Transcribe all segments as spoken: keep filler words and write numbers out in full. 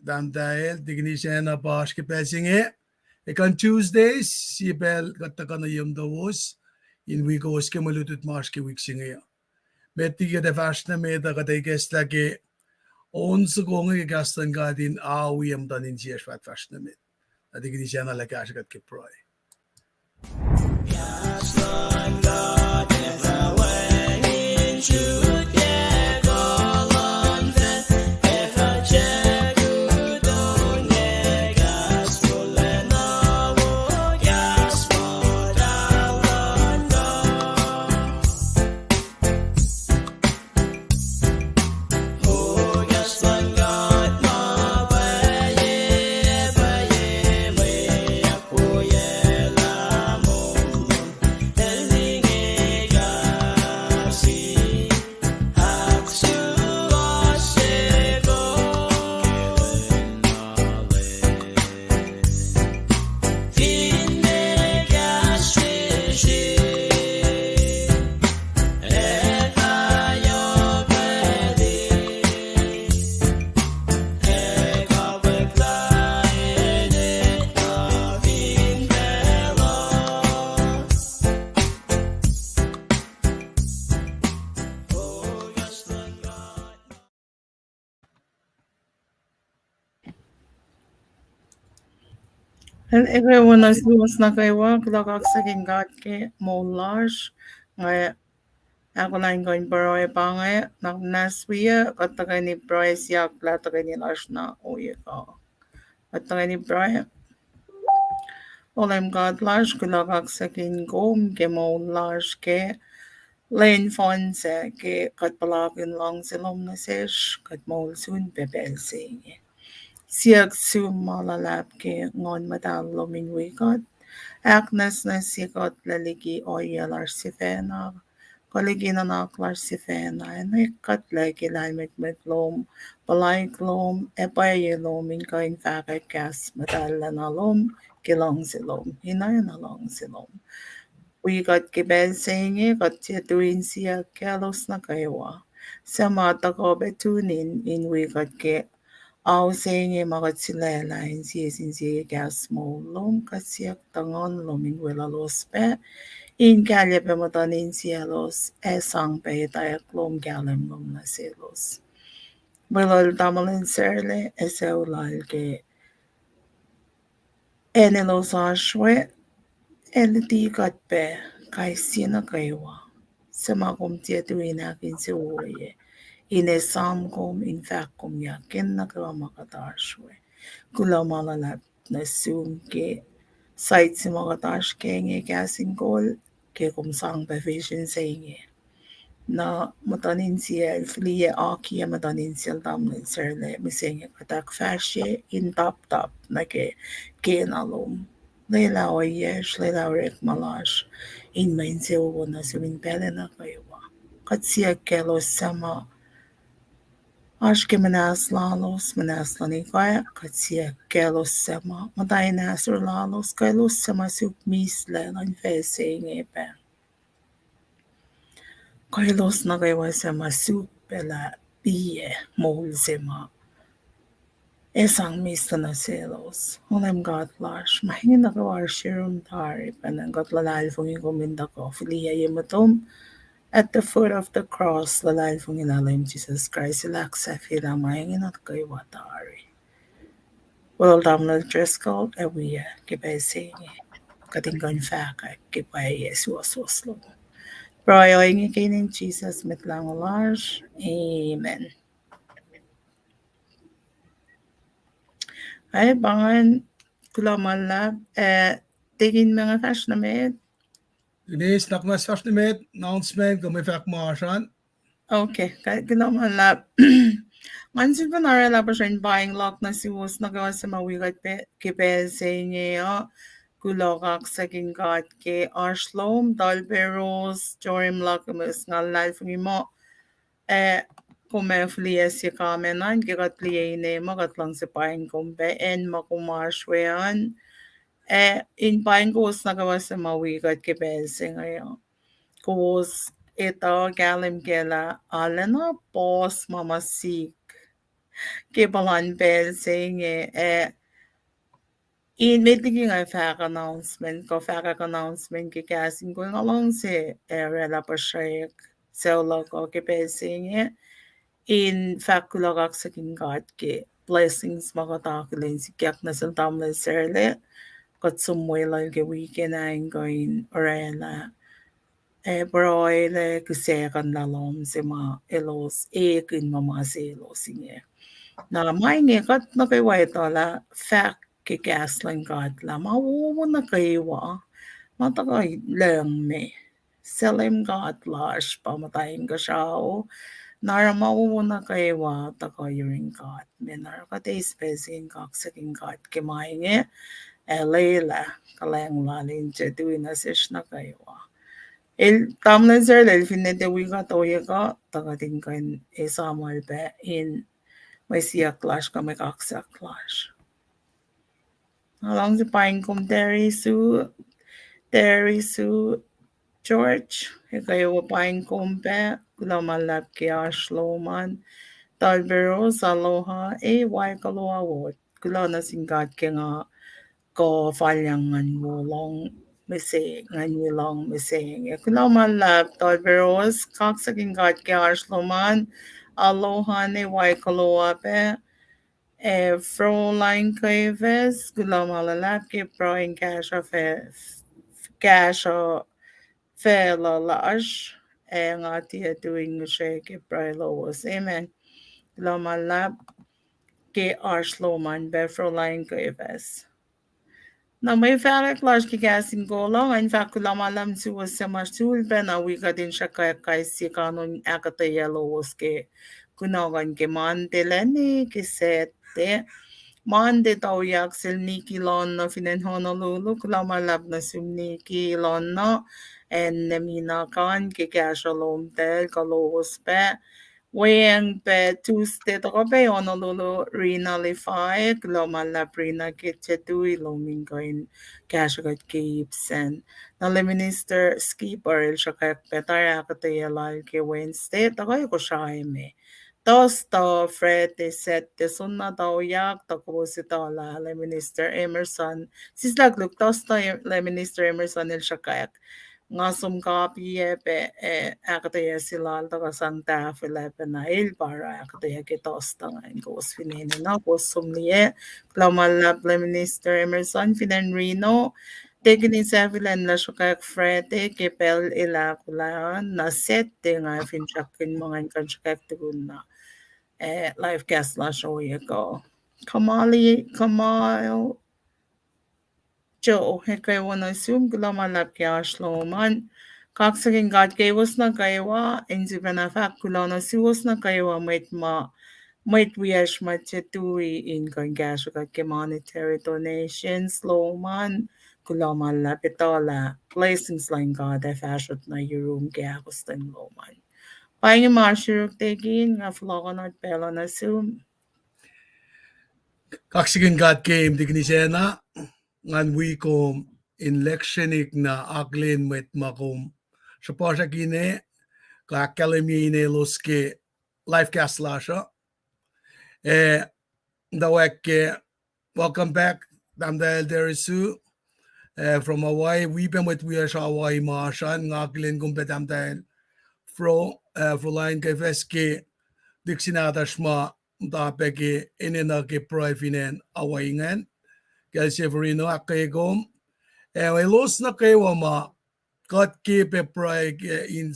tahmtahel, tikinisacna pa oasr ke pacl se inge. Ekuh in Tuesdays, sie pacl kuht tuhkuh nuh yom towos, in wi kowos ke mwe lutlut ma oasr ke wik se inge. Met liki kuht ac fahsr nuh met uh, kuht ac ikacslah ke on soko inge ke kahs luhn God in awi muhtuhn insiyacsr fah fahsr nuh met. Na tikinisacna lah kahsruh kuht ke pruhe. Ekuh wo nuh suwos nuh kwewa, kuloh kaksakihn God ke moul lasr, nga ahkolah in kuh in pruhe pa inge, na muhnahs wiyuc, kuht tuhkweni pruhe siyuck lah tuhkweni lasr na ohiyac kuh. Kuht tuhkweni pruhe. O Leum God lasr, kuloh kaksakihn kom ke moul lasr ke lwen fohn sac ke kuht puhlakihn luhngse lom nuh sesr, kuht moul sun pac pacl se inge. Siyuck sum ma luhlahp ke Nguhn Muhtahl lom in wi kuht, ahknwacsnwacsye kuht lah liki ohiyac lasr sifacna, kuh liki nuhnak lasr sifacna, ac nwacklah ke lahlmwetmwet lom, puhlaik lom, ac pwacye lom in kuh in fahkwack kahs muhtahllacna lom ke luhngse lom, inoena luhngse lom. Wi kuht ke pacl se inge, kuht tiac tui in siyuck kaclos nuh kwewa suc ma tuhkuh pac tune in, in wi kuht ke ao se inge ma kuht sulaclah in sie sin sie kahs moul lom, kuht siyuck tuh Nguhn lom in weluhlos pac, in kahlye pac muhtuhn insiyaclos, ac sang pac etwacack lom, kahlwem lom nuh selos. Weluhl tamuhlwel Sarlac ac sucu lal ke acn elos oasr we, ac luti kuht pac kais sie nuh kwewa suc ma kom tiac tui in ahkinsewowoye, in esam kom, in fahk kom yak in nuh kwewa ma kuht oasr we. Kuloh ma luhlahp nuh sum ke site se ma kuht oasr ke inge, kahs in kol, ke kom sang pac vision se inge. Na muhtuhn insiyacl, fihliyac akiyac muhtuhn insiyacl tamuhlwel Sarlac, mihsenge kuht ahkfahsrye in taptap nuh ke kena lom. Lwelah ohiyacsr, lwelah orekma lasr, in mwe insewowo nuh sum in pacl nuh kwewa. Kuht siyuck kaclos suc ma oasr ke muhnahs lalos, muhnahs luhn ikoac, kuht siyuck kaclos suc ma muhta in ahsor lalos, kaclos suc ma suk mislac luhn facl se inge pac. Kuh elos nuh kwewa suc ma suk pac lah liye moul se ma ac sang mihslac nuh selos. O Leum God lasr, ma inge nuh kwewa oasr yurum tari, pacna kuht luhlahlfongi kom in tuhkuh fihliyac ye muhtom at the foot of the cross, luhlahlfongi lah Leum Jisus Kraist El ahksahfyelah ma inge nuh kwewa tari. Weluhl tamuhlwel Driscoll ac wiyuc ke pacl se inge, kuht in kuh in fahkwack ke pwacye suwohswohs lom. Pruhe inge ke inen Jisus Mwet Lahngo lasr, amen. Ac pa ingacn, kuloh ma luhlahp, ac tikin ma nga fahsr nuh met. Denise, na kom fahsr nuh met, announcement, kom ac fahk ma oasr an. Okay, kuloh ma luhlahp. Ngan sifilpac orwaclah puhsren paing luhk nuh suwos nuh kwewa suc ma wi kuht ke pacl se inge uh. Kuloh kaksakihn God ke oasr lom, tuhlpac ros, jorim luhk, emes, nga luhlahlfongi muh ac kom ac fihliyac se comment an ke kuht liye ine muh kuht luhngse paing kom pac acn ma kom oasr we an. Ac in paing kowos nuh kwewa suc ma wi kuht ke pacl se inge uh. Kowos etuh kahlwem kac lah arulacna puhs ma ma sihk ke puhlan pacl se inge, eh, in met liki nga fahk announcement, kuh fahkwack announcement ke kahs in kol, nga luhngse, eh, oraclah puhsrek sucu luhk uh ke pacl se inge, in fahk kuloh kaksakihn God ke blessings ma kuht akihlen sikyak nuh sel tamuhlwel Sarlac, kuht som weluhl ke weekend ah in kuh in oraclah, eh, pruhe lah kihsackuhnlah lohm se ma elos ekihn ma ma selos inge. Na ma inge kuht nuh kwewa etuh lah fahk ke kahs luhn God lah ma wowo nuh kwewa ma tuhkuh lucng me, sel Leum God lasr pa muhta inkuhsrao. Na oruh ma wowo nuh kwewa tuhkuh yurin God me. Na oruh kuht eis pacl se in kaksakihn God ke ma inge, ac lwelah kuhlwacng lal in tiac tui nuh sesr nuh kwewa. El, tamuhlwel Sarlac el finne tiac wi kuht ohiyac kuh, tuh kuht in kuh in esamuhl pac in mwe siyuck lasr kuh mwe kaksak lasr. Nga luhngse paing kom Terry Sue, Terry Sue George, ac kwewa paing kom pac, kuloh ma luhlahp ke oasr lom an. Talperos, Aloha, ac Waikoloa Ward. Kuloh nuh sin God ke nga kuh falyang ngan wo lohng mihsenge, ngan wo lohng mihsenge. Kuloh ma luhlahp Talperos, kaksakihn God ke oasr lom an. Aloha, ac Waikoloa pac. Eh, Froline Kefas, kuloh ma luhlahp ke pruhe in kahsruh fac-, kahsruh facluh lasr, ac nga tiac tui ngihsre ke pruhe lowos. Amen. Kuloh ma luhlahp ke oasr lom an pac Froline Kefas. Na mwe fahkwack lasr ke kahs in kol uh, nga in fahk kuloh ma luhlahp nuh suwos suc ma sulpacna wi kuht in sruhkwack kais sie kanon ahkuhtweyac lowos ke kunohkohn ke Monday lacna ke Saturday. Monday toyak sel Nikki Lonno fin acn Honolulu, kuloh ma luhlahp nuh sum Nikki Lonno, acn Nemina kan ke kahsruh lomtahl kuh lowos pac. Weacng pac Tuesday tohkoh pac Honolulu, Rina Levi, kuloh ma luhlahp Rina ke tiac tui lom in kuh in kahsruh kuht ke ip sacn. Na Lay Minister Skipper el sruhkwack pac tari ahkuhtweyac lal ke Wednesday, tuhkuh Kosrae me. Thursday, Friday, Saturday, soenna toyak, tuh kowos etuh lah Lay Minister Emerson, sislah koluk Thursday Lay Minister Emerson el sruhkwack. Nga som kapiyac pac, eh, ahkuhtweyac se lal tuhkuh sang tahfwelah pacna el pa oruh ahkuhtweyac ke Thursday ingacn. Kowos fin enenuh, kowos som liye. Kuloh ma luhlahp Lay Minister Emerson fin acn Reno. Tekini sahfilacn lah sruhkwack Friday ke pacl el ahkolah an, na Saturday nga fin srackihn ma ngan kuh in sruhkwack tukun na, eh, live cast lasr ohiyac kuh. Kamali, Kamal, Joe, ac kwewa nuh sum, kuloh ma luhlahp ke oasr lom an. Kaksakihn God kowos nuh kwewa, in sifacna fahk kuloh nuh suwos nuh kwewa mwet ma, mwet wiyacsr ma tiac tui in kuh in kahsruh kuht ke monetary donations lom an. Kuloh ma luhlahp, etuh lah blessings luhn God ac fahsrot nuh yurum ke ahkostwen lom an. Pa inge ma sruruk tekin, nga fohlohkohnot pacl uh nuh sum. Kaksakihn God ke mtikini sacna, ngan wi kom in lihksreni na akihlen mwet ma kom sruhpuhsrak ine, kuh ahkkahlwemye ine elos ke live cast lasr uh. Eh, tuh wacngihn ke welcome back, Tahmtahel Terisu, eh, from Hawaii, wi pac mwet wiyacsr Hawaii ma oasr an, nga akihlen kom pac Tahmtahel Fro, eh, Froline Kefas ke lihksreni nahtuhsr ma muhta pac ke enenuh ke pruhe fin acn Hawaii ingacn. Kacl Severino, ahkkweye kom. Eh, elos nuh kwewa ma kuht ke pac pruhe ke in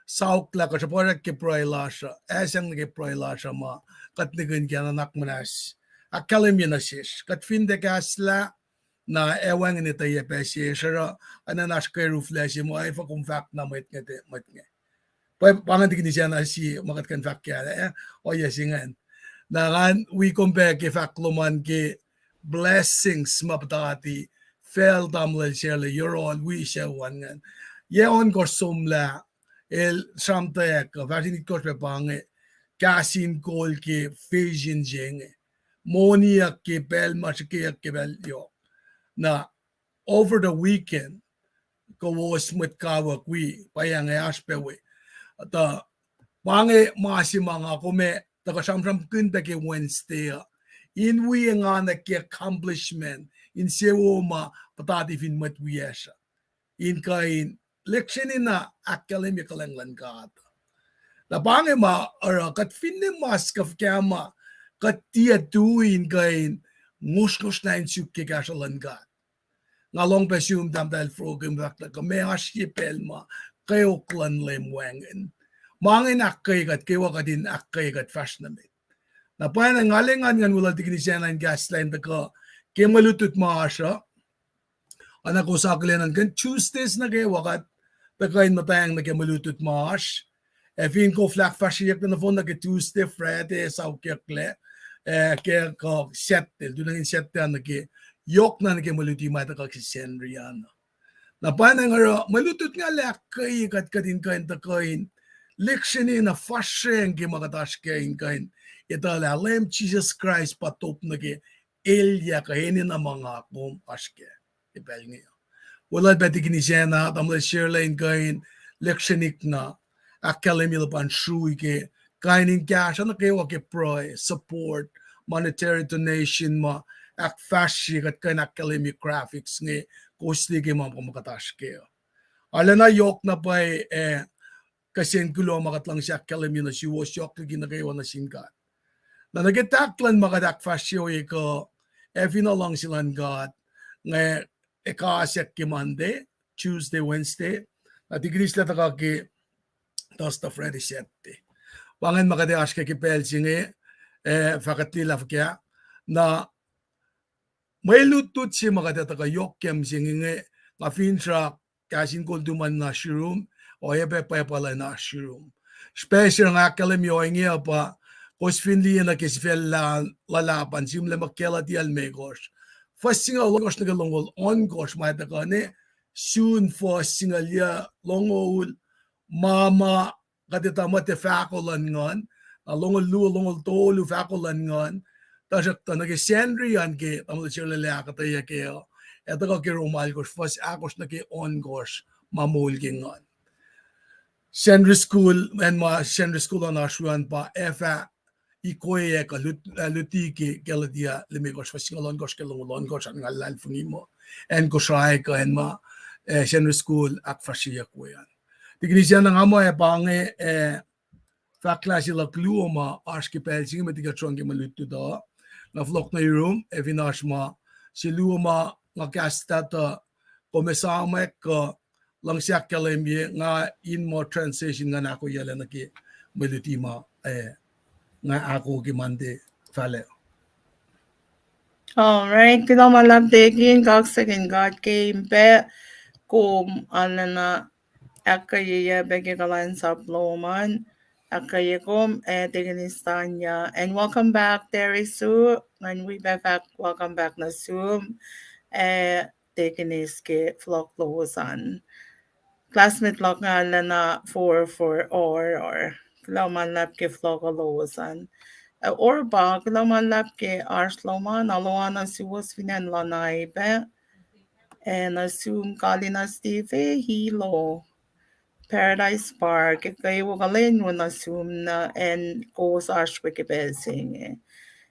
sauklah kuh sruhpuhsrak ke pruhe lasr uh, ac sang nuh ke pruhe lasr uh ma kuht nihkihn ke nuhnak muhnahs ahkkahlwemye nuh sesr. Kuht fin tiac kahslah, na ac wacngihn etweyuc pac sesr oruh, ac na oasr keruflah se ma efuh kom fahk na mwet inge, mwet inge. Pwe pa ingacn tikin sacna sie ma kuht kuh in fahk kac, eh, ohiyac se ingacn. Na ngan wi kom pac ke fahk lom an ke blessings ma puhtati facl tamuhlwel Sarlac yohrohl wi sucu an ingacn. Yac ohnkohsr somlah el sramtweack uh, fahsr in itkohsr pac pa inge, kahs in kol ke vision se inge. Moniyuck ke pacl ma srihkeyuck ke pacl yohk. Na over the weekend, kowos mwet kawuck wi, pa inge oasr pac we. Tuh pa inge ma se ma nga kom ac tuhkuh sramsramkihn pac ke Wednesday uh, in wi engan ke accomplishment, insewowo ma puhtati fin mwet wiyacsr uh, in kuh in lihksreni na ahkkahlwemye kuhlwacng luhn God. Na pa inge ma oruh kuht finne mas kuh fuhkah ma kuht tiac tui in kuh in ngosrngosr na in suk ke kahsruh luhn God. Nga lohng pac sum tahmtahel Frogim fahk lah kuh meac oasr sie pacl ma kweok luhn Leum wacngihn. Ma ingacn ahkkweye kuht kwewa kuht in ahkkweye kuht fahsr nuh met. Na pwacnwacng nga lwengan ngan weluhl Tikinis Anna in kahslah in tuhkuh ke mwe lutlut ma oasr uh. Oacna kowos akihlen an kuh in Tuesdays nuh kwewa kuht tuhkuh in muhtwacng nuh ke mwe lutlut ma oasr. Ac fin koflah ahkfahsryeyucklac nohfohn nuh ke Tuesday, Friday, saokyucklac, ac ke kuh Saturday, tuh nuh in Saturday nuh ke yohk na nuh ke mwe luti ma tuhkuh ke Sacnri an. Na pwacnwacng oruh mwe lutlut nga lah ahkkweye kuht kuht in kuh in tuhkuh in lihksreni na fahsracng ke ma kuht oasr kac in kuh in etuh lah Leum Jisus Kraist pa top nuh ke elyah kuh enenuh ma nga kom oasr kac ke pacl inge. Weluhl pac Tikinis Anna, tamuhlwel Sherla in kuh in lihksrenik na ahkkahlwemye luhpan srui ke kain in kahsruh nuh kwewa ke pruhe, support, monetary donation ma ahkfahsrye kuht kuh in ahkkahlwemye graphics inge, kowos liye ke ma kom kuht oasr kac. Arulacna yohk na pwacye, eh, kihsen kuloh ma kuht luhngse ahkkahlwemye nuh suwos yohk liki nuh kwewa nuh sin God. Na nuh ke tahk luhn ma kuht ahkfahsrye ohiyac kuh, ac fin luhngse luhn God, nga ekasack ke Monday, Tuesday, Wednesday, na Tikinis lah tuhkuh ke Thursday, Friday, Saturday. Pa ingacn ma kuht ac oasr kac ke pacl se inge, eh, fahkwack lah fuhkah. Na mwe lutlut se ma kuht ac tuhkuh yohk kac mihsenge inge, nga finsrak kahs in kol tuhmwacn na srurum, oacyacpac pwacpa lah na srurum. Srihpac se nga ahkkahlwemye ohinge uh pa, kowos fin liye nuh ke sifac luhlahp an, sihmlac muh Galatia limekohsr, fuhs singucul ohnkohsr nuh ke longoul ohnkohsr ma tuhkuh ne, sun fuhs singucul yac longoul, ma ma kuht etuh muh tiac fahko luhn nguhn, na longoul luo, longoul tolu fahko luhn nguhn, tuhsruhktuh nuh ke Sacnri an ke tamuhlwel Sherla ahkuhtweyac kac uh, ac tuhkuh ke Rom alkosr fuhs ahkosr nuh ke ohnkohsr ma moul ke nguhn. Sacnri School, acn ma Sacnri School an oasr we an pa ac fah ikoac kuh lut-, eh, luti ke Galatia limekohsr fuhs singucul ohnkohsr ke longoul ohnkohsr an nga luhlahlfongi muh acn Kosrae kuh acn ma, eh, Sacnri School ahkfahsryeyuck we an. Tikinis Anna, nga muh ac pa inge, eh, fahk lah se luhk luo ma oasr ke pacl se inge met liki kuht sruhn ke mwe lutlut uh. Nga fohlohk nuh yurum, ac fin oasr ma se luo ma nga kahs tuh kom esamwack kuh luhngse ahkkahlwemye, nga in muh transition ngan ahkoeyuclac nuh ke mwe luti ma, eh, nga ahko ke Monday fahlac. All right, kuloh ma luhlahp Deacon, kaksakihn God ke in pac kom arulacna ahkkweyeyuc pac ke kuhlwacnsap lom an, ahkkweye kom, eh, Deaconess Tanya. And welcome back, Terry Sue. Ngan wi pac fahk welcome back nuh sum, eh, Deaconess ke flock lowos an. Classmate luhk nga arulacna four four or, or. Kuloh ma luhlahp ke flock lowos an. Eh, or pa, kuloh ma luhlahp ke oasr lom an, aloana suwos fin acn Lanai pac. Eh, nuh sum Kalina Steve, eh, Hilo, Paradise Park, ke kwewa kuhlwacnwo nuh sum nuh acn kowos oasr we ke pacl se inge.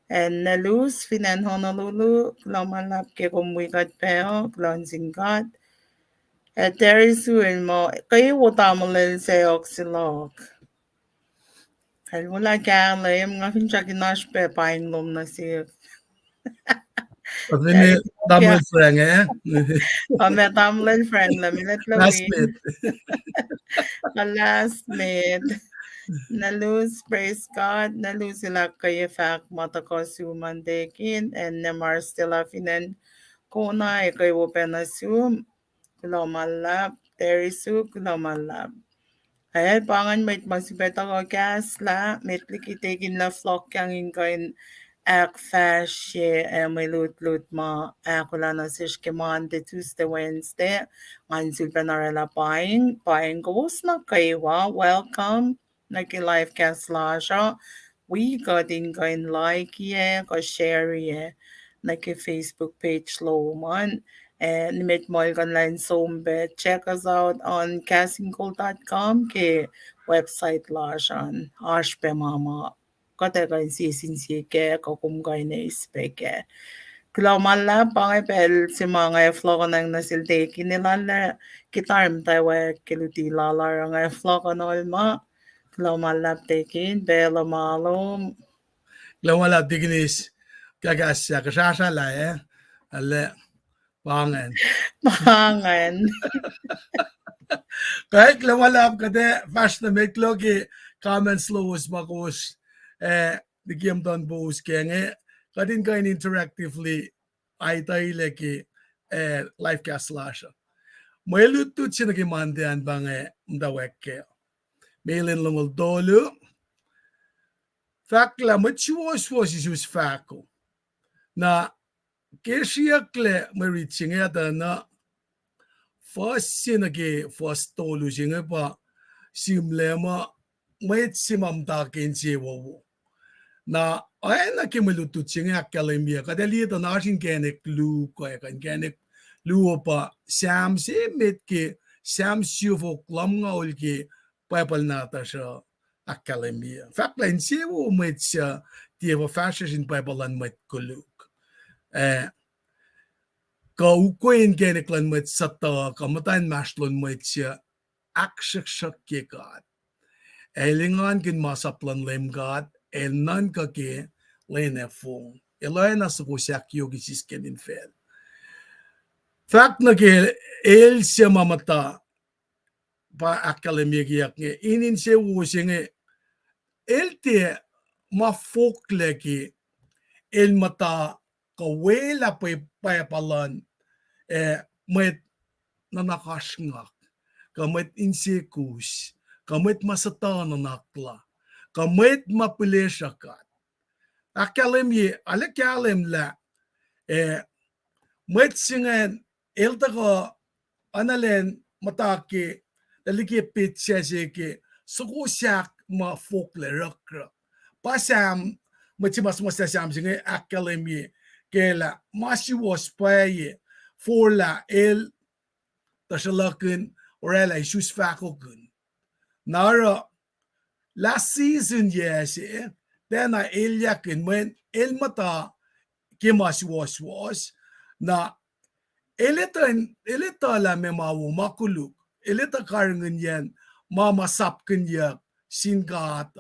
Acn Nelus fin acn Honolulu, kuloh ma luhlahp ke kom wi kuht pac uh, kuloh nuh sin God. Ac Terry Sue el muh kwewa tamuhlwel sacohk se luhk. El wola kahlwem, nga finsrak in oasr pac paing lom nuh sihk. Tamuhlwel Frank, eh? Tamuhlwel Frank lah, me last minute. Last minute. Nelus, praise God. Nelus el ahkkweye fahk ma tuhkuh sum an Deacon, acn Nemar Stella fin acn Kona, ac kwewa pac nuh sum. Kuloh ma luhlahp, Terry Sue, kuloh ma luhlahp. Ac pa ingacn mwet ma sifilpac tuhkuh kahslah, met liki Deacon lah flock yang in kuh in ahkfahsrye, ac mwe lutlut ma ahkolah nuh sesr ke Monday, Tuesday, Wednesday, ngan sulpac orwaclah paing, paing kowos nuh kwewa, welcome nuh ke live cast lasr uh. Wi kuht in kuh in like-ye kuh share-ye nuh ke Facebook page lom an. Ac nimet muhlkuhnlah in som pac check us out on castingcall dot com ke website lasr an. Oasr pac ma ma kuht ac kuh in sie sin sie kac, kuh kom kuh in eis pac kac. Kuloh ma luhlahp, pa inge pacl se ma nga ac fohlohkohnacng nuh sel Tekin, elan lah ke tarim tawak ke luti lal ah, nga ac fohlohkohnol ma. Kuloh ma luhlahp Tekin, pacl uh ma lom. Kuloh ma luhlahp Tikinis, kahkahslah, kuhsrasrahlah, eh? Alah, pa ingacn. Pa ingacn. Kuh kuloh ma luhlahp, kuht ac fahsr nuh met kuloh ke comments lowos ma kowos, eh, liki muhtuhnpowos ke inge, kuht in kuh in interactively aitailac ke, eh, live cast lasr uh. Mwe lutlut se nuh ke Monday an pa inge muhtwacwacack kac. Melan longoul tolu. Fahk lah mwet suwohswohs isus fahko. Na ke sriyucklac mwe rit se inge tuh na fuhs se nuh ke fuhs tolu se inge pa sihmlac muh mwet se ma muhta ke insewowo. Na oacna ke mwe lutlut se inge ahkkahlwemye, kuht ac liye tuh na oasr inkacnek luo, kuh inkacnek luo pa Sam se met ke Sam siofok lumngaul ke Bible nahtuhsr uh ahkkahlwemye. Fahk lah insewowo mwet suc tiac fuhfahsryucsr in Bible luhn mwet koluk. Eh, kuh ukwe inkacnek luhn mwet suhtuh, kuh muhta inmahsrlon mwet suc ahksruhksruhkye God. El engankihn masap luhn Leum God, el nuhnkuh ke lwen ac fong. El oacna soko sahk yoki sisken infacl. Fahk nuh ke el suc ma muhta, pa ahkkahlwemyeyuck inge, in insewowo se inge, el tiac ma foklac ke el muhta kuh welah pwacpa luhn, eh, mwet nuhnak oasr ngak, kuh mwet insekus, kuh mwet ma suhtuh nuhnak la, kuh mwet ma pihlesruh God. Ahkkahlwemye, arlac kahlwem lah, eh, mwet se ingacn el tuhkuh analen muhta ke, liki petsac se ke soko sahk ma foklac ruhkruh. Pa Sam, mwet se ma suhmuhslah Sam se inge ahkkahlwemye ke lah ma suwohs pwacye forlah el tuhsruhluhkihn oraclah isus fahkokihn. Na oruh last season yac se, tiacna elyahkihn mweyen el muhta ke ma suwohswohs, na el etuh, el etuh lah meac ma wo ma koluk, el etuh karihngihnyacn ma ma sapkihnyuck sin God.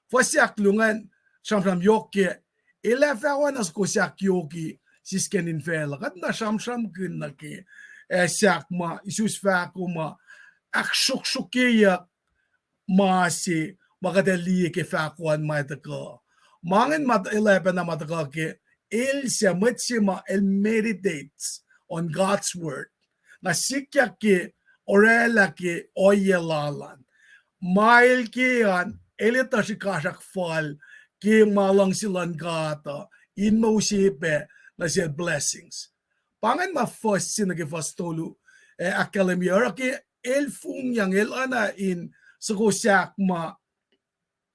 Fuhs ahkluo ingacn sramsram yohk ke el ac fah oacna soko sahk yoki sisken infacl uh. Kuht na sramsramkihn nuh ke, eh, sahk ma isus fahko ma ahksruhksruhkyeyuck ma se ma kuht ac liye ke fahko an ma tuhkuh. Ma ingacn ma el oacpacna ma tuhkuh ke el suc mwet se ma el meditates on God's word. Na sikyak ke oraclah ke ohiyac lal an. Ma el ke an, el etuh srihkasrak fal ke ma luhngse luhn God uh, in mosepac nuh sel blessings. Pa ingacn ma fuhs se nuh ke fuhs tolu, eh, ahkkahlwemye oruh ke el fongyang, el oacna in soko sahk ma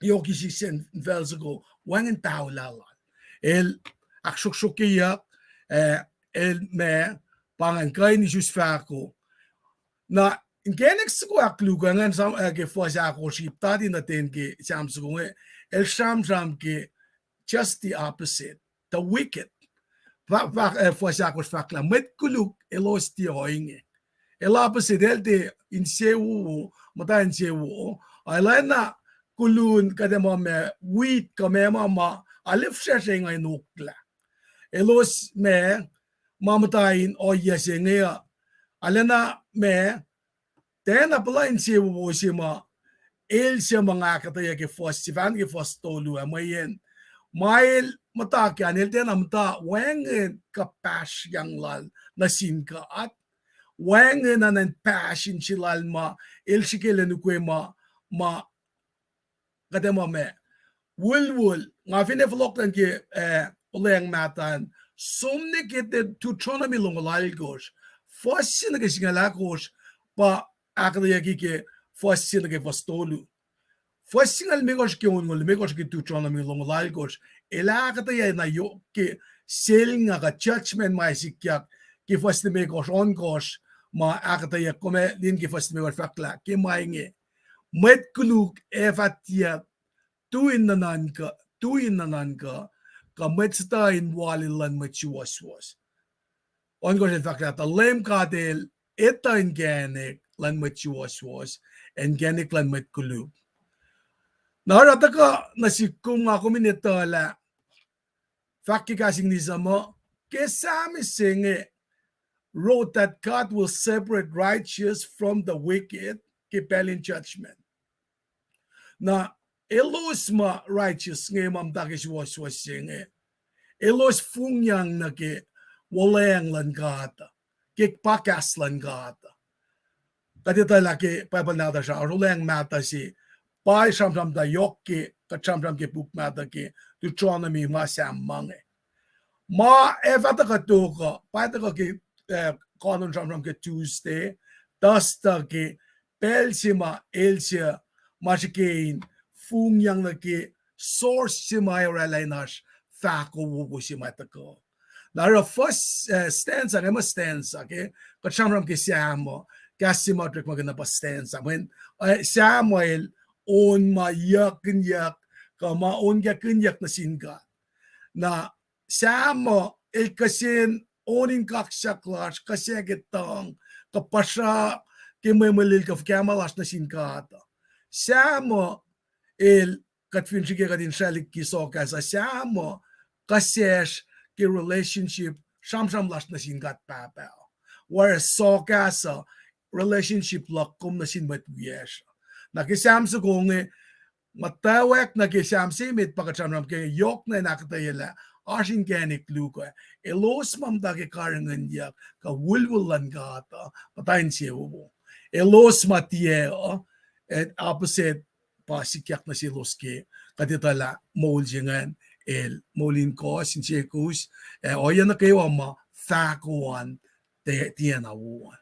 yoki sisken infacl soko, wacngihn paho lal an. El ahksruhksruhkyeyuck, eh, el ma, pa ingacn kuh in isus fahko. Na inkacnek soko ahkluo ingacn, eh, ke fuhs ahkosr ip tati nuh ten ke Sam soko inge, el sramsram ke just the opposite, the wicked. Fah, fah, eh, fuhs ahkosr fahk lah mwet koluk elos tiac ohinge. El opposite, el tiac insewowo, muhta insewowo. Ac el oacna kulun kuht ac muh ma wheat kuh meac ma ma arlac fihsracsr inge in oklah. Elos ma, ma muhta in ohiyac se inge uh, arulacna ma, tiacna puhla insewowo se ma el suc ma nga ahkuhtweyac ke fuhs, sifacna ke fuhs tolu ah, mweyen ma el muhta ke an, el tiacna muhta wacngihn kuhpahsryang lal nuh sin God. Wacngihn anan passion se lal ma el srihke lwen ukwe ma, ma kuht ac muh ma, wolwol, nga finne fohlohk nuh ke, eh, olweacng mahtuh an, som nuh ke Deuteronomy longoul alkosr, fuhs se nuh ke singucul ahkosr, pa ahkuhtweyucki ke fuhs se nuh ke fuhs tolu. Fuhs singucul limekohsr ke onngoul limekohsr ke Deuteronomy longoul alkosr, el ahkuhtweyac na yohk ke selnga kuh judgment ma sikyak ke fuhs limekohsr, ohnkohsr, ma ahkuhtweyac kom ac liye ke fuhs limekohsr fahk lah ke ma inge, mwet koluk ac fah tiac tu in nuhnuhnkuh, tui in nuhnuhnkuh, kuh mwet suhtuh in wal luhn mwet suwohswohs. Ohnkohsr el fahk lah tuh Leum God El etuh inkacnek luhn mwet suwohswohs, ac inkacnek luhn mwet koluk. Na oruh tuhkuh nuh sihk kom nga kom in etuh lah fahk ke kahs English uh muh, ke Psalm se inge wrote that God will separate righteous from the wicked ke pacl in judgment. Na elos ma righteous inge ma muhta ke suwohswohs se inge, elos fungyang nuh ke wuhlweacng luhn God, ke pa kahs luhn God. Kuht etuh lah ke Bible nahtuhsr uh, wuhlweacng mahtuh se, pa sramsram tuh yohk ke, kuht sramsram ke puk mahtuh ke Deuteronomy ma Psalm ma inge. Ma ac fah tuhkuh tok uh, pa tuhkuh ke, eh, konon sramsram ke Tuesday, tuh stuh ke pacl se ma el se ma srihke in fungyang nuh ke source se ma oraclah in oasr fahko wowo se ma tuhkuh. Na oruh first, eh, stanza, ke ma stanza, ke, kuht sramsram ke Psalm uh, kahs se ma orekmakihn na pa stanza. Mweyen, eh, Psalm uh el on ma yuckihnyuck, kuh ma onkakihnyuck nuh sin God. Na Psalm uh el kihsen on in kaksak lasr, kihsac ke tuhng, kuh puhsra ke mwemwelil kuh fuhkah ma lasr nuh sin God uh. Psalm uh el, kuht fin srihke kuht in sralihk ke sohkahs uh, Psalm uh kihsacsr ke relationship sramsram lasr nuh sin God Pahpah. Whereas sohkahs uh relationship luhk kom nuh sin mwet wiyacsr. Na ke Psalm soko inge, muhtwacwacack nuh ke Psalm se met pa kuht sramsram ke yohk na in ahkuhtweyac lah oasr inkacnek luo, elos ma muhta ke karihngihnyuck kuh wuhlwuhl luhn God uh, muhta insewowo. Elos ma tiac uh, eh, opposite pa sikyak nuh selos ke, kuht etuh lah moul se ingacn el moul in kohs, insekohs, ac ohiyac nuh kwewa ma fahko an, tiacna wo an.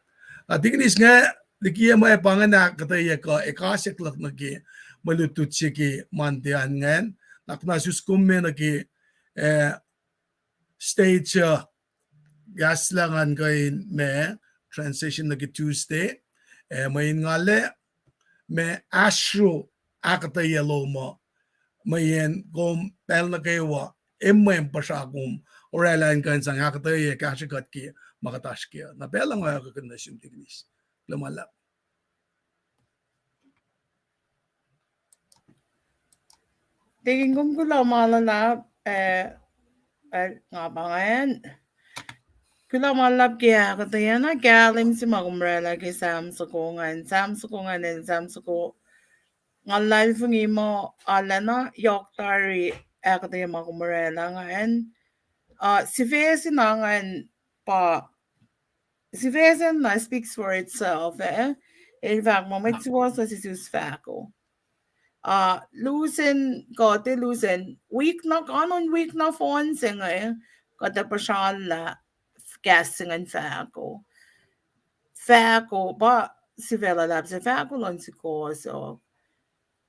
Na tikinis inge, likiyac ma pa ingacn ahkuhtweyac kuh ekasack luhk nuh ke mwe lutlut se ke Monday an ingacn, na kuhna sus kom me nuh ke, eh, stage uh, kahslah ngan kuh in ma transition nuh ke Tuesday, ac mweyen nga la ma ahsro ahkuhtweyac lom uh, mweyen kom pacl nuh kwewa emwem puhsra kom oraclah in kuh in sang ahkuhtweyac kahsrwe kuht ke ma kuht oasr ke. Na pacl uh nga oakihn nuh sum tikinis. Kuloh ma luhlahp. Tikin kom kuloh ma luhlahp, eh, eh, nga pa ingacn. Kuloh ma luhlahp ke ahkuhtweyac na kahlwem se ma kom oraclah ke Psalm soko ingacn, Psalm soko ingacn, Psalm soko. Nga luhlahlfongi muh arulacna yohk tari ahkuhtweyac ma kom oraclah ingacn. Uh, sifac se na ingacn pa, sifac se na speaks for itself, eh? El fahk muh mwet suwohswohs isus fahko. Uh, lusen, kuht ac lusen, wik na, kanon wik na fohn se inge, kuht ac puhsrallah kahs se ingacn fahko. Fahko, pa sifac luhlahp se fahko luhn sukohsohk.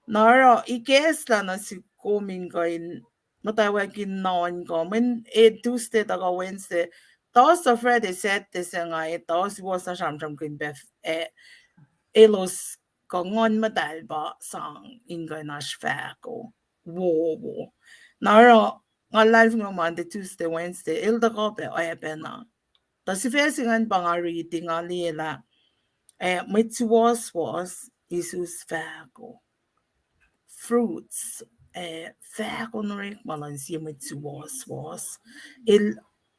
Na oruh ikacslah nuh sihk kom in kuh in muhtwacwacack in nuhnkuh, mweyen e Tuesday tuhkuh Wednesday, Thursday, Friday, Saturday se inge, e Thursday suwohs na sramsramkihn pac, eh, elos kuh Nguhn Muhtahl pa sang in kuh in oasr fahko wowo. Na oruh nga luhlahlfongi Monday, Tuesday, Wednesday, el tuhkuh pac oacpacna. Tuh sifac se ingacn pa nga riti, nga liye lah, eh, mwet suwohswohs isus fahko. Fruits, eh, fahko in orekma luhn sie mwet suwohswohs. El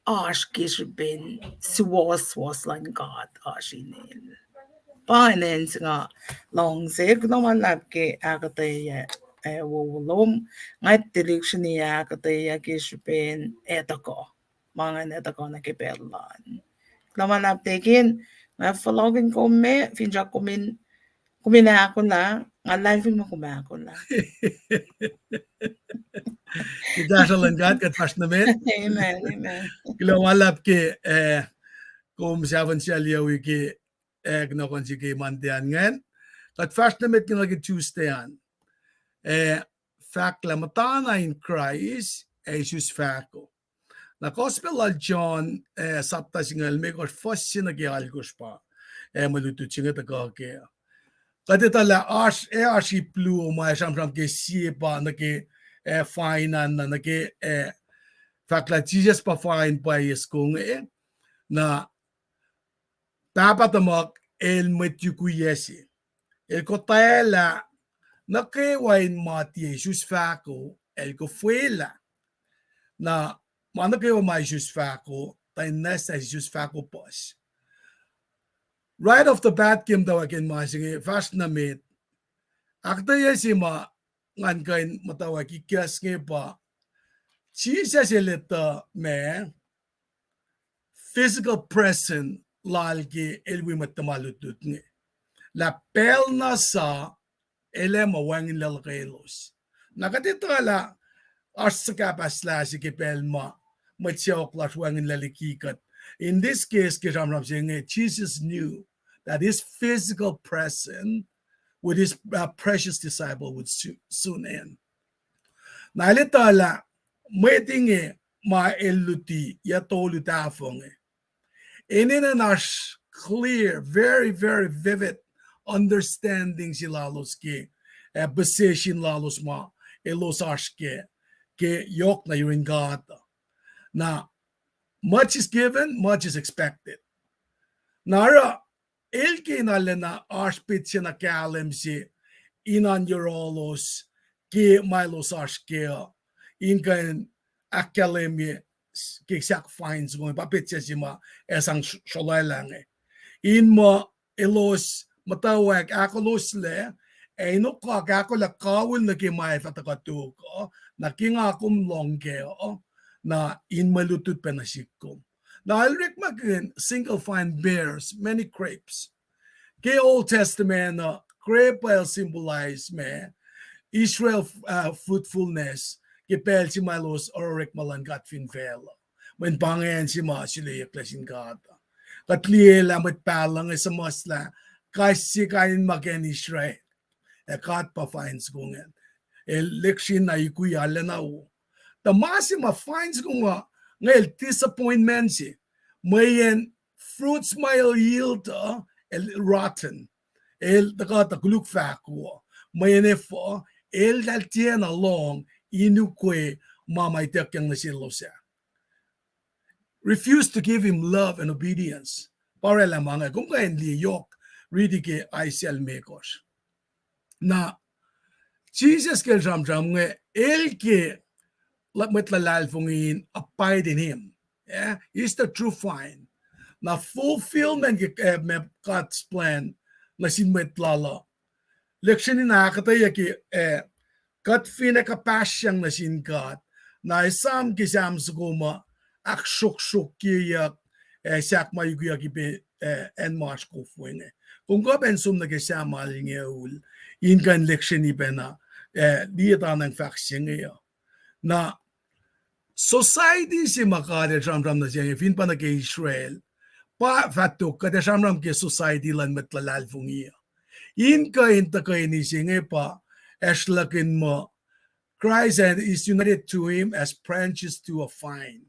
oasr ke srihpen suwohswohs luhn God oasr inel. Pa ingacn se nga luhngse, kuloh ma luhlahp ke ahkuhtweyac, eh, wowo lom, nga tiac lihksreni ahkuhtweyac ke srihpen etuhkuh. Ma ingacn etuhkuh nuh ke pacl lal. Kuloh ma luhlahp tikin, nga fohlohkihn kom me, finsrak kom in, kom in ahkolah, nga luhlahlfongi muh kom ahkolah. Ke kahsruh luhn God, kuht fahsr nuh met. Amen, amen. Kuloh ma luhlahp ke, eh, kom sahfahn sal yowi ke, eh, kunohkohn se ke Monday an ingacn. Kuht fahsr nuh met ke nuh ke Tuesday an. Eh, fahk lah muhtana in Kraist ac isus fahko. Na Gospel lal John, eh, sapta singucul limekohsr, fuhs se nuh ke alkohsr pa, eh, mwe lutlut se inge tuhkuh kac. Kuht etuh lah oasr, ac oasr ip luo ma sramsram ke sie pa nuh ke eh, fine an, na nuh ke, eh, fahk lah Jisus pa fine pwacye soko inge, na pahpah tuhmuhk el mwet yukuyac se. El kotwelah nuh kwewa in ma tiac isus fahko, el kofwelah. Na ma nuh kwewa ma isus fahko, tuh in nwacsnwacs isus fahko puhs. Right off the bat ke muhtwacwacack in ma se inge, fahsr nuh met, ahkuhtweyac se ma ngan kuh in muhtwacwacack ikacs inge pa, Jisus el etuh ma physical presence lal ke el wi mwet tuhma lutlut inge, lah pacl na sa el ac muh wacngihnlac luhkwelos. Na kuht etuh lah oasr suhkahpahslah se ke pacl ma mwet sacohk lasr wacngihnlac liki kuht. In this case, ke sramsram se inge, Jesus knew that his physical presence with his, uh, precious disciple would soon end. Na el etuh lah mwet inge ma el luti yac tolu tahfuh inge, enenuh in oasr clear, very, very vivid understanding se lalos ke, eh, position lalos ma elos oasr kac, ke yohk nuh yurin God. Na, much is given, much is expected. Na oruh, el ke in arulacna oasr petsac na kahlwem se in oan yohrohlos ke ma elos oasr kac uh, in kuh in ahkkahlwemye ke sahk fine soko inge, pa petsac se ma ac sang sruhlwaclah inge. In muh elos muhtwacwacack ahkoloslac, ac in okak ahkolah kawihl nuh ke ma ac fah tuhkuh tok uh, na ke nga kom lohng kac uh, na in mwe lutlut pac nuh sihk kom. Na el orekmakihn single vine bears many grapes. Ke Old Testament uh, grape el symbolize ma Israel, uh, fruitfulness ke pacl se ma elos orekma luhn God fin facluh. Mweyen pa ingacn se ma suleyucklac sin God. Kuht liye lah mwet pahluh inge suhmuhslah kais sie kain in ma ke acn Israel, ac God pa vine soko ingacn. El lihksreni na yukwi arulacna wo. Tuh ma se ma vine soko inge, inge el disappointment se. Mweyen fruits ma el yield uh, el rotten. El tuhkuh tuh koluk fahko uh. Mweyen efuh, eltahl tiacna lohng in ukwe ma ma ituckyang nuh selos ah. Refuse to give him love and obedience. Pa oraclah ma inge, kom kuh in liye yohk, riti ke Isaiah limekohsr. Na, Jisus ke el sramsram inge, el ke mwet luhlahlfongi in abide in him. Yeah, he's the true vine. Na fulfillment ke, eh, ma God's plan nuh sin mwet lal uh, lihksreni na ahkuhtweyac ke, eh, kuht fin ac kuhpahsryang nuh sin God, na esam ke Sam soko ma ahksroksrokyeyuck, ac sahk ma yukwiyuck ipac, eh, acn ma oasr kof we inge. Kom kuh pac in som nuh ke Sam alu inge ul, in kuh in lihksreni pacna, eh, liye tanang fahk se inge uh. Na society se ma God el sramsram nuh se inge, fin pa nuh ke Israel, pa fah tok kuht ac sramsram ke society luhn mwet luhlahlfongi uh. In kuh in tuhkweni se inge pa, ac sruhlahkihn muh, Christ and is united to him as branches to a vine.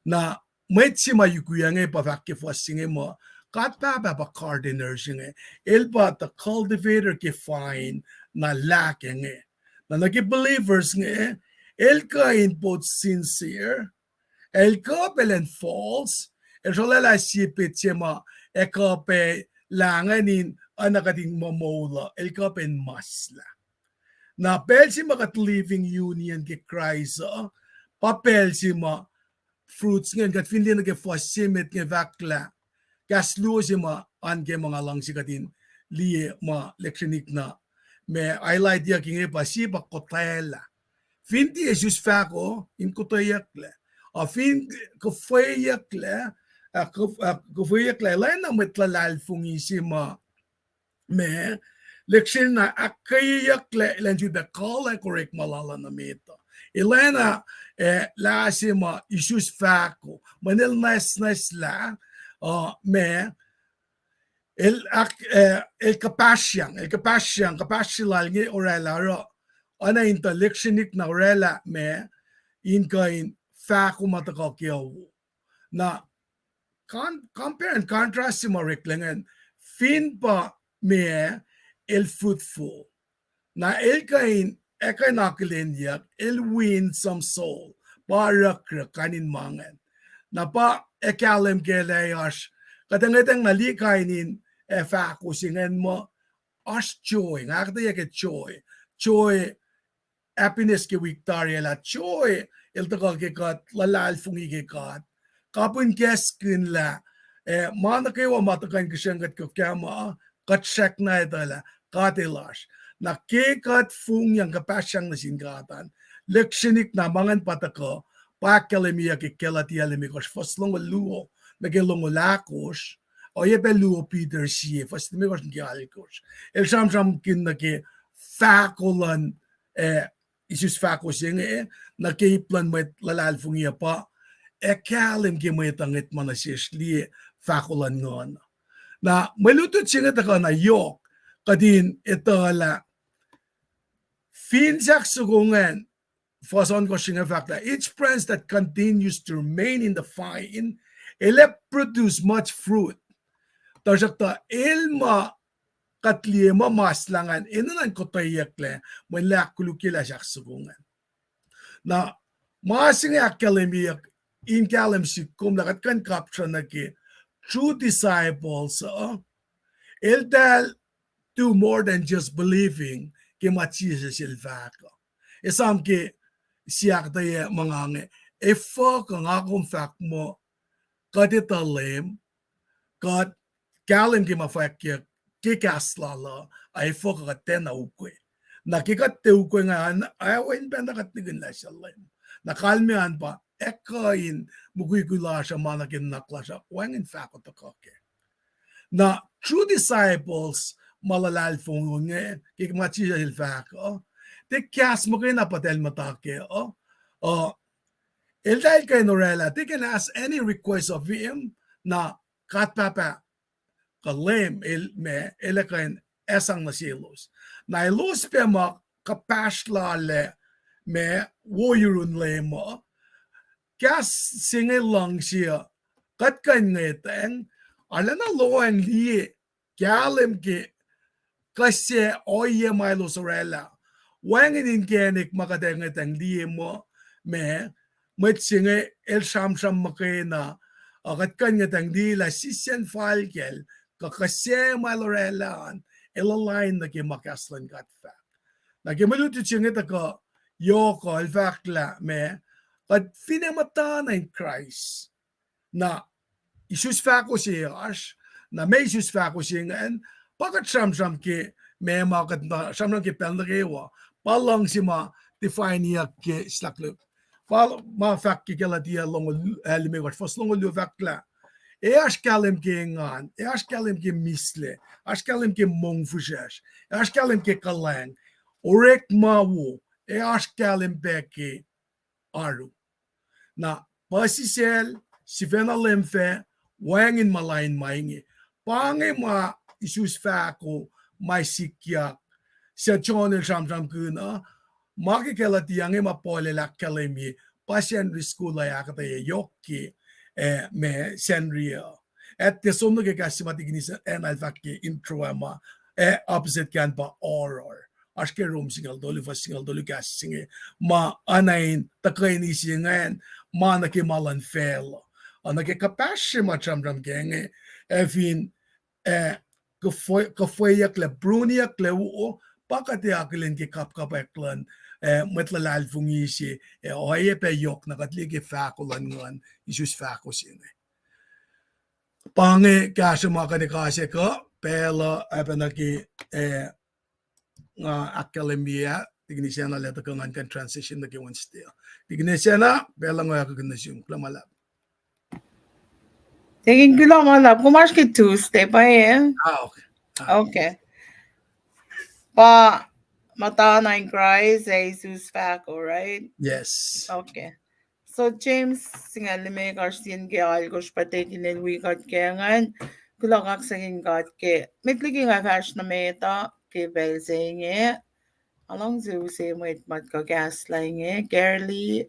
Na mwet se ma yukwiyuck inge pa fahk ke fuhs se inge muh, God Pahpah pa gardener se inge. El pa the cultivator ke vine na lah ke inge. Na nuh ke believers inge, el kuh in both sincere, el kuh pac elan false, el sruhlwaclah sie petsac ma ac kuh pac lah ingacn in oacna kuht in muh moul uh, el kuh pac in maslah. Na pacl se ma kuht living union ke Christ uh, pa pacl se ma fruits ingacn kuht fin liye nuh ke fuhs se met inge fahk lah, kahs luo se ma an ke ma nga luhngse kuht in liye ma lihksrenik na, ma highlight-yuck inge pa sie pa kotwelah. Fin tiac isus fahko, in kotweyucklac. Ac fin kofweyucklac, ah, kof-, ah, kofweyucklac, lacna mwet luhlahlfongi se ma, ma, lihksreni na ahkkweyeyucklac elan sifilpac kalack orekma lal uh nuh met uh. Elacna, eh, lah se ma isus fahko, mweyen el nwacsnwacslah, uh, ma, el ahk-, eh, el kuhpahsryang, el kuhpahsryang, kuhpahsrye lal inge oraclah oruh, oacna in tuh lihksrenik na oraclah ma, in kuh in fahko ma tuhkuh ke wo. Na, con-, compare and contrast se ma oreklac ingacn, fin pa ma el fruitful. Na el kuh in ac kuh in akihlenyuck, el win some soul, pa orekruh kain in ma ingacn. Na pa ac kahlwem ke lah oasr, kuht ngwetacng na liye kain in, ac fahko se ingacn muh, oasr joy, nga ahkuhtweyac ke joy, joy, happiness ke wik tari ah, lah joy el tuhkuh ke kuht luhlahlfongi ke God. Kapihn kahskihn lah, ac ma nuh kwewa ma tuhkuh in kihsreng kuht kuh kama, kuht srackna etuh lah God el oasr. Na ke kuht fongyang kuhpahsryang nuh sin God an, lihksreni na ma ingacn pa tuhkuh, pa ahkkahlwemyeyuck ke Galatia limekohsr fuhs longoul luo nuh ke longoul ahkosr, oacyacpac luo Peter sie fuhs limekohsr nuh ke alkosr. El sramsramkihn nuh ke fahko luhn, ac isus fahko se inge, nuh ke ip luhn mwet luhlahlfongi uh pa, ac kahlwem ke mwet uh ngwetma nuh sesr liye fahko luhn nguhn. Na mwe lutlut se inge tuhkuh na yohk, kuht in etuh lah fin sahk soko ingacn, fuhs ohnkohsr inge fahk lah, each branch that continues to remain in the vine, el ac produce much fruit. Tuhsruhktuh el ma kuht liye muh mas lah ngan enenuh in kotweyucklac mweyen el ahkkolukye lah sahk soko ingacn. Na ma se inge ahkkahlwemyeyuck in kahlwem sihk kom lah kuht kuh in kapsra nuh ke true disciples uh, eltahl do more than just believing ke ma Jisus el fahk uh. Esam ke siyuck tuh yac ma nga inge, efuh kuh nga kom fahk muh kuht etuh Leum, kuht kahlwem ke ma fwackyuck ke kahs lal uh, ac efuh kuh kuht tiacna ukwe. Na ke kuht tiac ukwe ingacn, ac oacna pacna kuht nihkihn lah sel Leum. Na kalmac an pa, ac kuh in mukwikwi lasr uh, ma nuh ke nuhnak lasr uh, wacngihn fahko tuhkuh kac. Na true disciples, ma luhlahlfongi inge, ke ma Jisus el fahk uh, tiac kahs muhkwena pa eltahl muhta kac uh, uh, eltahl kuh in orwaclah, they can ask any request of him, na God Pahpah kuh Leum el ma, el ac kuh in sang nuh selos. Na elos pac ma kuhpahsr lal ah ma wo yurun Leum uh, kahs se inge luhngse uh, kuht kuh in ngwetacng, arulacna lohacng liye, kahlwem ke kuh se ohiyac ma elos orwaclah. Wacngihn inkacnek ma kuht ac ngwetacng liye muh, ma, mwet se inge el sramsram muhkwena, uh, kuht kuh in ngwetacng liye lah sisacn fal kacl, kuh kuh se ma el orwaclah an, el align nuh ke ma kahs luhn God fahk. Na ke mwe lutlut se inge tuhkuh yohk uh, el fahk lah ma, kuht finne muhta nuh in Kraist, na isus fahko se oasr, na ma isus fahko se ingacn, pa kuht sramsram ke, ma ma kuht na sramsram ke pacl nuh kwewa, pa luhngse ma defineyuck ke sislah luhk. Pa ma fahk ke Galatia longoul, eh, limekohsr fuhs longoul luo fahk lah, ac oasr kahlwem ke engan, ac oasr kahlwem ke mihslac, oasr kahlwem ke mongfihsrwacsr, ac oasr kahlwem ke kuhlwacng, orekma wo, ac oasr kahlwem pac ke oaru. Na puhsisacl, sifacna leum fac, wacngihn ma lain ma inge. Pa inge ma isus fahko ma sikyak, suc John el sramsramkihn uh, ma ke Galatia inge ma Paul el ahkkahlwemye, pa Sacnri school uh ahkuhtweyac yohk ke, eh, ma Sacnri uh. Ac tiac som nuh ke kahs se ma Tikinis Anna el fahk ke intro ah ma, eh, opposite kac an pa horror. Oasr ke Rom singucul tolu, fuhs singucul tolu kahs se inge, ma oacna in tuhkweni se ingacn, ma nuh ke ma luhn facluh. Oacna ke kuhpahsr se ma sramsram ke inge, ac fin, eh, kuhfwe-, kuhfweyucklac, pruneyucklac wo, pa kuht ac akihlen ke kapkapwack luhn, eh, mwet luhlahlfongi se, ac oacyacpac yohk na kuht liye ke fahko luhn nguhn, isus fahko se inge. Pa inge kahsruh ma kuht ac kasack uh, pacl uh, ac pacna ke, eh, nga ahkkahlwemye ah, Tikinis Anna el ac tuhkuh ngan kuh in transition nuh ke Wednesday uh. Tikinis Anna, pacl uh nga akihn nuh sum, kuloh ma luhlahp. Tikin, kuloh ma luhlahp, kom oasr ke Tuesday pa, eh? Ah, okay. Ah. Okay. Pa muhta nuh in Kraist ac isus fahko, right? Yes. Okay. So James singucul limekohsr, sie nuh ke alkosr, pa tikin el wi kuht ke ingacn. Kuloh kaksakihn God ke met liki nga fahsr nuh met uh ke pacl se inge. Nga luhngse use mwet ma kuh kahslah inge, Carly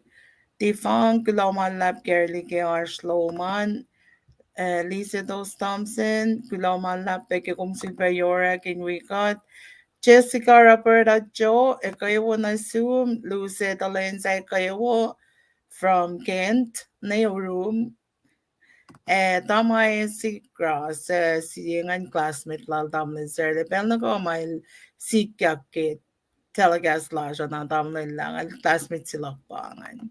Tifang, kuloh ma luhlahp Carly ke oasr lom an. Eh, Lisa Dos Thompson, kuloh ma luhlahp pac ke kom sulpac yohrohl in wi kuht. Jessica, Roberta, Joe, ekuh wo nuh sum, Luce, Talenta, ekuh wo from Kent, ne Urum. Eh, tamuhlwel Sikra, sie, sie ingacn classmate lal tamuhlwel Sarah, pacl nuh kwewa ma el sikyak ke telecast lasr uh, na tamuhlwel lah, el classmate se luhk pa ingacn.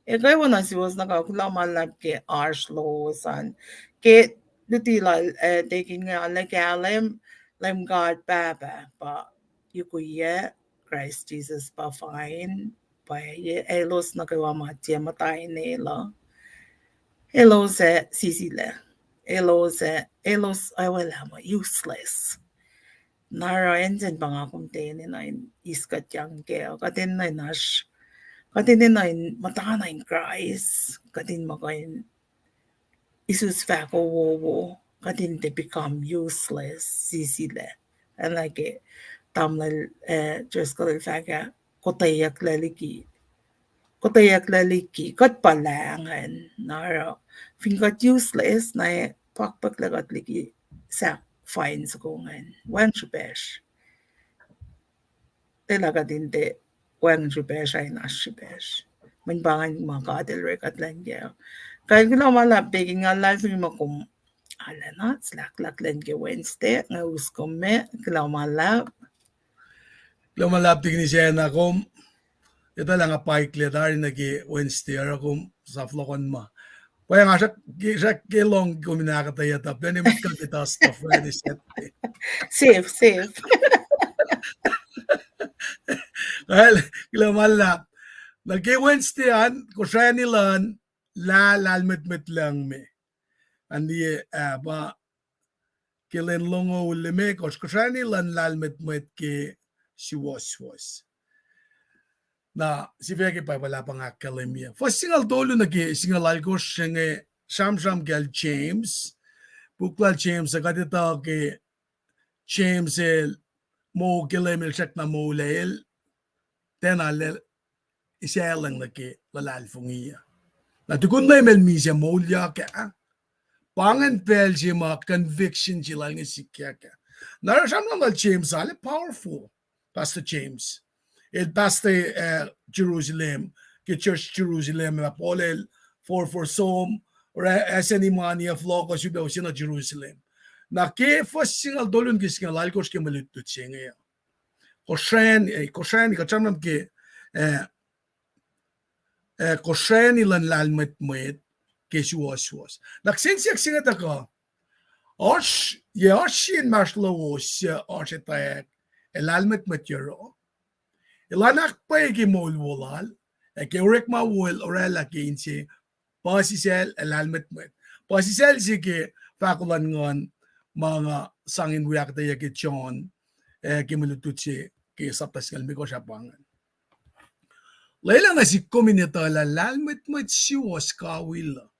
Ekuh wo nuh suwos nuh kwewa, kuloh ma luhlahp ke oasr lowos an. Ke luti lal, eh, tekin inge, arlac kahlwem, Leum God Pahpah pa yukwiyac, Kraist Jisus pa fain, pwacye, elos nuh kwewa ma tiac muhta in el uh. Elos ac sisilac. Elos ac, elos ac welah muh useless. Na oruh acn sacn pa nga kom tiac enenuh in iskuhtyang kac, kuht enenuh in oasr, kuht enenuh in muhtana in Kraist, kuht in muh kuh in isus fahko wowo, kuht in tiac become useless, sisilac. Ac na ke tamuhlwel, eh, Driscoll el fahk ah, kotweyucklac liki, kotweyucklac liki, kuht pa lah ingacn, na oruh, fin kuht useless, na ac pakpucklac kuht liki sahk fain soko ingacn, wacngihn srihpacsr. Lwelah kuht in tiac wacngihn srihpacsr, ac in oasr srihpacsr. Mweyen pa ingacn ma God El oruh kuht lwen kac. Kain kuloh ma luhlahp, tekin nga luhlahlfongi muh kom arulacna slahklahk lwen ke Wednesday, nga us kom me, kuloh ma luhlahp. Kuloh ma luhlahp, tekin Isacna, kom etuh lah nga paiklac tari nuh ke Wednesday, oruh kom saflokonma. Pwacye nga srack, srack ke lohng kom in ahkuhtweyac tuh plwacn emet kuh ke tuh stuff ready set. Safe, safe. Well, kuloh ma luhlahp. Na ke Wednesday an, kosrani luhn lah lahlmwetmwet lucng me. An liye, ah, pa ke lwen longoul limekohsr, kosrani luhn lahlmwetmwet ke suwohswohs. Na sifac ke Bible ah pa nga ahkkahlwemye. Fuhs singucul tolu nuh ke singucul alkosr se inge sramsram kacl James. Puk lal James uh, kuht etuh ke James el moul ke Leum el srackna moul ah, el tiacna eis lucng nuh ke luhlahlfongi uh. Na tukun Leum el misac moulyak ah, pa ingacn pacl se ma conviction se lal inge sikyak ah. Na oruh sramsram lal James ah, el powerful, Pastor James. El pastor, eh, Jerusalem, ke church Jerusalem, na Paul el forfor som, oruh acse mani ah fohlohk uh sifilpac use nuh Jerusalem. Na ke fuhs singucul tolu nuh ke singucul alkosr ke mwe lutlut se inge, kosrani, eh, kosrani, kuht sramsram ke, eh, eh, kosrani luhn lahlmwetmwet ke suwohswohs. Na kihsen siyuck se inge tuhkuh, oasr, yac oasr sie inmahsrlowos suc oasr etwacack ac lahlmwetmwet yohroh, elan ahkpwacye ke moul wo lal, ac ke orekma wo el oraclah ke inse puhsisacl ac lahlmwetmwet. Puhsisacl se ke fahko luhn Nguhn ma nga sang in wi ahkuhtweyac ke John, eh, ke mwe lutlut se ke sapta singucul limekohsr ah pa ingacn. Lwelah nuh sihk kom in etuh lah lahlmwetmwet suwohs kawihl uh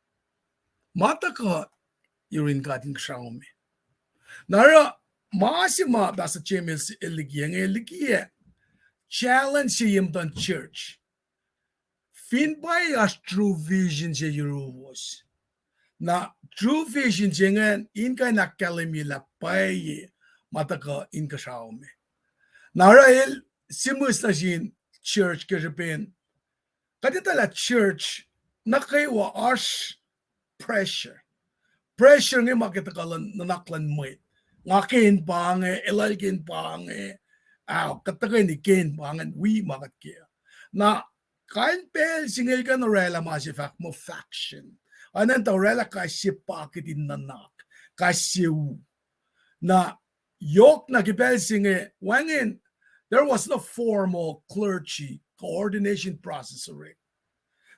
ma tuhkuh yurin God inkuhsrao me. Na oruh ma se ma Pastor James el likiyac inge, likiyac challenge se ye muhtuhn church. Fin pwacye oasr true vision se yuruwos, na true vision se ingacn in kuh in ahkkahlwemye lah pwacye ma tuhkuh inkuhsrao me. Na oruh el sihmihs nuh sin church ke srihpen kuht etuh lah church nuh kwewa oasr pressure. Pressure inge ma ke tuhkuh luhn nuhnak luhn mwet. Nga ke in pa inge, elal ke in pa inge, ah, kuht tuhkweni ke in pa inge, wi ma kuht ke. Na kain pacl se inge el kuh in oraclah ma se fahk muh faction. Oacna tuh oraclah kais sie pakiht in nuhnak, kais sie u. Na yohk na ke pacl se inge, wacngihn, there was no formal clergy coordination process orek.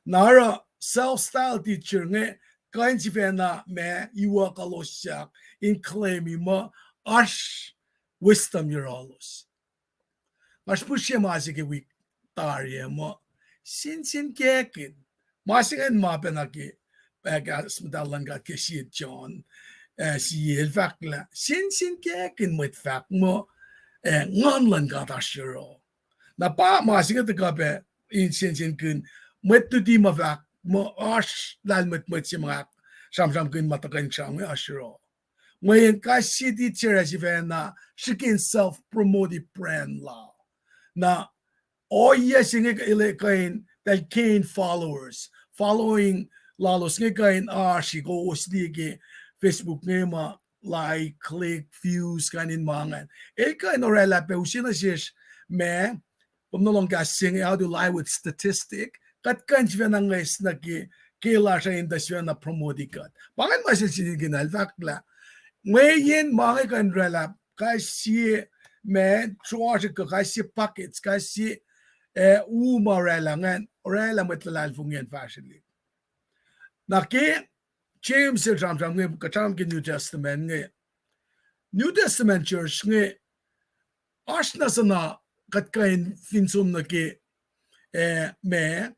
Na oruh self-styled teacher inge kuh in sifacna ma iwackuh losyak in claim-i muh oasr wisdom yohrohlos. Nga srihpihsrye ma se ke wik tari ah muh, sensenkackihn. Ma se ingacn ma pacna ke, ah, kahs muhtahl luhn God ke sie John, ah, sie el fahk lah sensenkackihn mwet fahk muh, ah, Nguhn luhn God oasr yohroh. Na pa ma se inge tuhkuh pac in sensenkihn mwet luti ma fahk muh oasr lahlmwetmwet se ma sramsramkihn ma tuhkuh inkuhsrao inge oasr yohroh. Mweyen kais sie teacher ac sifacna srihke in self-promote brand lal. Na ohiyac se inge el kuh in, eltahl gain followers, following lalos inge kuh in oasr kowos liye ke Facebook inge ma like, click, views, kain in ma ingacn. El kuh in orwaclah pac use nuh sesr ma, kom nuh lohng kahs se inge, how to lie with statistic, kuht kuh in sifacna ngwes nuh ke, ke lasr uh in tuh sifacna promote kuht. Pa ingacn ma sel Sitnikina el fahk lah, mweyen ma inge kuh in orwaclah kais sie ma, trophy kuh kais sie buckets, kais sie, eh, u ma orwaclah ingacn, orwaclah mwet luhlahlfongi an fahsrwelihk. Na ke James el sramsram inge, kuht sramsram ke New Testament inge. New Testament church inge, oasr na suhna kuht kuh in fin som nuh ke, eh, ma,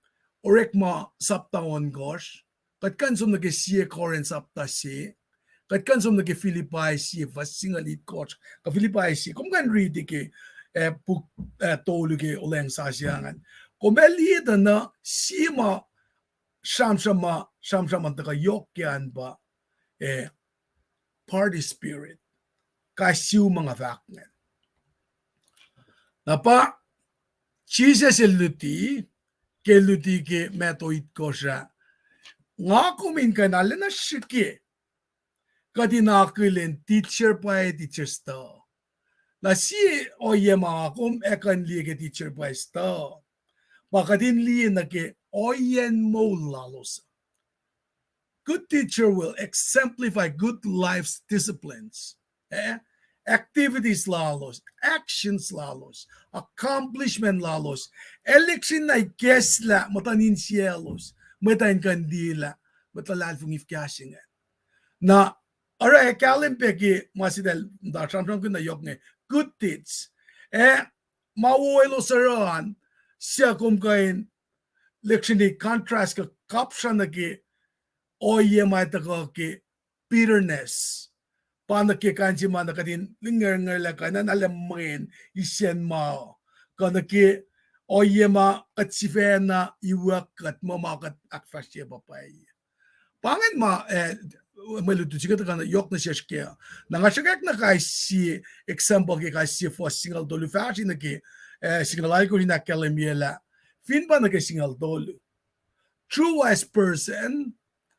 Orekma sapta ohnkohsr, kuht kuh in som nuh ke sie Corinth sapta se, kuht kuh in som nuh ke Philippi sie fuhs singucul itkohsr, kuh Philippi sie, kom kuh in riti ke, eh, puk, eh, tolu ke Olweacng Sasuc ingacn. Kom ac liye tuh na sie ma sramsram, sramsram an tuhkuh yohk ke an pa, eh, party spirit. Kais sie ma nga fahk ingacn. Na pa Jisus el luti, ke luti ke Matthew itkohsr ah, nga kom in kuh in arulacna srihke kuht in akihlen teacher pwacye, teacher stuh. Na sie ohiyac ma nga kom ac kuh in liye ke teacher pwacye stuh, pa kuht in liye nuh ke ohiyacn moul lalos. Good teacher will exemplify good life's disciplines. Eh? Activities lalos, actions lalos, accomplishment lalos, el lihksreni na ikacslah muhtuhn insiyaclos, mwet uh in kuh in liyelah mwet luhlahlfongi fuhkah se ingacn. Na oruh ac kahlwem pac ke ma se eltahl muhta sramsramkihn na yohk inge, good deeds. Eh, ma wo elos oruh an, suc kom kuh in lihksreni contrast kuh kapsra nuh ke ohiyac ma tuhkuh ke bitterness. Pa nuh ke kain se ma na kuht in lingerngerlah kuh na, na lem mwen isacn ma, kuh nuh ke ohiyac ma kuht sifacna iwuck kuht muh ma kuht ahkfahsrye pa pwacye. Pa ingacn ma, eh, mwe lutlut se inge tuhkuh yohk nuh sesr kac. Na nga sruhkwack na kais sie example ke kais sie fuhs singucul tolu fahsr nuh ke, eh, singucul alkosr in ahkkahlwemye lah, fin pa nuh ke singucul tolu. True wise person,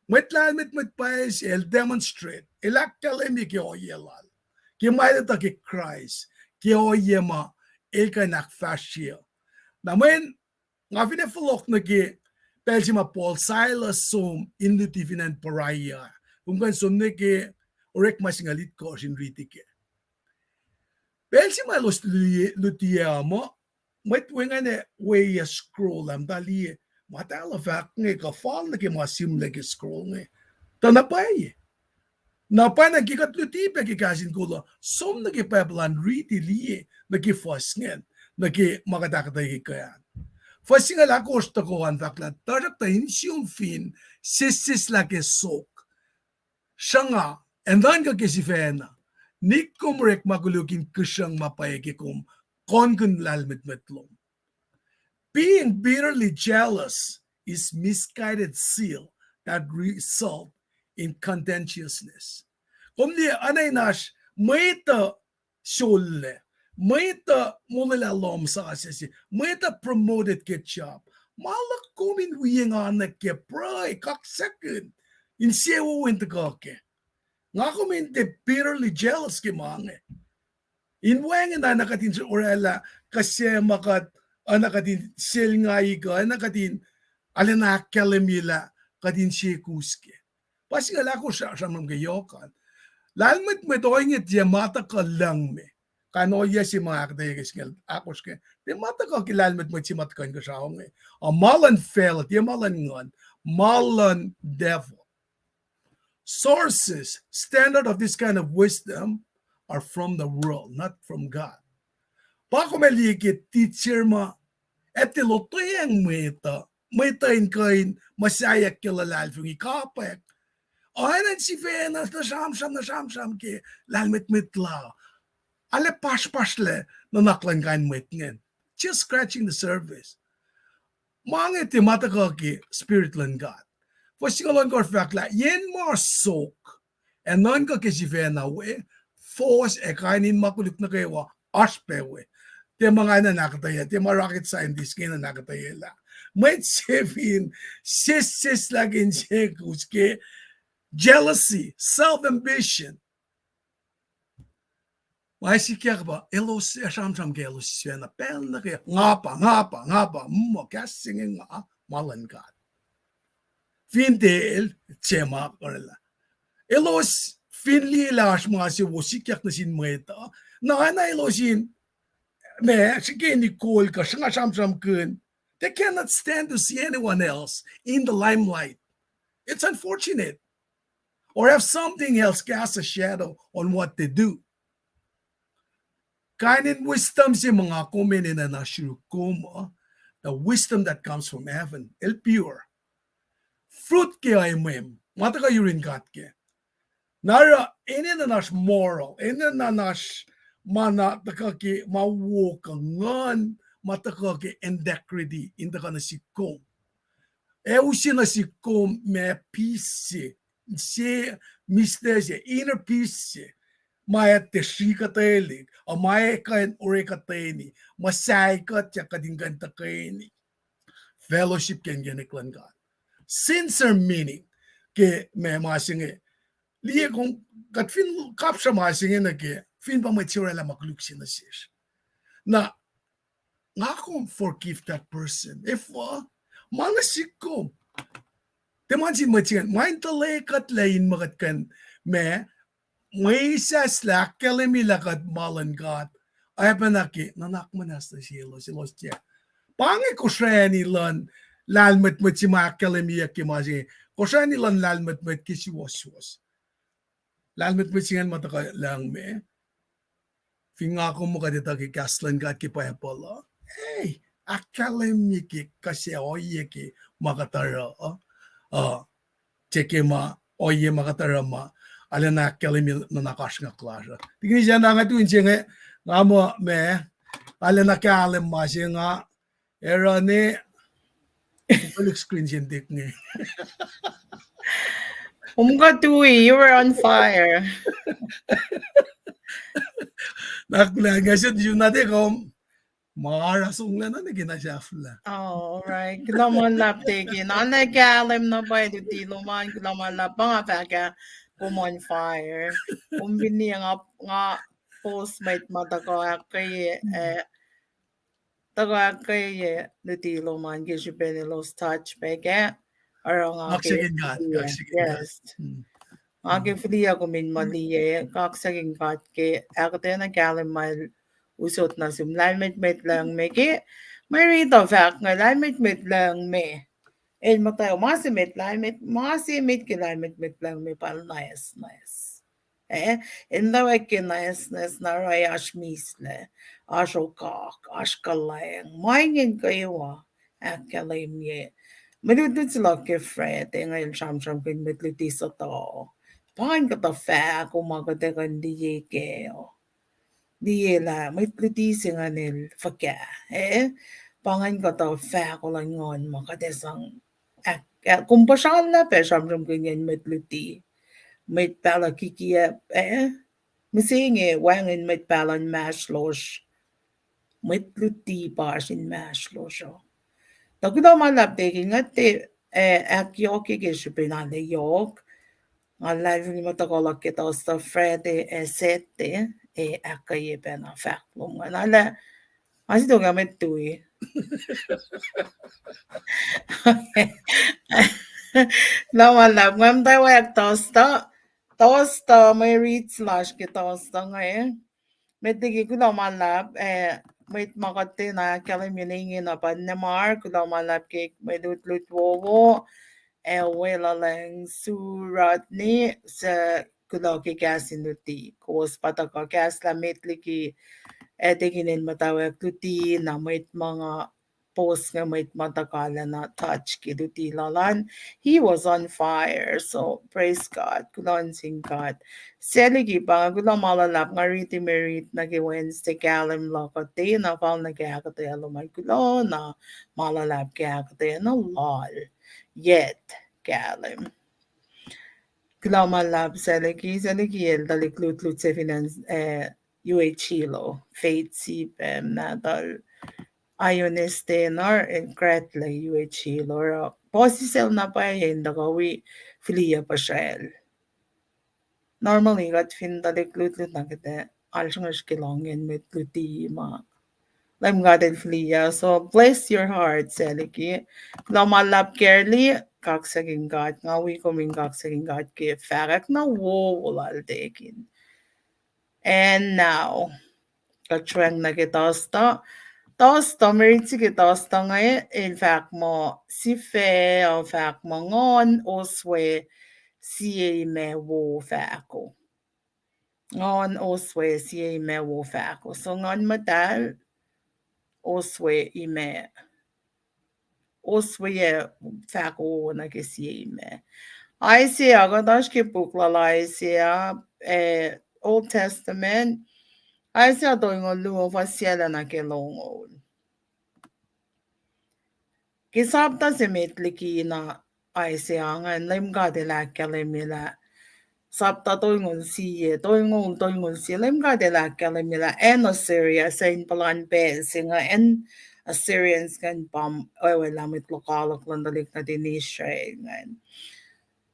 mwet lahlmwetmwet pwacye se el demonstrate, el ahkkahlwemye ke ohiyac lal, ke ma el etuh ke Kraist, ke ohiyac ma el kuh in ahkfahsrye. Na mweyen nga finne fohlohk nuh ke pacl se ma Paul, Silas som in luti fin acn Beroea, kom kuh in som nuh ke Orekma singucul itkohsr in riti kac. Pacl se ma elos luti, luti ah muh, mwet wacngihn ah weyac scroll ah muhta liye, ma eltahl fahk inge kuh fal nuh ke ma sihmlac ke scroll inge. Tuh na pwacye. Na pwacye na ke kuht luti pac ke kahs in kol uh, som nuh ke Bible an riti liye nuh ke fuhs ingacn, nuh ke ma kuht ahkuhtweyac ke kuh an. Fuhs singucul ahkosr tohkoh an fahk lah, tuhsruhktuh insiom fin sesseslah ke sok, sruhnga, ac nuhnkuh ke sifacna, nik kom orekma koluk in kihsruhng ma pwacye ke kom kohnkihn lahlmwetmwet lom. Being bitterly jealous is misguided zeal that result in contentiousness. Kom liye, oacna in oasr mwet uh sollac, mwet uh molwelah lohm sasuc se, mwet uh promoted ke job. Ma luhk kom in wienganek ke pruhe, kaksakihn, insewowo in tuhkuh kac. Nga kom in tiac bitterly jealous ke ma inge. In wacngihn oacna kuht in orwaclah kuh se ma kuht, oacna kuht in selngaik uh, oacna kuht in arulacna ahkkahlwemye lah kuht insekus kac. Pa singucul ahkosr sramsram ke yohk an. Lahlmwetmwet ohinge tiac ma tuhkuh lucng me. Kain ohiyac se ma ahkuhtweyac ke singucul ahkosr ke, tiac ma tuhkuh ke lahlmwetmwet se ma tuhkuh inkuhsrao inge. A ma luhn facluh, tiac ma luhn nguhn, ma luhn devil. Sources, standard of this kind of wisdom are from the world, not from God. Pa kom ac liye ke teacher ma, ac tiac lotweacng mwet uh, mwet uh in kuh in muhsaheack ke luhlahlfongi, kapwack. Oacna in sifacna nuh sramsram, nuh sramsram ke lahlmwetmwet la, arlac pahsrpahsrlac nuhnak luhn kain mwet ingacn. Just scratching the surface. Ma inge tiac ma tuhkuh ke Spirit luhn God. Fuhs singucul ohnkohsr fahk lah yen ma sok, Ac nuhnkuh ke sifacna we, force ac kain in ma koluk nuh kwewa, oasr pac we. Tiac ma nga enenuh in ahkuhtweyac, tiac ma rocket scientist inge enenuh in ahkuhtweyac lah mwet se fin sesseslah ke insekus ke jealousy, self-ambition. Ma sikyak pa elos ac sramsram ke elos sifacna pacl nuh ke nga pa, nga pa, nga pa, muh kahs se inge nga, ma luhn God. Fin tiac el, tiac ma orwaclah. Elos fin liye lah oasr ma se wo sikyak nuh sin mwet uh, na, na elos in, ma, srihke in kol kuh sruhnga sramsramkihn. They cannot stand to see anyone else in the limelight. It's unfortunate. Or have something else cast a shadow on what they do. Kain in wisdom se ma nga kom enenuh in sruok kom uh, the wisdom that comes from heaven, el pure. Fruit ke aimwem, ma tuhkuh yurin God ke. Na oruh enenuh in oasr moral, enenuh in oasr ma na tuhkuh ke ma wo kuh nguhn, ma tuhkuh ke integrity in tuhkuh nuh sihk kom. Ac use nuh sihk kom ma peace se, se, mister se, inner peace se, ma ac tiac srihkuhtwelihk, a ma ac kuh in orekuhtweni, muhsahi kuht ac kuht in kuh in tuhkweni fellowship ke inkacnek luhn God. Sincere meaning ke ma, ma se inge. Liye kom, kuht fin kapsra ma se inge nuh ke, fin pa mwet se orwaclah ma koluk se nuh sesr, na nga kom forgive that person. Efuh? Ma nuh sihk kom. Tiac ma sin mwet se ingacn, ma in tuhlekuhtlac in ma kuht kuh in, ma, mwesahslah ahkkahlwemye lah kuht ma luhn God. Oacpacna ke nuhnak muhnahs nuh selos, selos tiac. Pa inge kosrani luhn lahlmwetmwet se ma ahkkahlwemyeyuck ke ma se inge. Kosrani luhn lahlmwetmwet ke suwohswohs. Lahlmwetmwet se ingacn ma tuhkuh lucng me. Fin nga kom muh kuht etuh ke kahs luhn God ke Bible uh, ei, ahkkahlwemye ke kuh se ohiyac ke ma kuht oruh uh, uh, tiac ke ma ohiyac ma kuht oruh ma arulacna ahkkahlwemye nuhnak oasr nga lasr uh. Tikini sacna nga tu in se inge, nga muh ma, arulacna kahlwem ma se nga, Aaron, eh, full screen se inge. Kom kuh tui, you were on fire. Naklah nga sot yunate kom. Ma oruh songlah na nuh ke na sahflah. All right. Kuloh ma luhlahp Deacon. Arlac kahlwem na pwacye luti lom an, kuloh ma luhlahp, pa nga fahk ah, kom on fire. Kom fin liye nga, nga post mwet ma tuhkuh ahkkweye, eh, tuhkuh ahkkweye luti lom an ke srihpen elos touch pac kac. Oruh nga ke, yes. Nga ke fihliyac kom in ma liye, kaksakihn God ke ahkuhtweyac na kahlwem ma el usot nuh sum lahlmwetmwet lucng me ke, mwe riti fahk inge lahlmwetmwet lucng me. El muhtwacwacack ma se met lahlmwet, ma se met ke lahlmwetmwet lucng me pa nwacsnwacs. Eh, in tawek ke nwacsnwacs na oruh oasr mislac, oasr okak, oasr kuhlwacng, ma ingacn kwewa ahkkahlwemye. Mwe lutlut se luhk ke Friday inge el sramsramkihn mwet luti suhtuh. Pa ingacn kuhtuh fahko ma kuht ac kuh in liye kac uh. Liye lah mwet luti se ingacn el fuhkah, eh? Pa ingacn kuhtuh fahko luhn nguhn ma kuht ac sang, ah, kom puhsrallah pac sramsramkihn mwet luti. Mwet pahluh kikiacp, eh? Mihsenge wacngihn mwet pahluh inmahsrlosr. Mwet luti pa oasr inmahsrlosr uh. Tuh kuloh ma luhlahp Deacon, nga tiac, eh, ahkyohkye ke srihpen arlac yohk. Nga luhlahlfongi muh tuhkuh luhk ke Thursday, Friday, ac Saturday, ac ahkkweye pacna fahk lom ingacn. Arlac, nga sito ke met tui. Kuloh ma luhlahp, nga muhtwacwacack Thursday, Thursday, mwe riti lasr ke Thursday inge. Met liki kuloh ma luhlahp, eh, mwet ma kuht tiacna ahkkahlwemye inge na pa Nemar, kuloh ma luhlahp ke mwe lutlut wowo, ac weluhlwacng Sue Rodney, suc kuloh ke kahs in luti. Kowos pa tuhkuh kahslah met liki, eh, tekinen muhtwacwacack luti, na mwet ma nga post inge mwet ma tuhkuh lacna touch ke luti lal an. He was on fire. So praise God. Kuloh nuh sin God. Suc liki pa inge, kuloh ma luhlahp, nga riti mwe riti nuh ke Wednesday, kahlwem luhk uh tiacna fal nuh ke ahkuhtweyac lom an. Kuloh na ma luhlahp ke ahkuhtweyac na lal. Yet, kahlwem. Kuloh ma luhlahp Seliki, Seliki el tuhlihk lutlut se fin acn, eh, U H Hilo, Faith Sipem, nahtuhl Ionis Tenar, el grad lac U H Hilo, oruh puhsisacl na pwacye in tuhkuh wi fihliyac puhsracl. Normally, kuht fin tuhlihk lutlut na kuht ac alsrngursr ke lohng in mwet luti ma Leum God el fihliyac. So bless your heart, Seliki. Kuloh ma luhlahp Kerli, kaksakihn God, nga wi kom in kaksakihn God ke fahkwack na wowo lal tekin. And now, kuht srwacng nuh ke Tosta. Tosta, mwe riti se ke Tosta inge, el fahk muh sifac, uh, fahk muh Nguhn Oswe sie imac wo fahko. Nguhn Oswe sie imac wo fahko. So Nguhn Muhtahl, Oswe imac. Oswe ac fahko wo nuh ke sie imac. Isaiah, kuht oasr ke puk lal Isaiah, eh, Old Testament. Isaiah tolngoul luo, fuhs sie lac nuh ke longoul. Ke sapta se met liki na Isaiah ingacn, Leum God el ahkkahlwemye lah sapta tolngoul sie, tolngoul, tolngoul sie, Leum God el ahkkahlwemye lah acn Assyria, se in puhlan pacl se inge acn Assyrians ingacn pa oacwac lah mwet lokoalok luhn tuhlihk nuhtin Israel ingacn.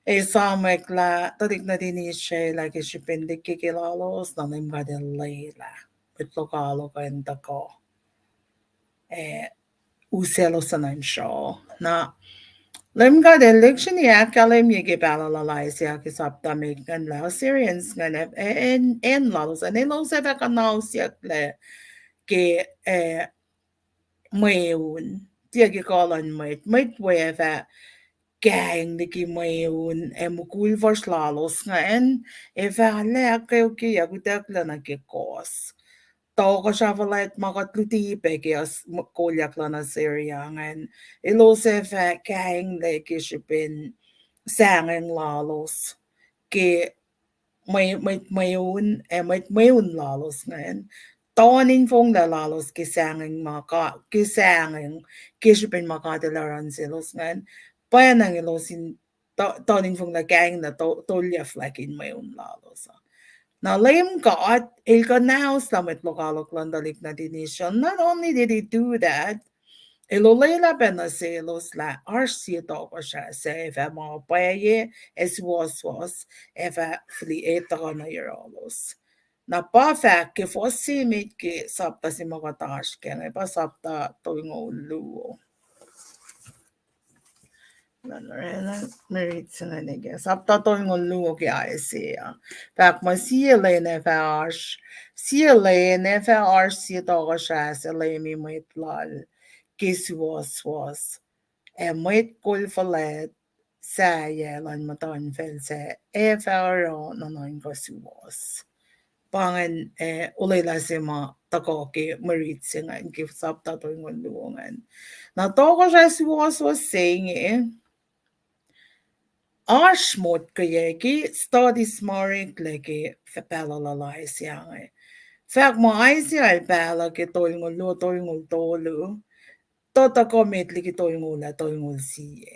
Esamwack lah tuhlihk nuhtin Israel ah ke srihpen lihkkeke lalos, na Leum God el lwelah mwet lokoalok an tuhkuh ac uselos in sruoh. Na Leum God el lihksreni ahkkahlwemye ke pahluh lal Isaiah ke sapta met ingacn lah Assyrians ingacn, acn lalos an, elos ac fah kuhnausyucklac ke, eh, mweun, tiac ke kuh luhn mwet, mwet we ac fah kaing liki mweun ac mukul fuhsr lalos ingacn, ac fah ahkkeokyeyuck utucklac nuh ke kohs. Tohkohsrah fuhlwact ma kuht luti pac ke kolyuck luhn Assyria ingacn, elos ac fah kainglac ke srihpen sahngweng lalos ke mwet mweun, ac mwet mweun lalos ingacn, tohn infonglac lalos ke sahngweng ma, ke sahngweng, ke srihpen ma God el oruh nuh selos ingacn, pwacnwacng elos in tohn infonglac kainglac tolyac fuhlwact in mweun lalos uh. Na Leum God el kuhnahoslah mwet lokoalok luhn tuhlihk nuhtin Israel. Not only did he do that, el olwelah pac nuh selos lah oasr sie tohkohsrah suc ac fah ma pwacye ac suwohswohs, ac fah fihli etuh nuh yohrohlos. Na pa fahk ke fuhs se met ke sapta se ma kuht oasr kac inge, pa sapta tolngoul luo. Sapta tolngoul luo ke Isaiah. Fahk muh sie lwen ac fah oasr, sie lwen ac fah oasr sie tohkohsrah suc lemi mwet lal ke suwohswohs, ac mwet kol fuhlwact sahyac luhn muhtuhnfacl sac ac fah oruh nuhnuhnkuh suwohs. Pa ingacn, eh, olwelah se ma tuhkuh ke mwe riti se ingacn ke sapta tolngoul luo ingacn. Na tohkohsrah suwohswohs se inge oasr motkweyuck ke studies ma oreklac ke pahluh lal Isaiah inge. Fahk muh Isaiah el pahluh ke tolngoul luo, tolngoul tolu, tuh tuhkuh met liki tolngoul ah, tolngoul sie.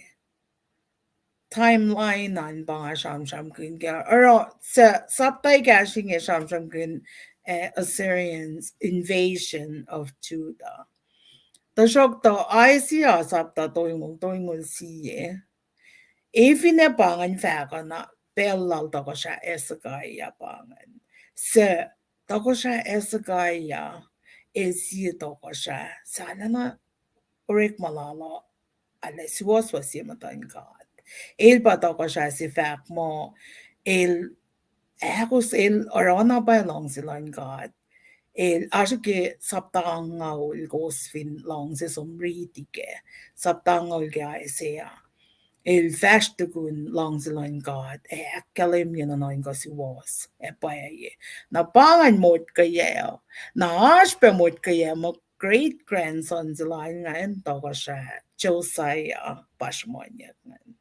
Timeline an pa nga sramsramkihn ke oruh, sapta ekahsr inge sramsramkihn, eh, Assyrians' invasion of Judah. Tuhsruhktuh Isaiah sapta tolngoul, tolngoul sie, e finne pa ingacn fahk uh na pacl lal tohkohsrah Hezekiah pa ingacn. Suc tohkohsrah Hezekiah el sie tohkohsrah suc arulacna orekma lal uh arlac suwohswohs ye muhtuhn God. El pa tohkohsrah se fahk muh el ahkos, el oruh na pwacye luhngse luhn God. El oasr ke sapta angngaul kowos fin luhngse som riti kac, sapta angngaul ke Isaiah. El fahsr tukun luhngse luhn God ac ahkkahlwemye nuhnuhnkuh suwohs ac pwacye. Na pa ingacn motkweyuck. Na oasr pac motkweyuck muh great grandson se lal ingacn tohkohsrah Josiah pa sruhmuhnyuck ingacn.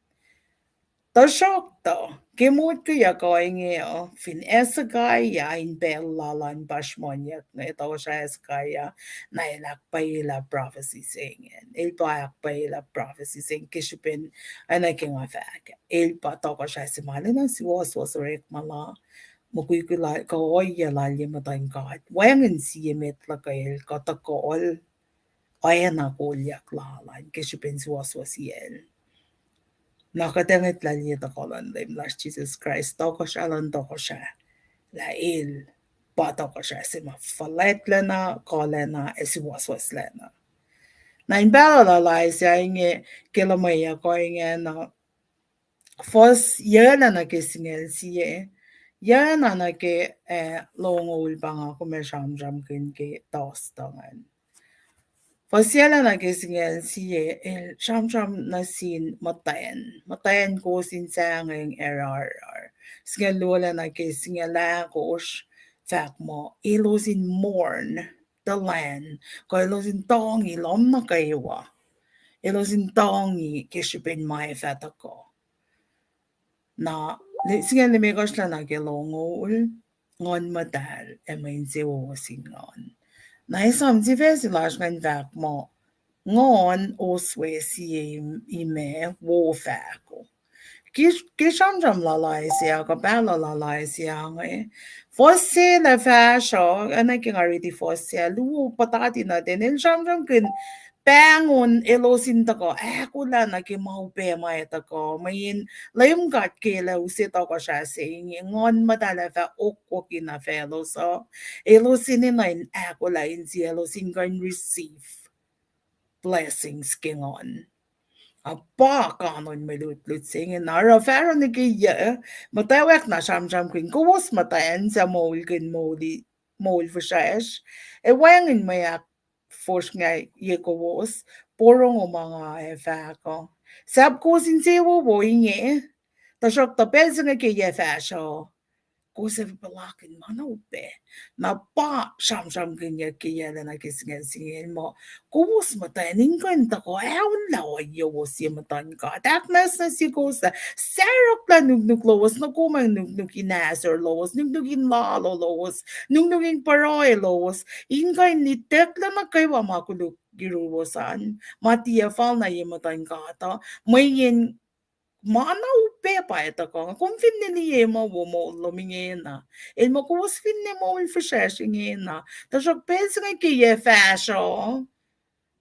Tuhsruhktuh ke motko yac kuh inge uh, fin Hezekiah in pacl lal an pa sruhmuhnyuck inge, tohkohsrah Hezekiah, na el ahkpwacyelah prophecy se ingacn. El pa ahkpwacyelah prophecy se inge ke srihpen, oacna ke nga fahk, el pa tohkohsrah se ma lwelah suwohswohs orekma la, mukwikwi lal, kuh ohiyac lal ye muhtuhn God. Wacngihn sie met luhkwel kuh tuhkuhl, oacna kolyuck lal an ke srihpen suwohswohsiyacl. Na kuht ac ngwetlah liye tuhkuh luhn Leum lasr Jisus Kraist, tohkohsrah luhn tohkohsrah, lah el pa tohkohsrah se ma fuhlwactlacna, kuhlacna, ac suwohswohslacna. Na in pahluh lal Isaiah inge, ke luhmweyuck uh ingena, fuhs yac na nuh ke singucul sie, yac na nuh ke, eh, longoul pa nga kom ac sramsramkihn ke tohstuh ingacn. Fuhs yac na nuh ke singucul sie, el sramsram nuh sin muhtwacn, muhtwacn kowos in sahngweng ac rahrah. Singucul luo na nuh ke singucul ahkosr, fahk muh elos in mourn the land, kuh elos in tohngi lohm nuh kwewa. Elos in tohngi ke srihpen ma ac fah tuhkuh. Na, singucul limekohsr na nuh ke longoul, Nguhn Muhtahl ac mwe insewowo sin Nguhn. Na esam sifac se lasr ingacn fahk muh, Nguhn oswe sie imac wo fahko. Ke sramsram lal Isaiah, kuh pahluh lal Isaiah inge, fuhs se lah fahsruh, oacna ke nga riti fuhs se luo puhtati nuh ten, el sramsramkihn pahngon elos in tuhkuh ahkolah nuh ke ma upac ma ac tuhkuh, mweyen Leum God ke El ac use tohkohsrah se inge, Nguhn Muhtahl ac fah okwokina faclos uh, elos enenuh in ahkolah insiaclos in kuh in receive blessings ke Nguhn. A pa kanon mwe lutlut se inge, na oruh fahsruh nuh ke yac, muhtwacwacack na sramsramkihn kowos muhtwacn suc moulkihn moul fihsracsr, ac wacngihn mwe ahkfohsrngah ye kowos, porongo ma nga ac fahk uh. Sahp kowos insewowo inge, tuhsruhktuh pacl se inge ke yac fahsruh, kowos ac puhlakihn ma na upac. Na pa sramsramkihnyuck ke yac na nuh ke singucul singucul muh, kowos muhtwacn in kuh in tuhkuh aolla ohiyac lowos ye muhtuhn God, ahknwacsnwacsye kowos lah sarahklah nuknuk lowos, nuh komacng nuknuk in ahsor lowos, nuknuk in lalo lowos, nuknuk in pruhe lowos, in kuh in itucklac nuh kwewa ma koluk yuruwos an, ma tiac fal na ye muhtuhn God uh, mweyen ma na upac pa ac tuhkuh. Kom finne liye ma wo moul lom ingena, el muh kowos finne moul fihsracsr ingena, tuhsruhk pacl se inge ke yac fahsruh,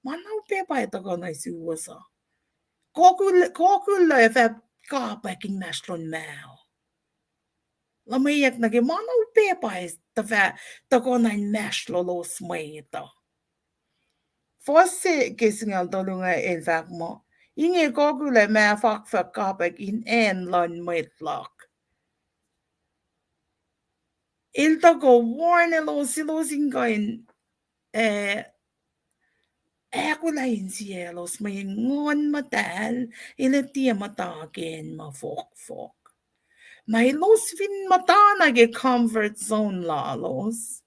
ma na upac pa ac tuhkuh nuh suwos uh. Kokul, kokul ac fah kapwack inmahsrlon mah uh. Luhmweyuck nuh ke ma na upac pa ac tuhfah tuhkuh na inmahsrlolos mwet uh. Fuhs se ke singucul tolu inge el fahk muh, inge kokul ac mah fakfuck kapwack in acn luhn mwet luhk. El tuhkuh warn elos, elos in kuh in, eh, ahkolah insiyaclos mweyen Nguhn Muhtahl el ac tiac muhta ke acn ma fohkfohk. Na elos fin muhta na ke comfort zone lalos,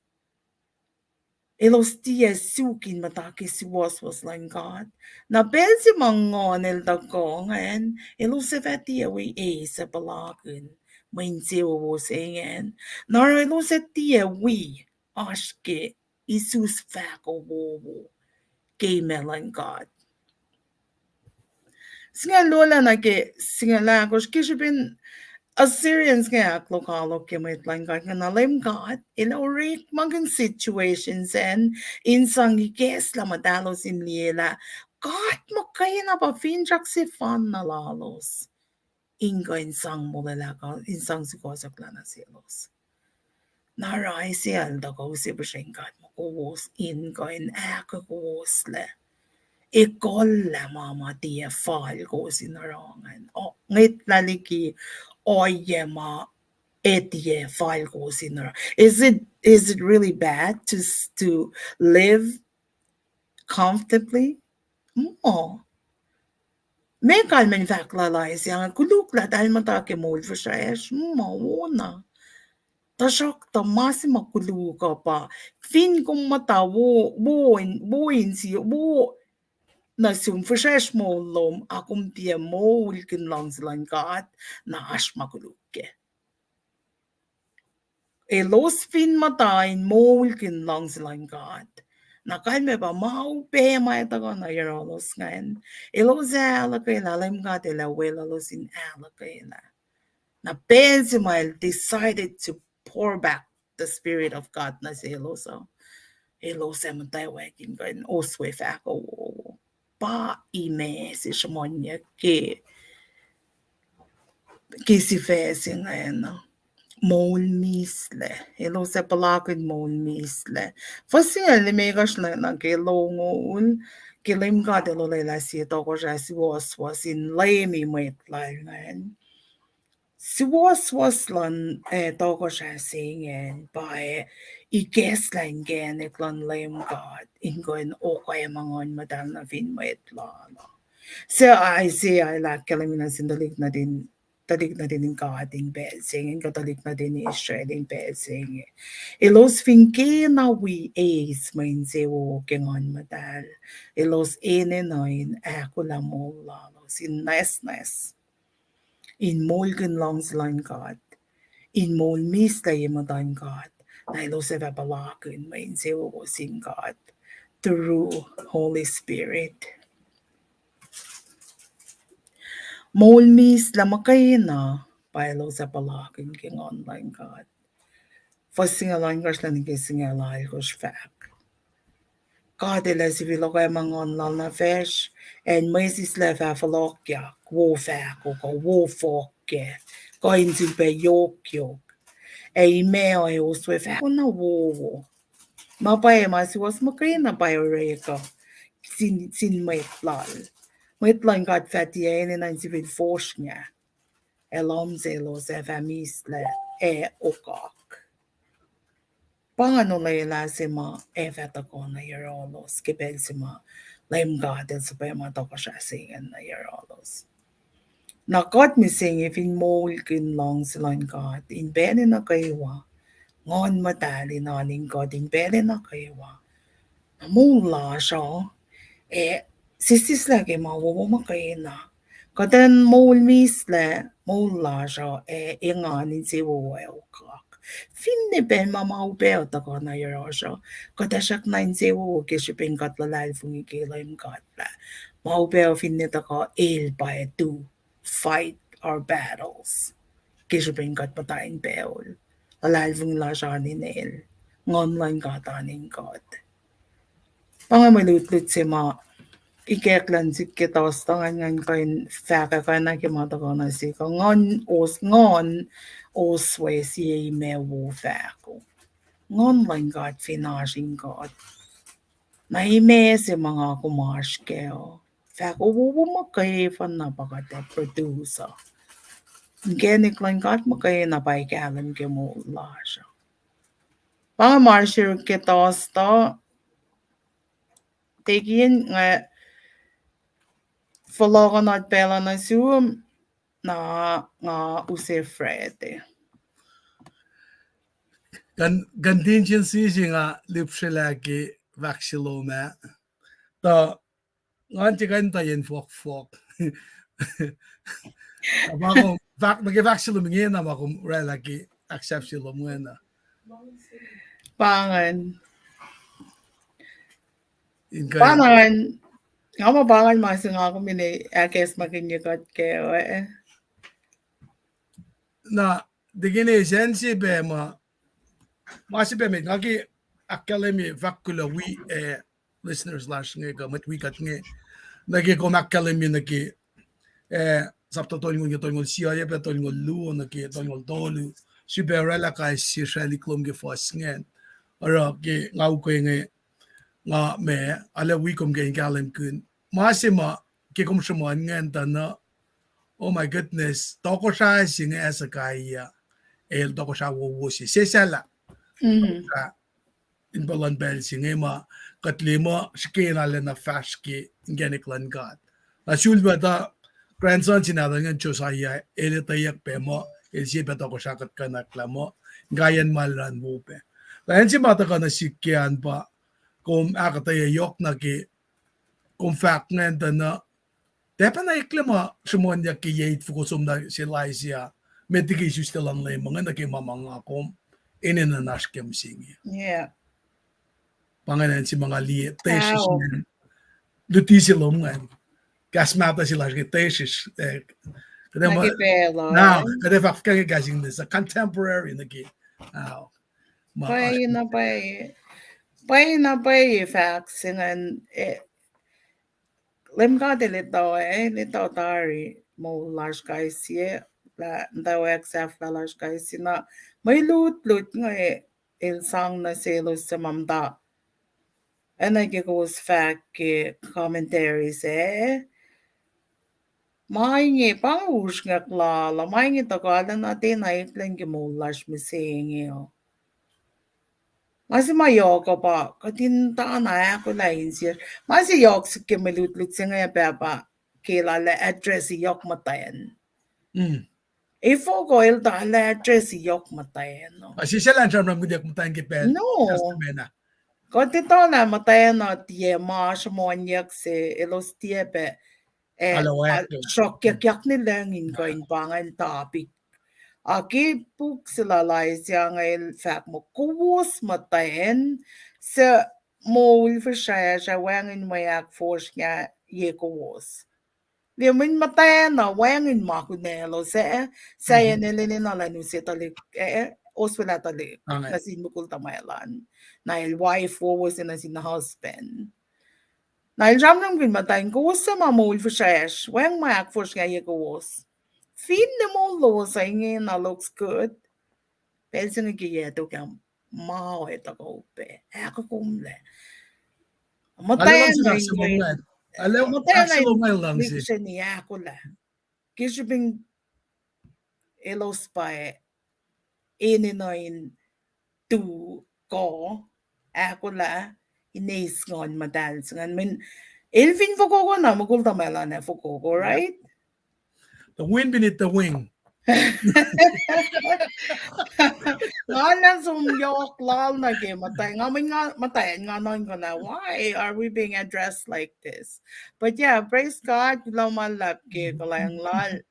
elos tiac suk in muhta ke suwohswohs luhn God. Na pacl se ma Nguhn el tuhkuh ingacn, elos ac fah tiac wi eis ac puhlakihn mwe insewowo se ingacn. Na oruh elos ac tiac wi oasr ke isus fahko wowo ke imac luhn God. Singucul luo na nuh ke singucul ahkosr, ke srihpen Assyrians inge ahklokoalok ke mwet luhn God, na Leum God el orekmakihn situation sacn in sang ikacslah muhtahlos in liye lah God muhkwena pa finsrak sefanna lalos in kuh in sang molwelah, in sang sukohsohklah nuh selos. Na oruh Isaiah el tuhkuh use puhsren God muh kowos in kuh in ahkwoyowoslah, ekuhllah ma ma tiac fal kowos in oruh ingacn. O, ngwetlah liki ohiyac ma ac tiac fal kowos in oruh. Is it, is it really bad to s-, to live comfortably? Muh. Meac kalmacn fahk lal Isaiah inge, koluk lah eltahl muhta ke moul fihsracsr? Muh, wona. Tuhsruhktuh ma se ma koluk uh pa, fin kom muhta wo, wo in, wo insi, wo nuh sum, fihsracsr moul lom, a kom tiac moulkihn luhngse luhn God, na oasr ma koluk kac. Elos fin muhta in moulkihn luhngse luhn God, na kalmac pa ma upac ma ac tuhkuh nuh yohrohlos ingacn. Elos ahluhkwelah, Leum God El ac weluhlos in ahluhkwelah. Na pacl se ma El decided to pour back the Spirit of God nuh selos uh, elos ac muhtwacwacack in kuh in oswe fahko wowo. Pa imac se sruhmuhnyuck ke, ke sifac se ingacn uh, moul mihslac. Elos ac puhlakihn moul mihslac. Fuhs singucul limekohsr nuh, nuh ke longoul, ke Leum God El olwelah sie tohkohsrah suwohswohs in leumi mwet Lal ingacn. Suwohswohs luhn, eh, tohkohsrah se ingacn pa, eh, ikacslah inkacnek luhn Leum God in kuh in okwacma Nguhn Muhtahl nuh fin mwet Lal uh. Suc Isaiah el ahkkahlwemye nuh sin tuhlihk nuhtin, tuhlihk nuhtin God in pacl se inge, kuh tuhlihk nuhtin Israel in pacl se inge. Elos fin kena wi eis mwe insewowo ke Nguhn Muhtahl, elos enenuh in ahkolah moul lalos in nwacsnwacs, in moulkihn luhngse luhn God, in moul mihslac ye muhtuhn God, na elos ac fah puhlakihn mwe insewowo sin God through Holy Spirit. Moul mihslac muhkwena pa elos ac puhlakihn ke Nguhn luhn God. Fuhs singucul ohnkohsr nuh ke singucul alkohsr fahk, God El ac sifil okwacma Nguhn Lal nuh facsr, ac mwe sislah fah fohlohkyak, wo fahko kuh wo fohk kac, kuh in sifilpac yohkyohk. Ac imac uh ac oswe fahko na wowo. Ma pwacye ma suwohs muhkwena pa orek uh sin, sin mwet Lal. Mwet luhn God fah tiac enenuh in sifil fosrngah. Ac lohm selos ac fah mihslac ac okak. Pa ingacn olwelah se ma ac fah tuhkuh nuh yohrohlos ke pacl se ma Leum God El suhpwacma tohkohsrah se ingacn nuh yohrohlos. Na kuht mihsenge fin moulkihn luhngse luhn God in pacl nuh kwewa, Nguhn Muhtahl in oan in kuht in pacl nuh kwewa, na moul lasr uh ac sesseslah ke ma wowo muhkwena. Kuht in moul mihslac, moul lasr uh ac engan insewowo ac okak. Finne pacl ma ma upac uh tuhkuh nuh yohrohsr uh, kuht ac srackna insewowo ke srihpen kuht luhlahlfongi ke Leum God lah ma upac uh finne tuhkuh, El pa ac tu fight our battles ke srihpen kuht muhta in pacl. Luhlahlfongi lasr oan in El, Nguhn luhn God oan in kuht. Pa inge mwe lutlut se ma ikacklah nuh sihk ke Thursday ingacn, ngan kuh in fahkwack na ke ma tuhkuh nuh sihk uh. Nguhn os-, Nguhn oswe sie imac wo fahko. Nguhn luhn God fin oasr in kuht, na imac se ma nga kom oasr kac uh, fahko wowo muhkwena pa kuht ac produce uh. Inkacnek luhn God muhkwena pa ac kahlwem ke moul lasr uh. Pa inge ma oasr yuruk ke Thursday, tekin nga fohlohkohnot pacl uh nuh sum, na nga use Friday. Con-, contingency se nga lihpsrelah ke fahk se lom ah. Tuh ngan tiac kuh in tuh yen fohkfohk. Ma kom fahk, nuh ke fahk se lom ingena ma kom oraclah ke ahksahfye lom ingena. Pa ingacn. Pa ingacn. Nga muh pa ingacn ma se nga kom in ahkacsmakihnye kuht kac uh. Na, tekin, sacn se pac ma, ma se pac met nga ke ahkkahlwemye fahk kuloh wi, eh, listeners lasr inge kuh mwet wi kuht inge, nuh ke kom ahkkahlwemye nuh ke, eh, sapta tolngoul ke tolngoul sie, oacyacpac tolngoul luo nuh ke tolngoul tolu. Srihpac oraclah kais sie sraclihk lom ke fuhs ingacn. Oruh ke nga ukwe inge, nga ma, arlac wi kom ke in kahlwemkihn ma se ma ke kom sruhmuhn ingacn tuh na, oh my goodness, tohkohsrah se inge Hezekiah, el tohkohsrah wowo se, sesseslah tohkohsrah in pa luhn pacl se inge ma kuht liye muh srihke in arulacna fahsr ke inkacnek luhn God. Na sulpac tuh grandson se nahtuhl ingacn Josiah, el etweyuck pac muh el sie pac tohkohsrah kuht konwacack lah muh inkaiyacn ma el run wo pac. Na acn se ma tuhkuh nuh sihk ke an pa kom ahkuhtweyac yohk nuh ke kom fahk ingacn tuh na, tiac pacna eklac ma sruhmuhnyuck ke yac itfoko somlah se Laisia, met liki isuslac luhn Leum, ma inge nuh ke ma ma nga kom enenuh in oasr ke mihsenge. Pa ingacn se ma nga liye, tesrihsr ingacn. Luti se lom ingacn. Kahs mahtuh se lasr ke tesrihsr, eh, kuht ac muh, na, kuht ac fahk ke kahs English, a contemporary nuh ke, uh, ma oasr. Pwacyena pwacye, pwacyena pwacye fahk se ingacn, eh, Leum God El etuh, eh, El etuh tari moul lasr kais sie, lah muhtwacwacack sahflah lasr kais sie na, mwe lutlut inge El sang nuh selos suc ma muhta, oacna ke kowos fahk ke commentary se, ma inge pa inge usrnguck lal uh, ma inge tuhkuh lacna tiacna eklac ke moul lasr mihsenge uh. Ma se ma yohk uh pa kuht in tana ahkolah insiyacsr. Ma se yohk sihk ke mwe lutlut se inge pahpah, ke lal ac address yohk muhtwacn. Efuh kuh el tuh lah address yohk muhtwacn uh? Sisacl an sramsram kuht yohk muhtwacn ke pacl. No. Kuht etuh lah muhtwacn uh tiac ma sruhmuhnyuck se, elos tiac pac, eh, sruokyuckyak nilacng in kuh in pa ingacn topic. Ac ke puk se lal Isaiah inge el fahk muh kowos muhtwacn suc moul fihsracsr ac wacngihn mwe ahkfohsrngah ye kowos. Liye mweyen muhtwacn uh wacngihn ma kunaclos, eh, sahyacn el enenuh lah in use tuhlihk, eh, oswelah tuhlihk nuh sin mukul tuhmwacl an. Na el wife wowo se nuh sin husband. Na el sramsramkihn muhtwacn, kowos suc ma moul fihsracsr, wacngihn ma ahkfohsrngah ye kowos. Finne moul lowos uh ingena looks good, pacl se inge ke yac tok ah ma ac tuhkuh upac, ahkuhkomlac. Muhtwacn uh, muhtwacn uh lihksreni ahkolah. Ke srihpen elos pa enenuh in tu kuh ahkolah in eis Nguhn Muhtahl se ingacn. Mweyen el fin fokoko na mukul tuhmwacl an ac fokoko, right? The wind beneath the wing. Nga na som yohk lal nuh ke muhtwacn, nga, nga, muhtwacn nga nuhnkuh lah, why are we being addressed like this? But yeah, praise God, kuloh ma luhlahp ke kuhlwacng lal.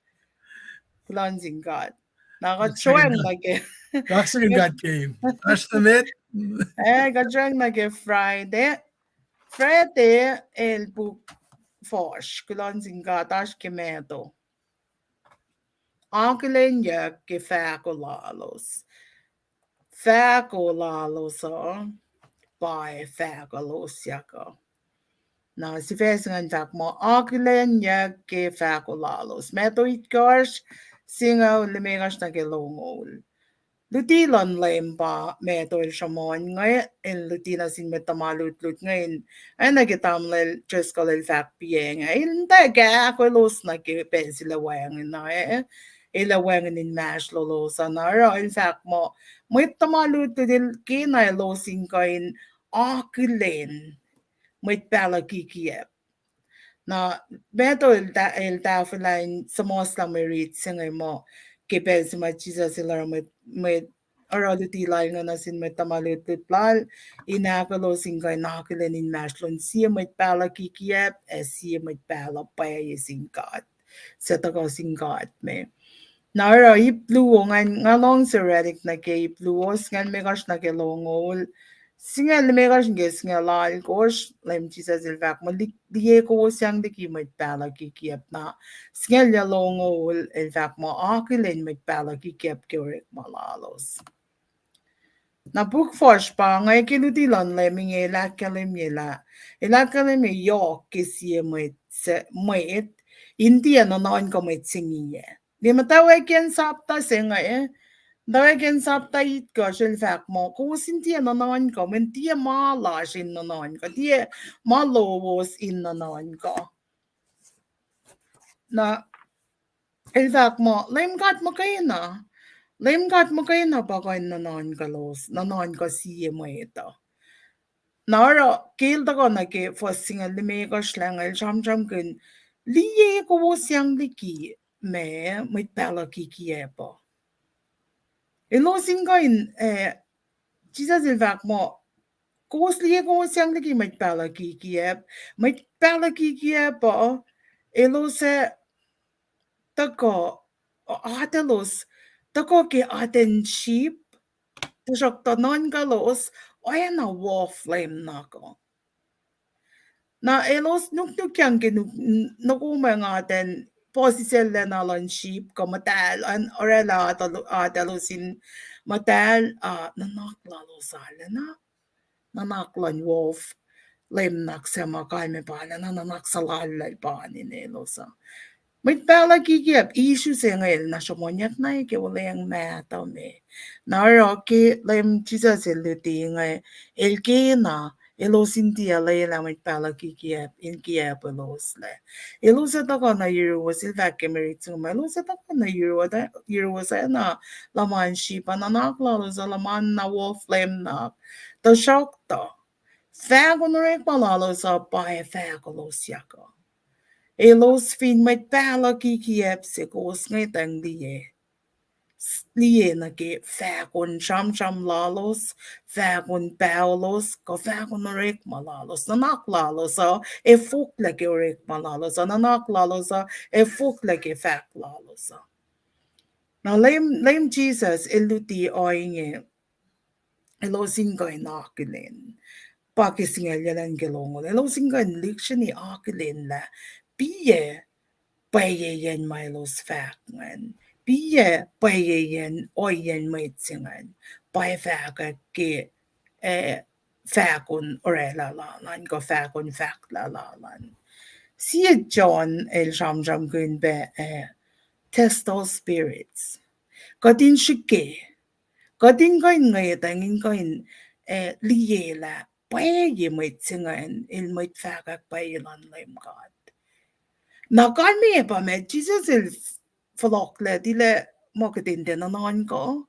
Kuloh nuh sin God. Na kuht sroacng nuh ke, eh, kuht sroacng nuh ke Friday. Friday el puk fuhsr, kuloh nuh sin God, oasr ke Matthew. Akihlenyuck ke fahko lalos. Fahko lalos uh pa fahko losyak uh. Na sifac se ingacn fahk muh akihlenyuck ke fahko lalos. Matthew itkohsr, singucul limekohsr nuh ke longoul. Luti luhn Leum pa Matthew el sruhmuhn inge, el luti nuh sin mwet tuhma lutlut inge, in, oacna ke tamuhlwel Driscoll el fahk piac inge, el muhtwacwacack ahkoelos nuh ke pacl se el wacngihn uh, eh, el wacngihn inmahsrlolos uh, na oruh el fahk muh mwet tuhma lutlut el kena elos in kuh in akihlen mwet pahluh kikiacp. Na Matthew el ta-, el tahfwelah in suhmuhslah mwe rit se inge muh ke pacl se ma Jisus el oruh mwet, mwet oruh luti lal inge nuh sin mwet tuhma lutlut lal, in ahkoelos in kuh in akihlen inmahsrlon sie mwet pahluh kikiacp ac sie mwet pahluh pwacye sin God, suc tuhkuh sin God me. Na oruh ip luo ingacn, nga luhngse orwaclihk nuh ke ip luo, singucul limekohsr nuh ke longoul, singucul limekohsr nuh ke singucul alkohsr, Leum Jisus el fahk muh li-, liye kowos yang liki mwet pahluh kikiacp. Na singucul longoul el fahk muh akihlen mwet pahluh kikiacp ke orekma lalos. Na puk fuhsr pa inge ke luti luhn Leum inge el ahkkahlwemye lah, el ahkkahlwemye yohk ke sie mwet, mwet in tiac nuhnuhnkuh mwet se inge. Liye muhtwacwacackiyacn sapta se inge, muhtwacwacackiyacn sapta itkohsr el fahk muh kowos in tiac nuhnuhnkuh, mweyen tiac ma lasr in nuhnuhnkuh, tiac ma lowos in nuhnuhnkuh. Na el fahk muh Leum God muhkwena, Leum God muhkwena pa kuh in nuhnuhnkuh, nuhnuhnkuh sie mwet uh. Na oruh ke el tuhkuh nuh ke fuhs singucul limekohsr lah inge el sramsramkihn, liye kowos yang liki ma mwet pahluh kikiacp uh. Elos in kuh in, eh, Jisus el fahk muh, kowos liye kowos sang liki mwet pahluh kikiacp. Mwet pahluh kikiacp uh, elos ac tuhkuh, atalos, tuhkuh ke atacn sip, tuhsruhktuh nuhnkuhlos oacna wolf lamb nuh kwewa. Na elos nuknukyang ke nuk-, n-, nuhkuh ma nga ten puhsisacllah na luhn sip kuh muhtahl, an oraclah atalos in muhtahl, ah, nuhnak lalos arulacna nuhnak luhn wolf lamb nuh kwewa suc ma kalmac pa arulacna nuhnak suhlallacl pa ninac elos uh. Mwet pahluh kikiacp, issue se inge el na sruhmuhnyuck na ke wuhlweacng mahtuh me. Na oruh ke Leum Jisus el luti inge, el kena elos in tiac lwelah mwet pahluh kikiacp in kiacp eloslac. Elos ac tuhkuh nuh yuruwos, el fahk ke mirit se inge, elos ac tuhkuh nuh yuruwos, yuruwos oacna luhman sip, ac nuhnak lalos uh luhman na wolf lamb nuh kwewa. Tuhsruhktuh fahkon orekma lalos uh pa ac fahkolosyak uh. Elos fin mwet pahluh kikiacp se kowos ngwetacng liye, liye nuh ke fahkon sramsram lalos, fahkon paholos, kuh fahkon orekma lalos. Nuhnak lalos uh ac foklac ke orekma lalos uh, nuhnak lalos uh ac foklac ke fahk lalos uh. Na Leum, Leum Jisus el luti ohinge, elos in kuh in akihlen. Pa ke singucul luo an ke longoul, elos in kuh in lihksreni akihlen lah piac pwacyeyacn ma elos fahk ingacn, piac pwacyeyacn ohiyacn mwet se ingacn, pa ac fahkwack ke, eh, fahkon oraclah lal an kuh fahkon fahklah lal an. Sie John el sramsramkihn pac, eh, test all spirits. Kuht in srihke, kuht in kuh in ngwetacng in kuh in, eh, liye lah pwacye mwet se ingacn el mwet fahkwack pwacye luhn Leum God. Na kalmeyac pa ma Jisus el fohlohklac tilac muh kihtin tiac nuhnuhnkuh,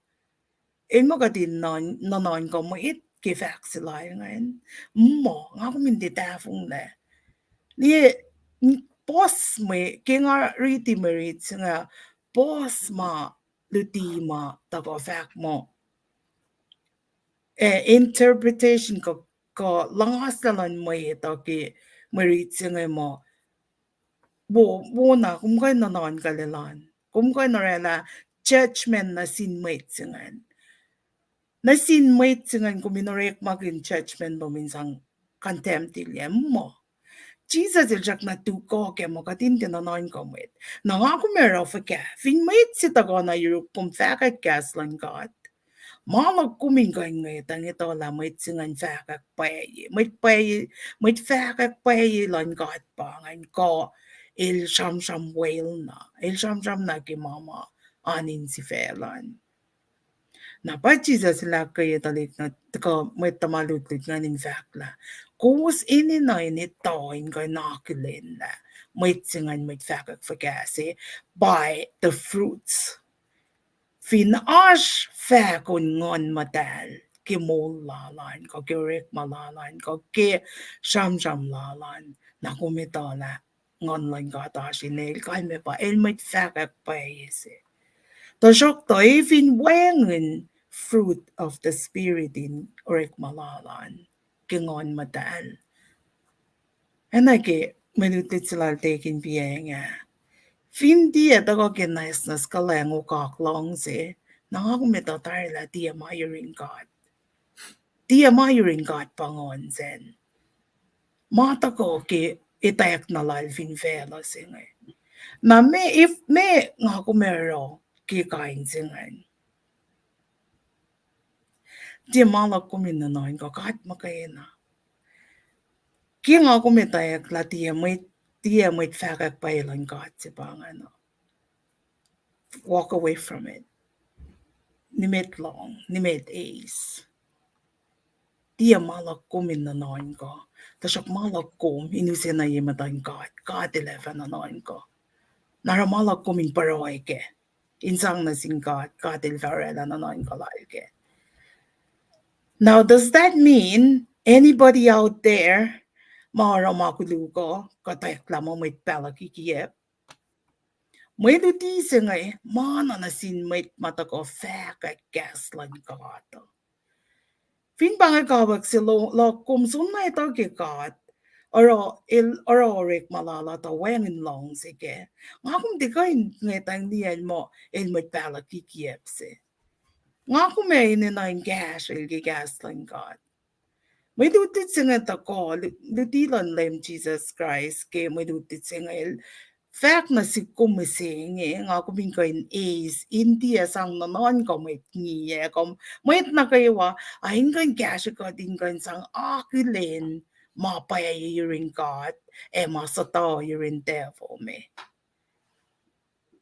el muh kihtin nuhnuhnkuh mwet ke fahk se lal ingacn. Muh nga kom in tiac tahfonglac. Liye, puhs mwe, ke nga riti mwe rit se inge, puhs ma luti ma tuhkuh fahk muh, eh, interpretation kuh, kuh luhngaslah luhn mwet uh ke mwe rit se inge muh, wo, wona, kom kuh in nuhnuhnkuh elan, kom kuh in oraclah judgment nuh sin mwet se ingacn. Nuh sin mwet se ingacn kom in orekmakihn judgment lom in sang condemn-ilyac muh. Jisus el srackna tukun ke muh kuht in tiac nuhnuhnkuh mwet. Na nga kom ac oruh fuhkah, fin mwet se tuhkuh nuh yuruk kom fahkwack kahs luhn God, ma luhk kom in kuh in ngwetacng etuh lah mwet se ingacn fahkwack pwacye, mwet pwacye, mwet fahkwack pwacye luhn God pa ingacn kuh el sramsram wel na, el sramsram na ke ma ma oan insifacl an. Na pa Jisus el ahkkweye tuhlihk nuhtin mwet tuhma lutlut ingacn in fahk lah, kowos enenuh in etuh in kuh in akihlen lah mwet se ingacn mwet fahkwack fuhkah se, by the fruits. Fin oasr fahkon Nguhn Muhtahl ke moul lal an, kuh ke orekma lal an, kuh ke sramsram lal an, na kom etuh lah Nguhn luhn God oasr inel, kalmac pa el mwet fahkwack pwacye se. Tuhsruhktuh e fin wacngihn fruit of the Spirit in orekma lal an ke Nguhn Muhtahl, acna ke mwe lutlut se lal tekin piacng ah, fin tiac tuhkuh ke nwacsnwacs, kuhlwacng, okak, luhngse, na nga kom etuh tari lah tiac ma yurin God. Tiac ma yurin God pa Nguhn sacn. Ma tuhkuh ke etwacack na lal fin facluh se inge. Na meac, meac nga kom ac oruh ke kain se ingacn? Tiac ma luhk kom in nuhnuhnkuh, God muhkwena. Ke nga kom etwacack lah tiac mwet, tiac mwet fahkwack pwacye luhn God se pa ingacn, walk away from it. Nimet lohng, nimet eis. Tiac ma luhk kom in nuhnuhnkuh, tuhsruhk ma luhk kom in use nuh ye muhtuhn God, God El ac fah nuhnuhnkuh. Na oruh ma luhk kom in pruhe kac in sang nuh sin God, God El fah oraclah nuhnuhnkuh lal kac. Now, does that mean anybody out there, ma oruh ma koluk uh, kuh etwacack lah ma mwet pahluh kikiacp, mwe luti se inge ma na nuh sin mwet ma tuhkuh fahkwack kahs luhn God uh? Fin pa inge kawuck se lo-, luhk kom, som na etuh ke God, oruh el, oruh orekma lal uh tuh wacngihn luhngse kac. Nga kom tiac kuh in ngwetacng liyacl muh el mwet pahluh kikiacp se. Nga kom ac enenuh in kahsrwel ke kahs luhn God. Mwe lutlut se inge tuhkuh, lu-, luti luhn Leum Jisus Kraist ke mwe lutlut se inge el fahk nuh sihk kom mihsenge, nga kom in kuh in eis in tiac sang nuhnuhnkuh mwet ngiyac, kom mwet nuh kwewa, a in kuh in kahsrwe kuht in kuh in sang akihlen ma pwacye yurin God ac ma suhtuh yurin devil me.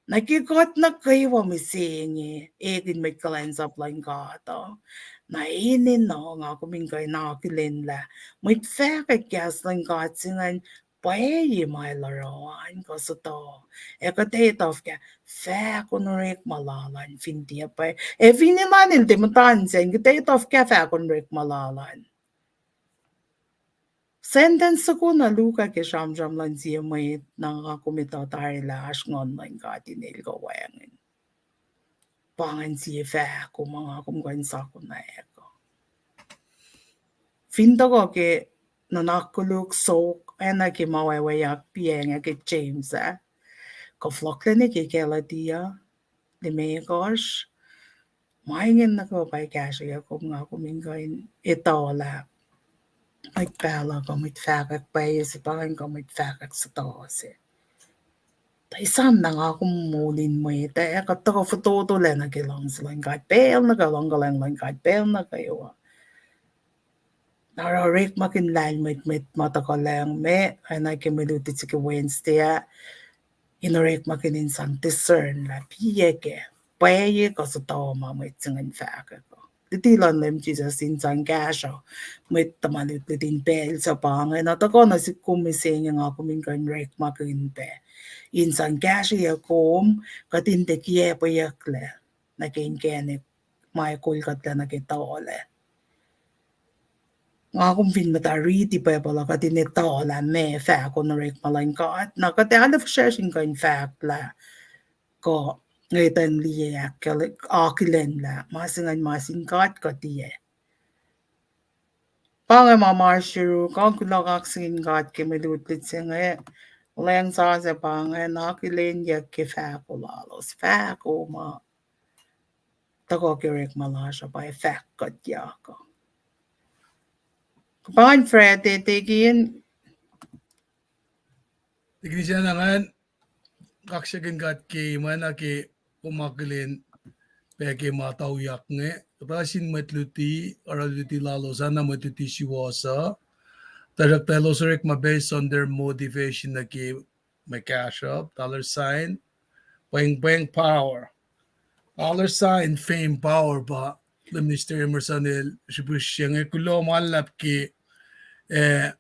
Na ke kuht nuh kwewa mihsenge ekihn mwet kuhlwacnsap luhn God uh, na enenuh nga kom in kuh in akihlen lah mwet fahkwack kahs luhn God se ingacn pwacye ma el oruh an kuh suhtuh. Ac kuht etuh fuhkah fahk on orekma lal an fin tiac pwacye. Ac fin elan el tiac muhta in sacn, kuht etuh fuhkah fahk on orekma lal an. Sentence soko na luhk ah ke sramsram luhn sie mwet, na nga kom etuh tari lah oasr Nguhn luhn God in el kuh wacngihn. Pa ingacn sie fahko ma nga kom kuh in sokwack na ac kuh. Fin tuhkuh ke nuhnak koluk sok, acna ke ma wacwacack piacng ah ke James ah, kuh fohlohklac nuh ke Galatia limekohsr, ma ingacn nuh kwewa pa kahsrweyuck kom, nga kom in kuh in etuh lah mwet pahluh kuh mwet fahkwack pwacye se pa ingacn kuh mwet fahkwack suhtuh se. Tuh esam na nga kom moul in mwet ah, kuht tuhkuh fototolac nuh ke luhngse luhn God pacl nuh kwewa, luhngkuhlwacng luhn God pacl nuh kwewa. Na oruh orekmakihn lahlmwetmwet ma tuhkuh lucng me, acna ke mwe lutlut se ke Wednesday ah, in orekmakihn in sang discern lah piac kac, pwacye kuh suhtuh ma mwet se ingacn fahkwack uh. Luti luhn Leum Jisus in sang kahsruh mwet tuhma lutlut in pacl suc pa inge, na tuhkuh nuh sihk kom mihsenge, nga kom in kuh in orekmakihn pac in sang kahsrweyuck kom, kuht in tiac kiacpweyucklac nuh ke inkacnek ma kol kuhtlac nuh ke tuhlac. Nga kom fin muhta riti Bible uh, kuht in etuh lah meac fahk on orekma luhn God. Na kuht ac arlac fihsracsr in kuh in fahk lah kuh ngwetacng liye ahk-, akihlen lah ma se ingacn ma sin God kuh tiac. Pa inge ma ma sriru, kuh kuloh kaksakihn God ke mwe lutlut se inge, olweacng sasuc pa inge, na akihlenyuck ke fahko lalos, fahko ma tuhkuh ke orekma lasr uh pa ac fahk kuhtyak uh. Kuh pa ingacn Friday tekin. Tekin sacna ingacn, kaksakihn God ke ma na ke kom akihlen pac ke ma tuyak inge. Kuhtuh sin mwet luti, oruh luti lalos ah na mwet luti suwohs uh. Tuhsruhktuh elos orekma based on their motivation nuh ke mwe kahsruhp, dollar sign, pweng, pweng power. Dollar sign, fame, power pa Minister Emerson el srihpihsrye inge. Kuloh ma luhlahp ke, eh,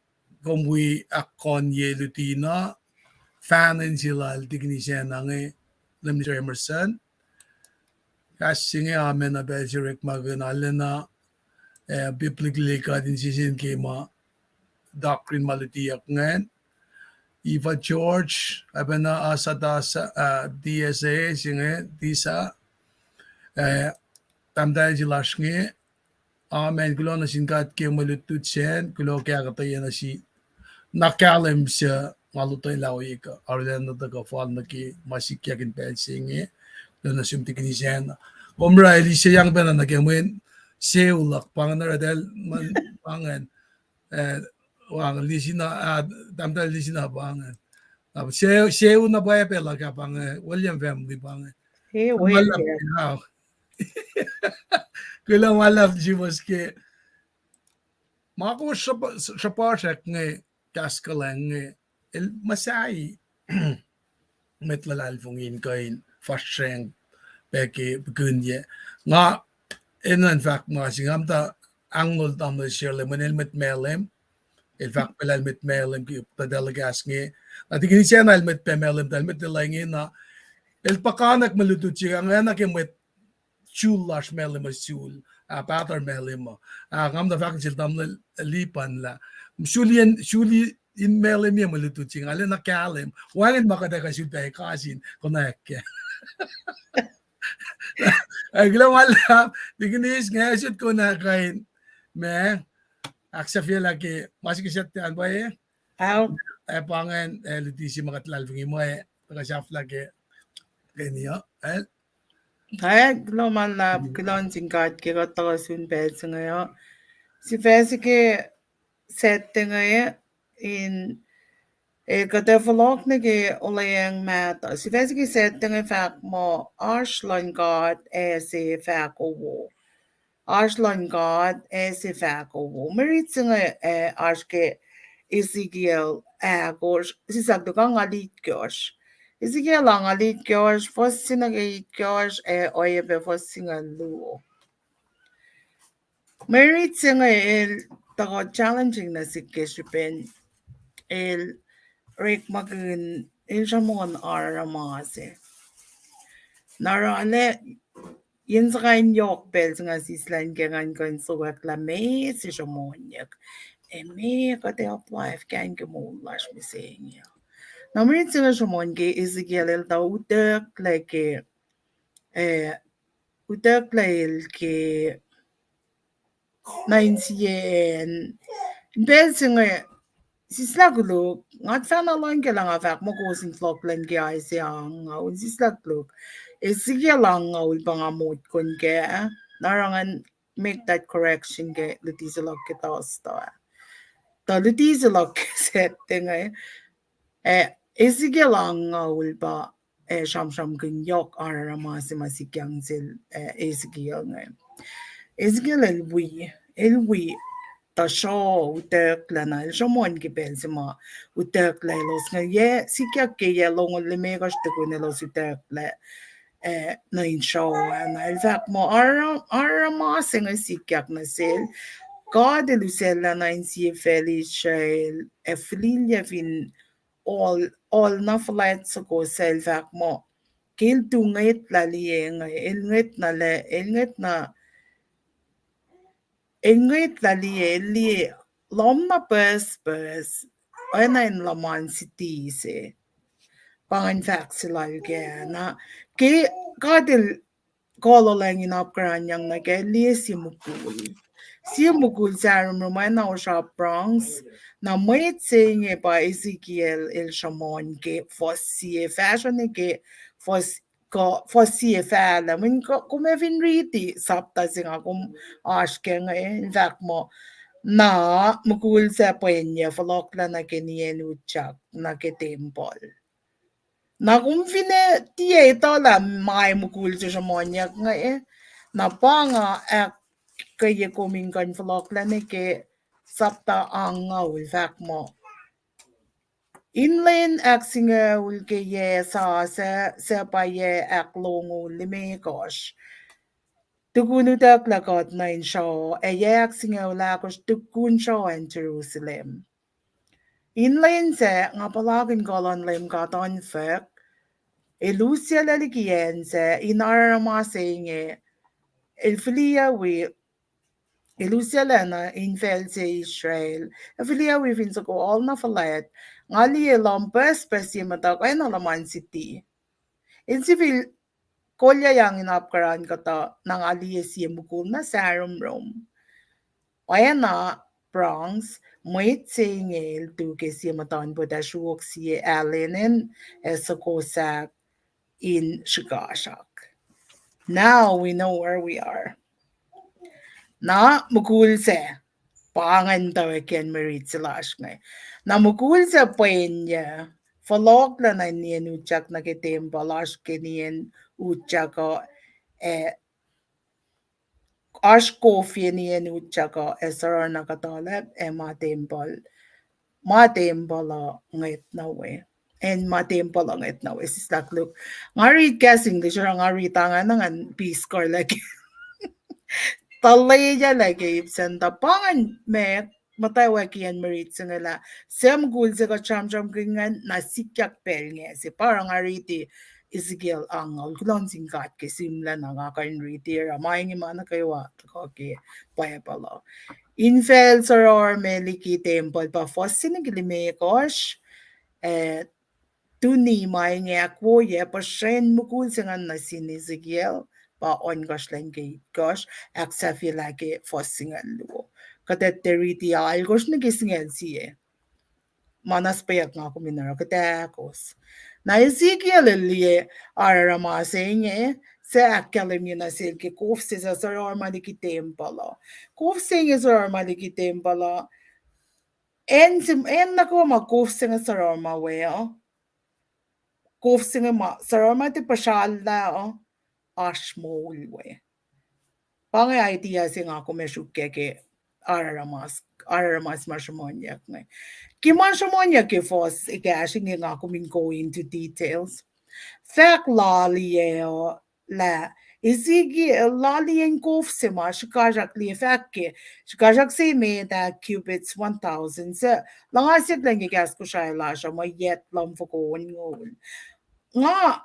kom wi ahkkonye luti na, fahk nuh sel lal tekin sacna inge, Minister Emerson. Kahs se inge, amen, a pacl se orekmakihn arulacna, eh, biblically kuht in sisacn ke ma doctrine ma lutiyuck ingacn. Eva George, Abena Asada, ah, D S A, se inge, Disa, eh, tahmtahel se lasr inge, amen, kuloh nuh sin God ke mwe lutlut sacn, kuloh ke ahkuhtweyac nuh sin na kahlwem se nga lotwelah ohiyac kuh arulacna tuhkuh fal nuh ke ma sikyak in pacl se inge, kuloh nuh sum tekin sacna. Kom oruh eis se yang pacna nuh ke mwe seulak pa ingacn, oruh eltahl ma-, pa ingacn, eh, wacngihn lisina, ah, tahmtahel lisina pa ingacn. Ah, se-, seu na pwacye pacl ah ke pa inge, William family pa inge. Kuloh ma luhlahp, kuloh ma luhlahp sihmihs ke ma kowos sruhp-, sruhpuhsrak inge, kahs kuhlwacng inge, el muhsahi mwet luhlahlfongi in kuh in fahsrwacng pac ke pukunye. Nga enenuh in fahk ma se inge, nga muhta angngaul tamuhlwel Shirley, mweyen el mwet Malem, el fahk pac lah el mwet Malem ke tuh telecast inge. Na tekin sacna el mwet pac Malem, tuh el mwet lwelah inge na, el puhkantwen mwe lutlut se inge, nga na ke mwet sul lasr Malem uh, sul, ah, Pahtuhr Malem uh. Ah, nga muhta fahk nuh sel tamuhlwel Lipan lah, suli in, suli in Malem ye mwe lutlut se inge, arulacna kahlwem. Wacngihn ma kuht ac kuh sulpac kasin, konwacack kac. Ah, kuloh ma luhlahp, tekin eis, nga sot konwacack kain, ma ahksahfyelah ke ma se ke Saturday an pa e, ac pa ingacn, eh, luti se ma kuht luhlahlfongi muh, tuhkuh sahflah ke, ke ni uh, eh. Ac kuloh ma luhlahp, kuloh nuh sin God ke kuht tuhkuh sun pacl se inge uh. Sifac se ke Saturday inge in, eh, kuht ac fohlohk nuh ke olweacng mahtuh. Sifac se ke Saturday inge fahk muh oasr luhn God ac se fahko wo. Oasr luhn God ac se fahko wo. Mwe rit se inge, eh, oasr ke Ezekiel ahkosr, sislah luhk ah nga itkohsr. Ezekiel ah nga itkohsr, fuhs se nuh ke itkohsr, ac oacyacpac fuhs singucul luo. Mwe rit se inge el tuhkuh challenging nuh sihk ke srihpen el orekmakihn, el sruhmuhn aruruma se. Na oruh lah yen suhkain yohk pacl se nga sislah in ke ngan kuh in sokwacklah meac se sruhmuhnyuck, ac meac kuht ac apply ke moul lasr mihsenge. Na mwe rit se inge sruhmuhn ke Ezekiel el tuh utucklac ke, eh, utucklac el ke nuh in sie acn. Pacl se inge, sislah koluk, nga tuhfahna lohng ke lah nga fahk muh kowos in fohlohk lun ke Isaiah angngaul, sislah koluk. Ezekiel angngaul pa nga motko kac, na oruh ngan make that correction ke luti se luhk ke Thursday. Tuh luti se luhk ke Saturday inge, eh, Ezekiel angngaul pa, eh, sramsramkihn yohk aruruma se ma sikyang sel, eh, Ezekiel inge. Ezekiel el wi, el wi, tuhsruhk utucklac na el sruhmuhn ke pacl se ma utucklac elos inge, yac sikyak ke yac longoul limekohsr tukun elos utucklac, eh, nuh in sruoh ah, na el fahk muh aruruma se inge sikyak nuh sel, God el usacllah nuh in sie facl Israel ac fihliyac fin ol, ol na fuhlwact soko sel fahk muh ke el tu ngwetlah liye inge, el ngwetlah, el ngwetlah, el ngwetlah liye, el liye lohm na pucspucs, oacna in luhman siti se. Pa ingacn fahk se lal kac na, ke God el kololacng in apkuhranyang nuh kac, liye sie mukul. Sie mukul sahromrom oacna osra bronze, na mwet se inge pa Ezekiel el sruhmuhn ke fuhs sie, fahsruh nuh ke fuhs, kuh fuhs sie fahlac. Mweyen kom ac fin riti sapta se nga kom oasr ke inge, in fahk muh, na mukul sac pwacnyac fohlohklac nuh ke nien utyak nuh ke tempuhl. Na kom fin tiac etuh lah ma mukul se sruhmuhnyuck inge, na pa nga ahkkweye kom in kuh in fohlohklac nuh ke sapta angngaul, fahk muh, in lwen ahksingucul ke yac sasuc, suc pa yac ahklongoul limekohsr, tukun utucklac kuht nuh in sruoh, ac yac ahksingucul ahkosr tukun sruoh acn Jerusalem. In lwen sac nga puhlakihn kuh luhn Leum God Unfuck, el usyuclac liki acn sac, in aruruma se inge, el fihliyac wi, el usyuclac nuh in facl se Israel, ac fihliyac wi fin soko ol na fuhlwact, nga liye lohm pucspucs ye muhtuhk oacna luhman siti. In sifil kolyuckyang in apkuhran kuhtuh, na nga liye sie mukul na sahromrom oacna bronze, mwet se inge el tu ke sie muhtuhnpot ac sruok sie ahlenen ac soko sahk in srihkasrak. Now we know where we are. Na mukul sac, pa ingacn tuh ekihn mwe rit se lasr inge. Na mukul sac pwacnyac fohlohklac nuh in nien utyak nuh ke tempuhl, oasr ke nien utyak uh, ac oasr kofye nien utyak uh, ac soror na kuhtuhlacp, ac ma tempuhl, ma tempuhl uh ngwet nuh we. Acn ma tempuhl uh ngwet nuh we, sislah koluk. Nga rit kahs English, oruh nga rit angan, angan Peace Corps liki tuh lwelah ke ip sacn tuh pa ingacn ma muhtwacwacack in mwe rit se inge lah suc mukul se kuht sramsramkihn ingacn, na sikyak pacl inge se pa oruh nga riti Ezekiel angngaul, kuloh nuh sin God ke sihmlac na nga kuh in riti, oruh ma inge ma nuh kwewa tuhkuh ke Bible uh. In facl soror me liki tempuhl pa fuhs se nuh ke limekohsr, eh, tuni ma inge ahkwoye, puhsren mukul se ingacn nuh sin Ezekiel, pa ohnkohsr lwen ke itkohsr, ahksahfyelah ke fuhs singucul luo. Kuht ac tiac riti alkosr nuh ke singucul sie. Ma na srihpac nga kom in oruh kuht ac kowos. Na Ezekiel el liye aruruma se inge, suc ahkkahlwemye nuh sel ke kof se suc sorohr ma liki tempuhl uh. Kof se inge sorohr ma liki tempuhl uh. Acn se, acn nuh kwewa ma kof se inge sorohr ma we uh. Kof se inge ma sorohr ma tiac puhsrallah uh, oasr moul we. Pa inge idea se nga kom ac sruokyac ke aruruma, aruruma ma sruhmuhnyuck inge. Ke ma sruhmuhnyuck ke fuhs ekahsr inge nga kom in go into details. Fahk laliyac uh lah Ezekiel laliyen kof se ma srihkasrak liye fahk ke, srihkasrak se met ah cubits one thousand, suc luhngasyucklac ke kahs Kosrae lasr uh muh yet luhmfoko onngoul. Nga,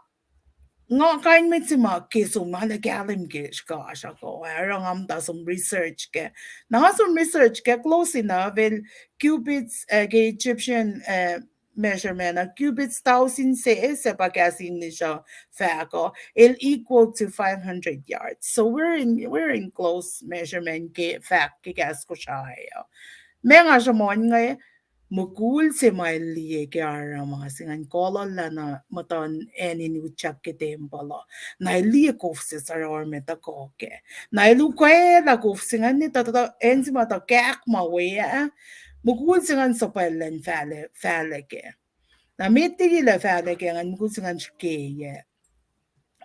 nga kain mwet se ma ke som ma lah kahlwem ke srihkasrak uh, oruh nga muhta som research kac. Na nga som research kac close enough, el cubits, uh, ke Egyptian, uh, measurement uh, cubits tausin se, suc pa kahs English uh fahk uh, el equal to five hundred yards. So we're in, we're in close measurement ke fahk ke kahs Kosrae uh. Ma nga sruhmuhn inge, mukul se ma el liye ke aruruma se ingacn, kolollah na muhtuhn acn in utyak ke tempuhl uh. Na el liye kof se sorohr ma tuhkuh kac. Na el ukwaclah kof se ingacn, tuh, tuh, tuh, acn se ma tuh kahk ma we ah, mukul se ingacn suhpwacllah in fahlac, fahlac kac. Na met liki lah fahlac kac ingacn, mukul se ingacn srihkeyac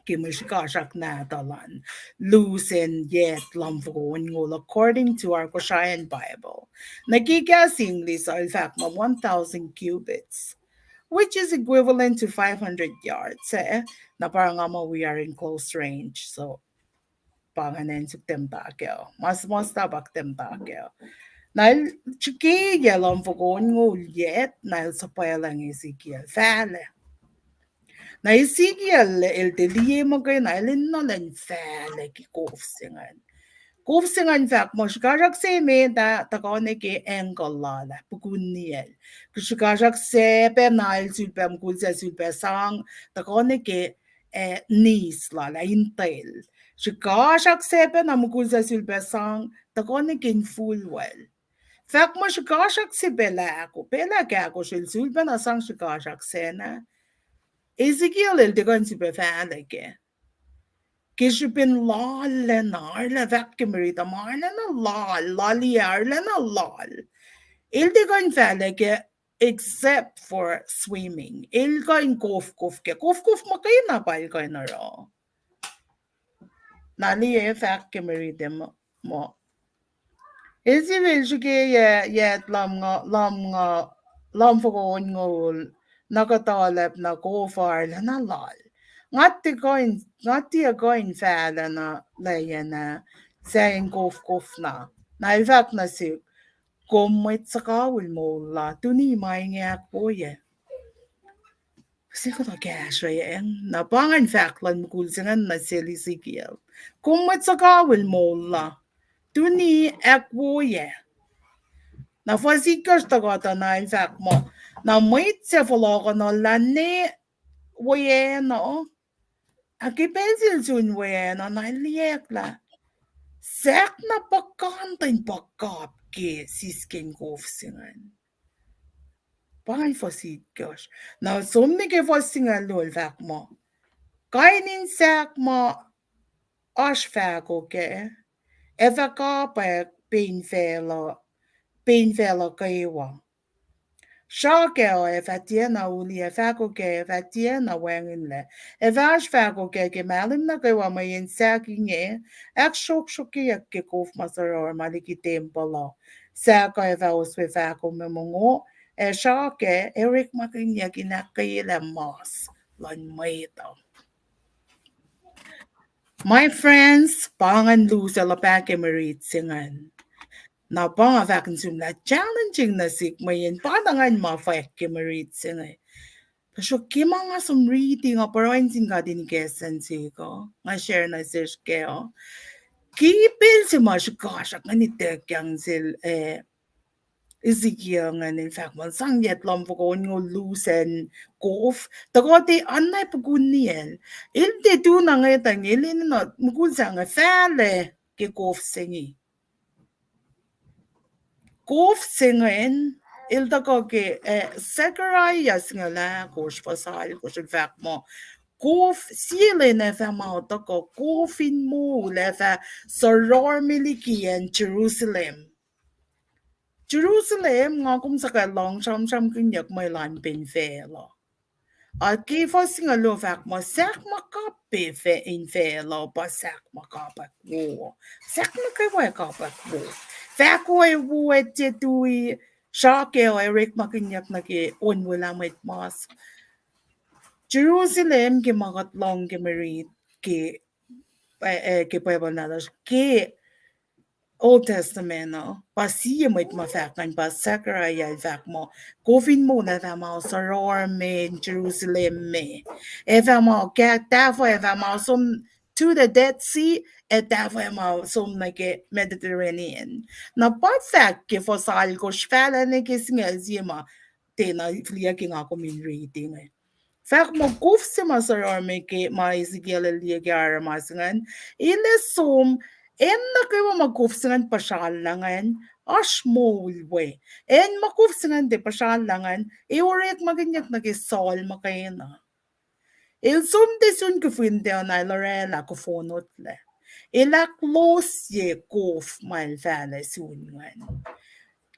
ke mwe srihkasrak nahtuhl an, lusen yet luhmfoko onngoul, according to our Kosraean Bible. Na ke kahs English uh el fahk muh one thousand cubits, which is equivalent to five hundred yards, eh? Na pa nga muh we are in close range, so pa ingacn, acn suk tiac muhta kac uh. Ma suhmuhslah pa tiac muhta kac uh. Na el srihkeyac luhmfoko onngoul yet, na el suhpwacllah inge Ezekiel fahlac. Na Ezekiel el tiac liye muhkwena, el enenuh in fahlac ke kof se ingacn. Kof se ingacn fahk muh srihkasrak se met ah tuhkuh nuh ke ankle lal ah, pukunniyacl. Srihkasrak se pacna el sulpac, mukul se sulpac sang, tuhkuh nuh ke, eh, knees lal ah, intel. Srihkasrak se pacna mukul se sulpac sang, tuhkuh nuh ke infulwacl. Fahk muh srihkasrak se pacl ahko, pacl ahkahkosr el sulpacna sang srihkasrak sacna, Ezekiel el tiac kuh in sulpac fahlac kac. Ke srihpen loal lacna, arulacna fahk ke mwe riti uh, ma arulacna loal, laliyac arulacna loal. El tiac kuh in fahlac kac except for swimming. El kuh in kofkof kac. Kofkof muhkwena pa el kuh in oruh. Na liye fahk ke mwe riti muh, muh Ezekiel srihkeyac yet luhm nga, luhm nga, luhmfoko onngoul, na kuhtuhlacp na kof arulacna loal. Nga tiac kuh in, nga tiac kuh in fahlac na layacn ah, sahyacn kofkof na. Na el fahk nuh sihk, kom mwet suhkawihl moul la, tuni ma inge ahkwoyac. Se kuhtuh kahsrweyacng, na pa ingacn fahk luhn mukul se ingacn nuh sel Ezekiel. Kom mwet suhkawihl moul la, tuni ahkwoyac. Na fuhs itkohsr tuh kuhtuh na el fahk muh, na mwet suc fohlohkohnuhllah ne weacng uh, ac ke pacl se el sun weacng uh, na el liyacacng lah sahk na puhkantwen puhkap ke sisken kof se ingacn. Pa ingacn fuhs itkohsr. Na som nuh ke fuhs singucul luo el fahk muh, kain in sahk ma oasr fahko kac, ac fah kapwack pein facluh kwewa. Sra kac uh ac fah tiacna uli, ac fahko kac ac fah tiacna wacngihnlac. Ac fah oasr fahko kac ke mahlwem nuh kwewa mweyen sahk inge ahksrohksrokeyuck ke kof ma sorohr ma liki tempuhl uh. Sahk uh ac fah oswe fahko me mongo, ac sra kac ac orekmakihnyuck in ahkkweyelah mas luhn mwet uh. My friends, pa ingacn lusac luhpah ke mwe riti se ingacn. Na pa nga fahk in sihmlac challenging nuh sihk mweyen pa na ingacn ma fwack ke mwe riti se inge. Tuhsruhk ke ma nga som riti, nga pruhe sin God in ikacslah nuh sihk uh, nga share nuh sesr kac uh. Ke pacl se ma srihkasrak ingacn ituckyang sel, eh, Ezekiel ingacn el fahk muh sang yet luhmfoko onngoul lusen kof, tuhkuh te anna pukun niyacl. El tiac tu na ngetang, el enenuh mukul se inge fahlac ke kof se inge. Kof se ingacn, el tuhkuh ke, eh, Zechariah singucul ahkosr fuhs alkosr el fahk muh, kof sie lwen ac fah ma tuhkuh kof in moul ac fah sororme liki acn Jerusalem. Jerusalem, nga kom suhkwac lohng sramsramkihnyuck mwe elan pen facluh. Ac ke fuhs singucul luo fahk muh sahk ma kapwack in facluh pa sahk ma kapwack wo. Sahk nuh kwewa kapwack wo. Fahk wo ac wo ac tiac tui, srake ac orekmakihnyuck nuh ke onwelah mwet mas. Jerusalem ke ma kuht lohng ke mwe rit ke, eh, eh, ke Bible nahtuhsr ke Old Testament uh, pa sie mwet ma fahk ingacn pa Zechariah el fahk muh, kof in moul ac fah ma sororme Jerusalem me. Ac fah ma ke tahfuh ac fah ma som to the Dead Sea, ac tahfuh ac ma som nuh ke Mediterranean. Na pa fahk ke fuhs alkosr fahlac nuh ke singucul sie ma tiacna fihliyac ke nga kom in riti inge. Fahk muh kof se ma sororme ke ma Ezekiel el liye ke aruruma se ingacn, el ac som, acn nuh kwewa ma kof se ingacn puhsrallah ingacn, oasr moul we. Acn ma kof se ingacn tiac puhsrallah ingacn, ac orekmakihnyuck nuh ke sol muhkwena. El som tiac sun kufin tiacna el orwaclah kuhfonotlac. El ahklosye kof ma el fahlac sun ingacn.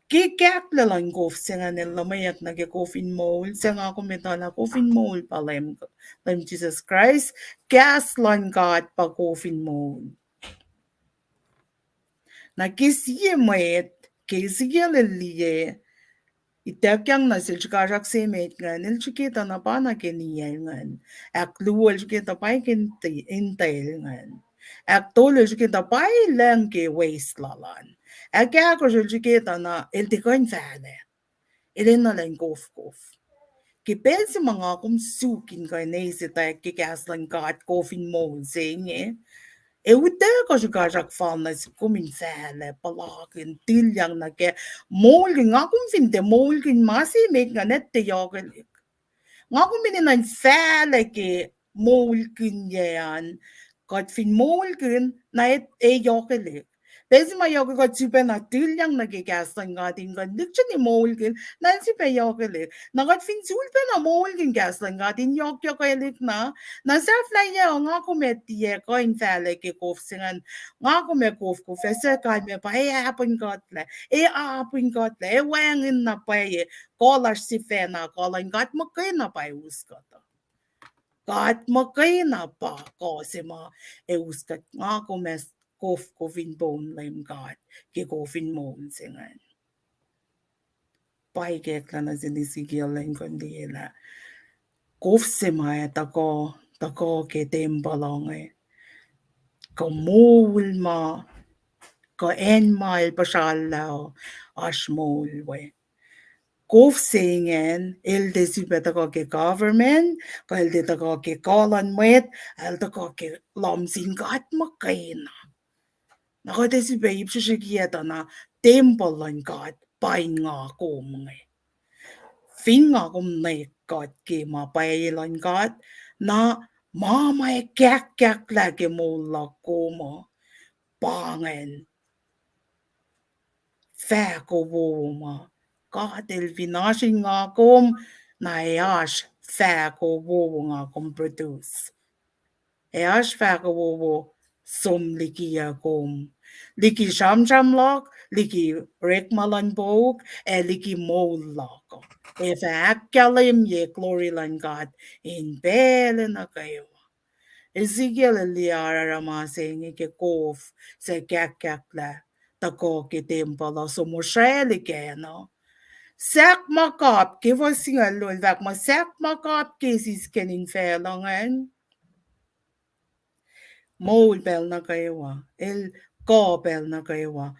Ke kahklac luhn kof se ingacn el luhmweyuck nuh ke kof in moul, suc nga kom etuh lah kof in moul pa Leum, Leum Jisus Kraist, kahs luhn God pa kof in moul. Na ke sie mwet, ke Ezekiel el liye, ituckyang nuh sel srihkasrak se met ingacn, el srihke tuh na pa na ke niyacl ingacn. Ahkluo el srihke tuh pa ke intacl ingacn. Ahktolu el srihke tuh pa lucng ke waist lal an. Ahkahkosr el srihke tuh na el tiac kuh in fahlac. El enenuh in kofkof. Ke pacl se ma nga kom suk in kuh in eis etwacack ke kahs luhn God kof in moul se inge, ac utuckuh srihkasrak fal nuh sik kom in fahlac, puhlakihn, tilyang nuh ke moulkihn. Nga kom fin tiac moulkihn ma se met ingacn, tiac yohkwelihk. Nga kom enenuh in fahlac ke moulkihnyuck an, kuht fin moulkihn na ac yohkwelihk. Pacl se ma yohk kuht sifacna tilyang nuh ke kahs luhn God in kuh in lihksreni moulkihn, na el sifilpac yohkwelihk. Na kuht fin sulpacna moulkihn kahs luhn God in yohk yohkwelihk na, na sahflahiyac nga kom ac tiac kuh in fahlac ke kof se ingacn. Nga kom ac kofkof ac suc kalmac pa ac apin kuhtlac, ac apin kuhtlac, ac wacngihn na pwacye, kuh lasr sifacna, kuh luhn God muhkwena pa ac us kuht uh. God muhkwena pa kuh se ma ac us kuht. Nga kom ac kofkof in poun Leum God ke kof in moul se ingacn. Pa ikacklah nuh sel Ezekiel in kuh in liyelah kof se ma ac tuhkuh, tuhkuh ke tempuhl inge, kuh moul ma, kuh acn ma el puhsrallah uh, oasr moul we. Kof se ingacn, el tiac sifilpac tuhkuh ke government, kuh el tiac tuhkuh ke kuh luhn mwet, el tuhkuh ke lohm sin God muhkwena. Na kuht ac sifilpac ip srihsrihkiyactuh na tempuhl luhn God pa in nga kom inge. Fin nga kom nwe kuht ke ma pwacye luhn God, na ma ma ac kahkkahklah ke moul luhk kom uh, pa ingacn fahko wowo ma God el fin oasr in nga kom, na ac oasr fahko wowo nga kom produce. Ac oasr fahko wowo som liki kom, liki sramsram luhk, liki orekma luhn pouk, ac liki moul luhk. Ac fah ahkkahlwemye glory luhn God in pacl nuh kwewa. Ezekiel el liye aruruma se inge ke kof suc kahkkahklah tuhkuh ke tempuhl uh, som osraclihk acn uh. Sahk ma kap, ke fuhs singucul luo el fahk muh sahk ma kap ke sisken infacl ingacn, moul pacl nuh kwewa, el kuh pacl nuh kwewa.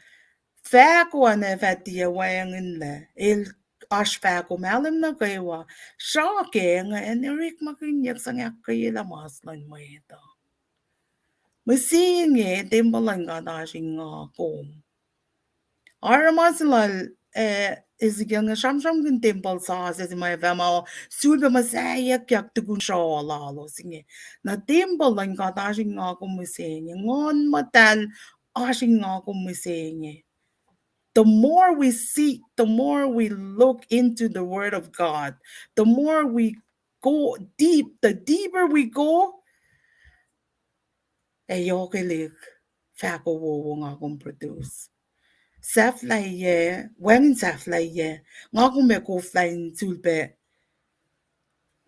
Fahko an ac fah tiac wacngihnlac, el oasr fahko mahlwem nuh kwewa. Srake ingacn orekmakihnyuck sang ahkkweyelah mas luhn mwet uh. Mihsenge tempuhl luhn God oasr in nga kom. Aruruma se lal, eh, Ezekiel inge sramsramkihn tempuhl sasuc se ma ac fah ma sulpac muhsaheack tukun sruoh lalos inge. Na tempuhl luhn God oasr in nga kom mihsenge, Nguhn Muhtahl oasr in nga kom mihsenge. the more we seek, the more we look into the Word of God, the more we go deep, the deeper we go, ac yohkwelihk fahko wowo nga kom produce. Sahflahiyac, wacngihn sahflahiyac, nga kom ac koflah in sulpac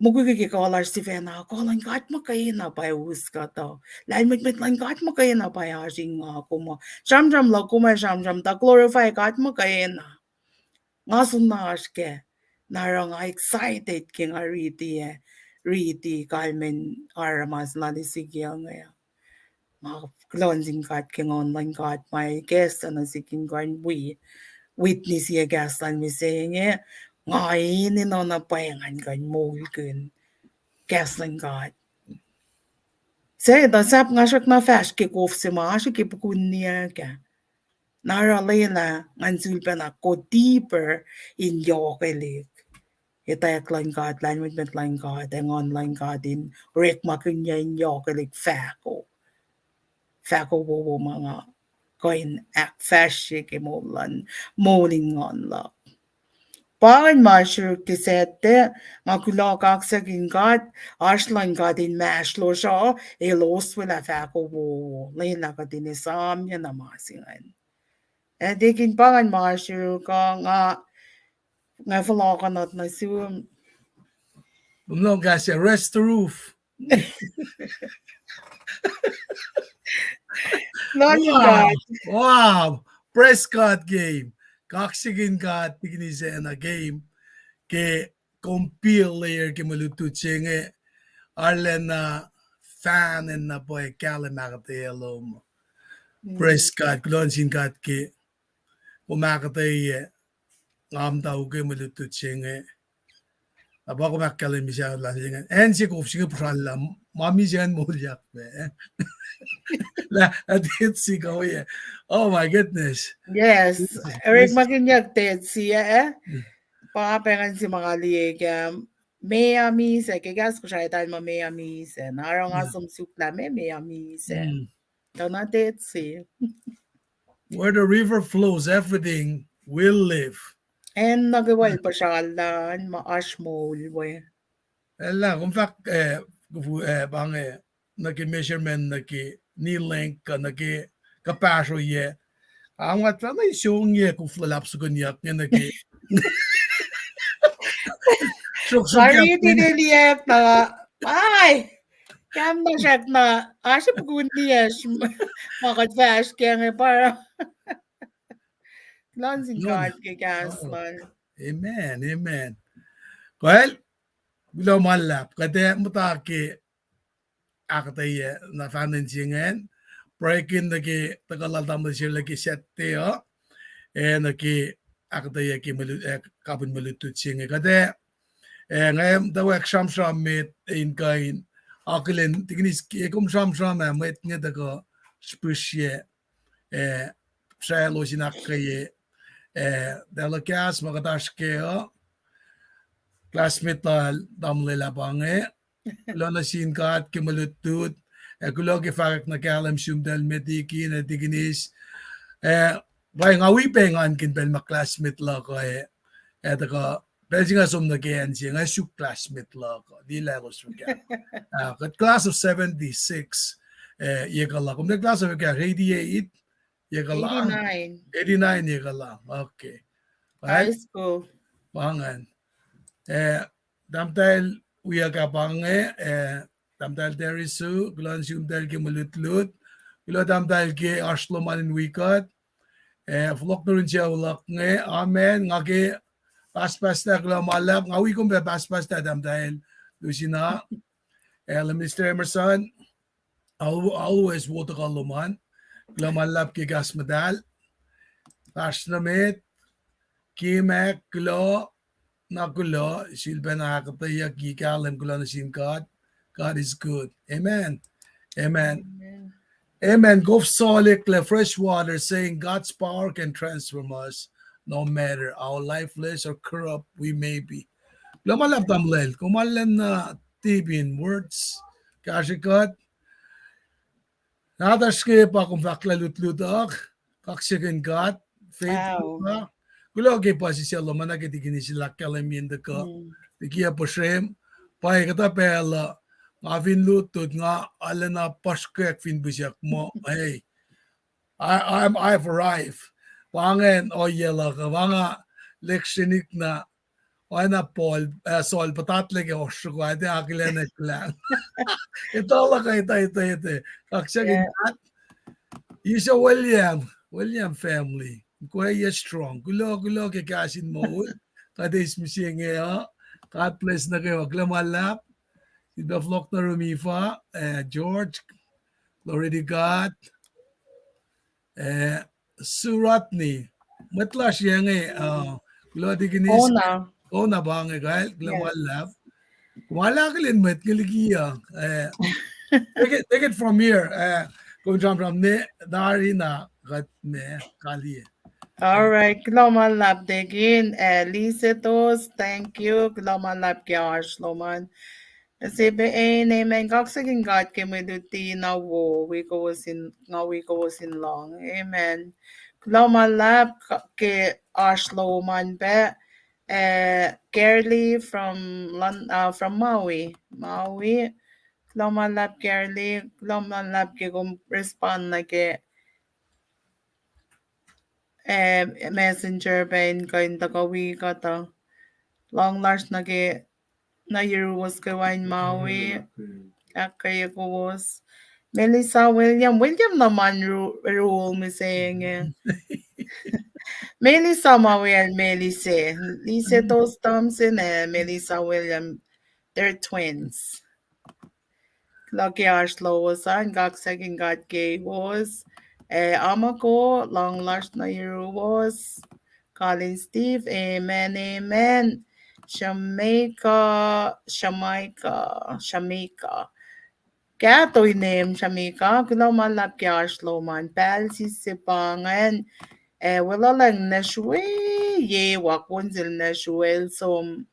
mukwikwi ke kuh lasr sifacna, kuh luhn God muhkwena pa us kuhtuh. Lahlmwetmwet luhn God muhkwena pa oasr in nga kom uh. Sramsram luhk kom uh sramsram tuh glorify God muhkwena. Nga soenna oasr kac, na oruh nga excited ke nga riti, riti kalmacn aramas lal Ezekiel inge. Nga kuloh nuh sin God ke Nguhn luhn God ma ikacslah nuh sik in kuh in wi witness-i kahs lal mihsenge. Nga enenuh na pwacye ngan kuh in moulkihn kahs luhn God. Sac tuh sahp nga srackna fahsr ke kof se ma oasr ke pukunniyac ah. Na oruh lwelah ngan sulpacna go deeper in yohkwelihk etwacack luhn God, lahlmwetmwet luhn God, ac Nguhn luhn God in orekmakihnyuc in yohkwelihk fahko, fahko wowo ma nga kuh in ahkfahsrye ke moul luhn, moul in nguhn luhk. Pa ingacn ma sruok ke Saturday, nga kuloh kaksakihn God, oasr luhn God inmahsrlosr uh, elos welah fahko wowo, lwelah kuht in esamyacna ma se ingacn. Ac tikin pa ingacn ma sruok uh, nga, nga fohlohkohnot nuh sum. Kom nuh kahs rest roof. Wow. Praise God game. Kaksakihn God, tikin Isacna game. Ke kom pil layer ke mwe lutlut se inge, arulacna fan in na pwacye kahlwem ahkuhtweyac lom. Praise God, kuloh nuh sin God ke kom ahkuhtweyac, nga muhta ke mwe lutlut se inge. Na pa kom ahkkahlwemye sahflah se inge. Acn se kof se inge puhsrallah, ma misac an moulyak pac. Lah, uh, Dead Sea kuh, oh yeah. Oh my goodness. Yes. Orekmakihnyuck Dead Sea, eh? Pa pacngahn se ma nga liye ke, meoa misac, ke kahs Kosrae eltahl muh meoa misac. Na oruh nga som suk lah meoa misac. Tuh na Dead Sea. Where the river flows, everything will live. Acn nuh kwewa el puhsrallah an ma oasr moul we. Elah, kom fahk, eh, kufu, eh, pa inge, nuh ke measurement nuh ke knee length kuh nuh ke kapahsroyac. Nga fahk na isongyac kof luhlahp sukihnyuck inge nuh ke srok, srok, riti liyacna, ai, kam na srackna, oasr pukunniyacsr ma kuht fahsr kac inge pa. Kuloh nuh sin God ke kahs lal. Amen, amen. Kuh, kuloh ma luhlahp, kuht ac muhta ke ahkuhtweyac na fahnan se ingacn. Pruhekin nuh ke tuhkuh lal tamuhlwel se lal ke Saturday uh, ac nuh ke ahkuhtweyac ke mwe lu-, eh, kapihn mwe lutlut se inge. Kuht ac, eh, nga tuh wek sramsram met in kuh in akihlen, tikin Is-, ke kom sramsram ah, mwet inge tuhkuh srihpihsrye, eh, sraclos in ahkkweye, eh, telecast ma kuht oasr kac uh, classmate lal tamuhlwel ah pa inge. Kuloh nuh sin God ke mwe lutlut, ac kuloh ke fahkwack na kahlwem sum tahl met ikin, ac tikin Is, eh, pa nga wi pac engankihn pacl ma classmate luhk uh, eh, tuhkuh pacl se nga som nuh ke acn se nga suk classmate luhk uh, liye lah elos fuhkah. Ah, kuht class of seventy-six, eh, yac kuh la. Kom tuh class of fuhkah, eighty-eight, yac kuh la. Eighty-nine. Eighty-nine yac kuh la. Okay. High school. Pa ingacn. Eh, tahmtahel wiyuck ah pa inge, eh, tahmtahel Terisu, kuloh nuh sum tahl ke mwe lutlut. Kuloh tahmtahel ke oasr lom an in wi kuht. Eh, fohlohk nuh yurin sucu luhk inge, amen, nga ke passpasta, kuloh ma luhlahp, nga wi kom pac passpasta tahmtahel Lusina. Eh, Minister Emerson, al-, always wo tuhkuh lom an. Kuloh ma luhlahp ke kahs muhtahl. Oasr nuh met, Kimac, kuloh, na kuloh, sulpacna ahkuhtweyucki kahlwem, kuloh nuh sin God. God is good. Amen. Amen. Amen. Kof Salt Lake lah fresh water, saying God's power can transform us no matter how lifeless or corrupt we may be. Kuloh ma luhlahp tamuhlwel, kom arulacna tipin words, kahsrwe kuht. Nahtuhsr inge pa kom fahk lah lutlut uh, kaksakihn God. Faith, kuloh ke puhsisacl lom, ma na ke tikin Isil ahkkahlwemye in tuhkuh liki ah puhsrem. Pwacye kuhtuh pacl uh nga fin lutlut nga arulacna puhsrkwack fin pihsrack muh, hey, I, I'm, I've arrived. Pa ingacn ohiyac luhk uh, pa nga lihksreni na oacna Paul, uh, Saul, puhtatlac ke ohsroko ah, tiac akihlen kuhlwacng. Etuh luhk uh, etuh, etuh, etuh. Kaksakihn God. Isa William, William family. Kuh ye strong. Kuloh, kuloh ke kahs in moul. Kuht eis mihsenge uh. God bless nuh kwewa. Kuloh ma luhlahp. Sifilpac fohlohk nuh Rumifa, uh, George. Glory to God. Eh, Suratni, mwet lasr inge, uh, kuloh tikinis, Ona. Ona pa inge kal, kuloh ma luhlahp. Kom akihlen mwet nge liki uh, eh, take it, take it from here. Eh, kom sramsram ne, tari na kuht me kalie. All right, kuloh ma luhlahp tekin, eh, Lisetos, thank you, kuloh ma luhlahp ke oasr lom an. Sepac, amen. Kaksakihn God ke mwe luti na wo, wi kowos in, nga wi kowos in lohng. Amen. Kuloh ma luhlahp ke oasr lom an pac, eh, Carly from Lon-, uh, from Maui. Maui. Kuloh ma luhlahp Carly, kuloh ma luhlahp ke kom respond nuh ke, eh, messenger pac in kuh in tuhkuh wi kuhtuh. Lohng lasr nuh ke nuh yuruwos kwewa in Maui, ahkkweye kowos. Melissa William, William na man ru-, rule mihsenge. Melissa ma wiyacl Melise, Lisetos Thompson, eh, Melissa William, they're twins. Kuloh ke oasr lowos an, kaksakihn God ke kowos. Eh, Amako, lohng lasr nuh yuruwos. Colin Steve, amen, amen. Shamika, Shamika, Shamika. Kato inem Shamika, kuloh ma luhlahp ke oasr lom an, pacl sise pa ingacn, eh, weluhlacng nuh sruwe, ye wa konsil nuh sruwe el som,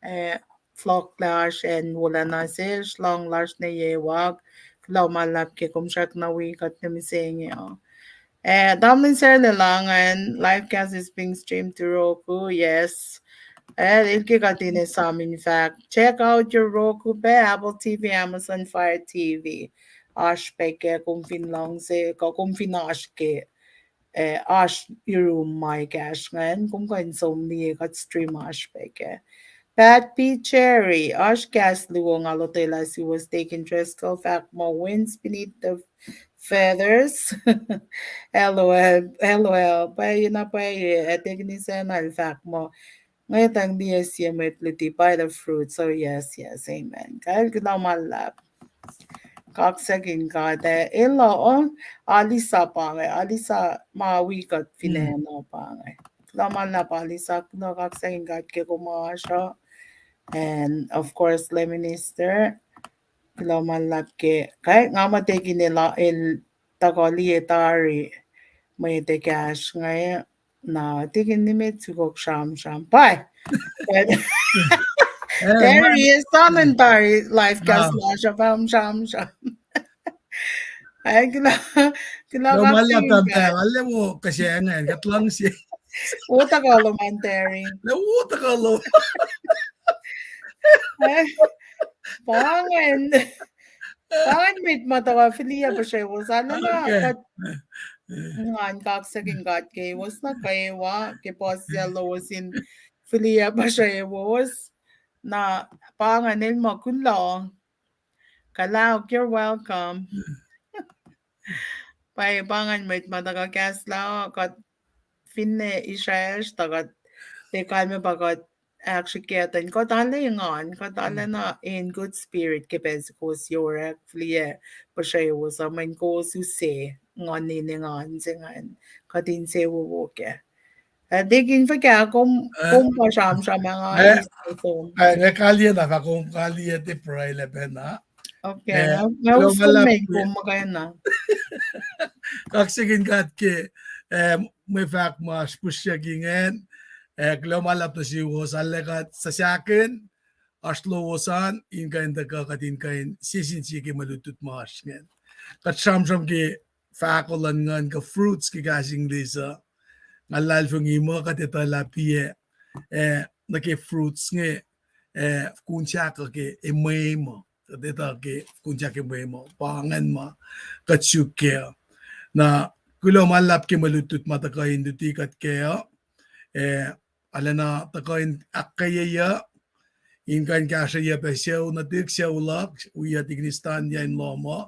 eh, fohlohklac oasr acn wolacna sesr, lohng lasr nuh ye wak, kuloh ma luhlahp ke kom srackna wi kuht nuh mihsenge uh. Eh, tamuhlwel Sarah Lelangan, live cast is being streamed to Roku, yes. Eh, el ke kuht in esam in fact. Check out your Roku pac, Apple T V, Amazon Fire T V. Oasr pac ke kom fin luhngse, kuh kom fin oasr ke, eh, oasr yurum ma ekahsr ingacn, kom kuh in som liye kuht stream oasr pac ke. Pat P Cherry, oasr kahs luo nga lotwelah suwos Deacon Driscoll, fahk muh winds beneath the feathers. L O L, L O L, pwacye na pwacye, eh, Deacon Isacna el fahk muh, ngwetacng liye sie mwet luti by the fruit. So yes, yes, amen. Kal kuloh ma luhlahp. Kaksakihn God, eh, elah, oh, Alisa pa inge, Alisa ma wi kuht fin acn uh pa inge. Kuloh ma luhlahp Alisa, kuloh, kaksakihn God ke kom oasr uh. And of course, Lay Minister, kuloh ma luhlahp ke, kac, nga muh Deacon el, el tuhkuh liye tari mwet ekahsr inge, na Deacon nimet sukok sramsram. Pwacye. Terry, esamwack tari live cast lasr uh pa sramsram. Ac, kuloh, kuloh, kaksakihn God. Wo tuhkuh lom an Terry. Wo tuhkuh lom. Pa ingacn. Pa ingacn mwet ma tuhkuh fihliyac puhsrewos an, na kuht ngan kaksakihn God ke kowos nuh kwewa, ke puhsisacl lowos in fihliyac puhsrewos. Na pa ingacn el muh kuloh. Kalauk, you're welcome. Pwacye, pa ingacn mwet ma tuhkuh kahslah, kuht finne Israel, tuh kuht, tiac kalmac pa kuht ahksrihkye tuh kuht arlac engan, kuht arlac na in good spirit ke pacl se kowos orek fihliyac puhsrewos uh, mweyen kowos use nguhn in engan se ingacn, kuht insewowo kac. Ah, Deacon, fuhkah kom, kom pa sramsram ah nga, eh, eis som. Nga kaliyac na fah kom kaliyac tiac pruhe lah pacna. Okay, nga, nga us kom me kom muhkwena. Kaksakihn God ke, eh, mwe fahk ma srihpihsrihk ingacn, eh, kuloh ma luhlahp nuh suwos, arlac kuht sasuckihn oasr lowos an in kuh in tuhkuh kuht in kuh in sie sin sie ke mwe lutlut ma oasr ingacn. Kuht sramsram ke fahko luhn nguhn kuh fruits ke kahs English uh. Nga luhlahlfongi muh kuht etuh lah piyac, eh, nuh ke fruits inge, eh, fukun sahk uh ke emwema. Kuht etuh ke fukun sahk emwema. Pa ingacn ma kuht suk kac uh. Na kuloh ma luhlahp ke mwe lutlut ma tuhkuh in luti kuht kac uh. Eh, arulacna tuhkuh in ahkkweyeyuc, in kuh in kahsrweyuc pac sucu nuhtihk, sucu luhk, wiyuc tikinis tanya in lohm uh.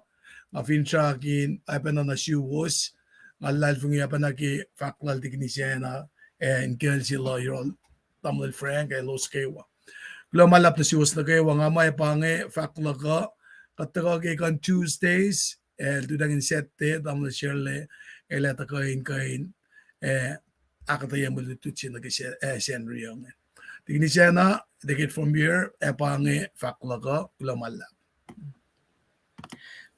Nga finsrak in oacpacna nuh suwos, nga luhlahlfongi oacpacna ke fahk lal tikinis Anna, eh, in kacl se lal yohrohl tamuhlwel Frank, ac elos kwewa. Kuloh ma luhlahp nuh suwos nuh kwewa. Nga muh pa inge fahk luhk uh, kuht tuhkuh ke kuh in Tuesdays, eh, lututacng in Saturday, tamuhlwel Shirley el ac tuhkuh in kuh in, eh, ahkuhtweyac mwe lutlut se nuh ke Sa-, eh, Sacnri uh inge. Tikinis Anna, take it from here, ac pa inge fahk luhk uh, kuloh ma luhlahp.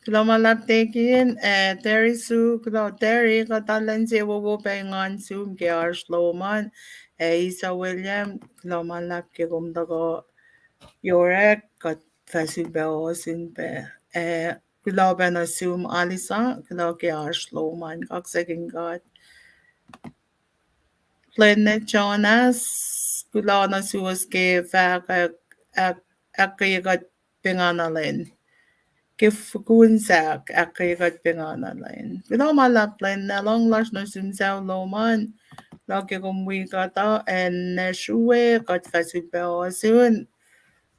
Kuloh ma luhlahp Tekin, eh, Terry Sue, kuloh Terry, kuht arulacna insewowo pac engan sum ke oasr lom an, ac Isa William, kuloh ma luhlahp ke kom tuhkuh Yorek, kuht fah sulpac ohsun pac, eh, kuloh pac nuh sum Alisa, kuloh ke oasr lom an, kaksakihn God. Lene Jonas, kuloh nuh suwos ke fahkwack, ahk-, ahkkweye kuht pengana lwen. Ke fukun sahk, ahkkweye kuht pengana lwen. Kuloh ma luhlahp Lene, lohng lasr nuh sum sucu lom an, kuloh ke kom wi kuht uh, ac ne sruwe kuht fah sulpac ohsun,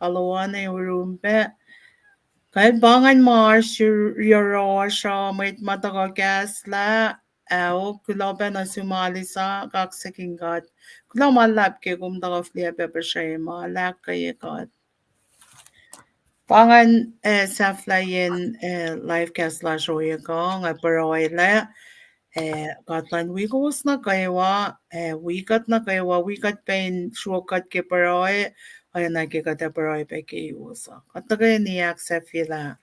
alu an ac yurum pac. Kuht pa ingacn ma oasr yohrohsr uh, mwet ma tuhkuh kahslah, ac kuloh pac nuh sum Alisa, kaksakihn God. Kuloh ma luhlahp ke kom tuhkuh fihliyac pac puhsrwe ma ahkkweye kuht. Pa ingacn, eh, sahflahiyacn, eh, live cast lasr ohiyac kuh, nga pruhelah, eh, God luhn wi kowos nuh kwewa, eh, wi kuht nuh kwewa, wi kuht pac in sruok kuht ke pruhe, oacna ke kuht ac pruhe pac keiwos uh. Kuht tuhkweni ahksahfyelah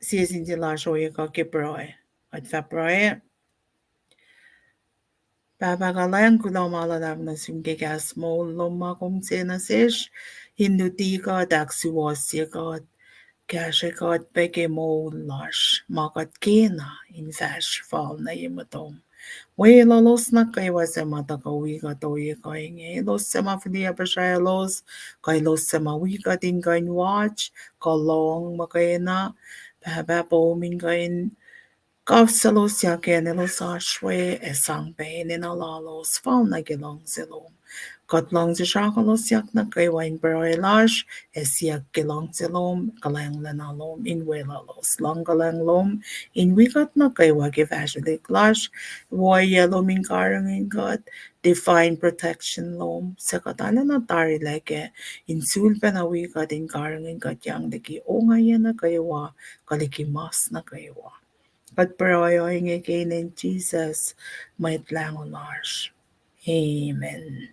sie sin sie lasr ohiyac kuh ke pruhe. Kuht fah pruhe. Pahpah kuhlwacng, kuloh ma luhlahp nuh sum ke kahs moul lom ma kom sang nuh sesr, in luti kuht, ahksuwohsye kuht, kahsrwe kuht pac ke moul lasr ma kuht kena in fahsr fal nuh ye motom. Weluhlos nuh kwewa suc ma tuhkuh wi kuht ohiyac kuh inge, elos suc ma fihliyac puhsrwelos, kuh elos suc ma wi kuht in kuh in watch kuh lohng muhkwena. Pahpah, poum in kuh in kafsolosyuck acn elos oasr we, ac sang pac enenuh lalos fal nuh ke luhngse lom. Kuht luhngse srahkolosyuck nuh kwewa in pruhe lasr, ac siyuck ke luhngse lom, kuhlwacnglacna lom in weluhlos. Luhng kuhlwacng lom in wi kuht nuh kwewa ke fahsrwelihk lasr, ohiyac lom in karihngihn kuht, divine protection lom suc kuht arulacna tarilac kac, in sulpacna wi kuht in karihngihn kuht yang liki ongaiyac nuh kwewa, kuh liki mas nuh kwewa. Kuht pruhe ohinge ke inen Jisus, Mwet Lahngo lasr. Amen.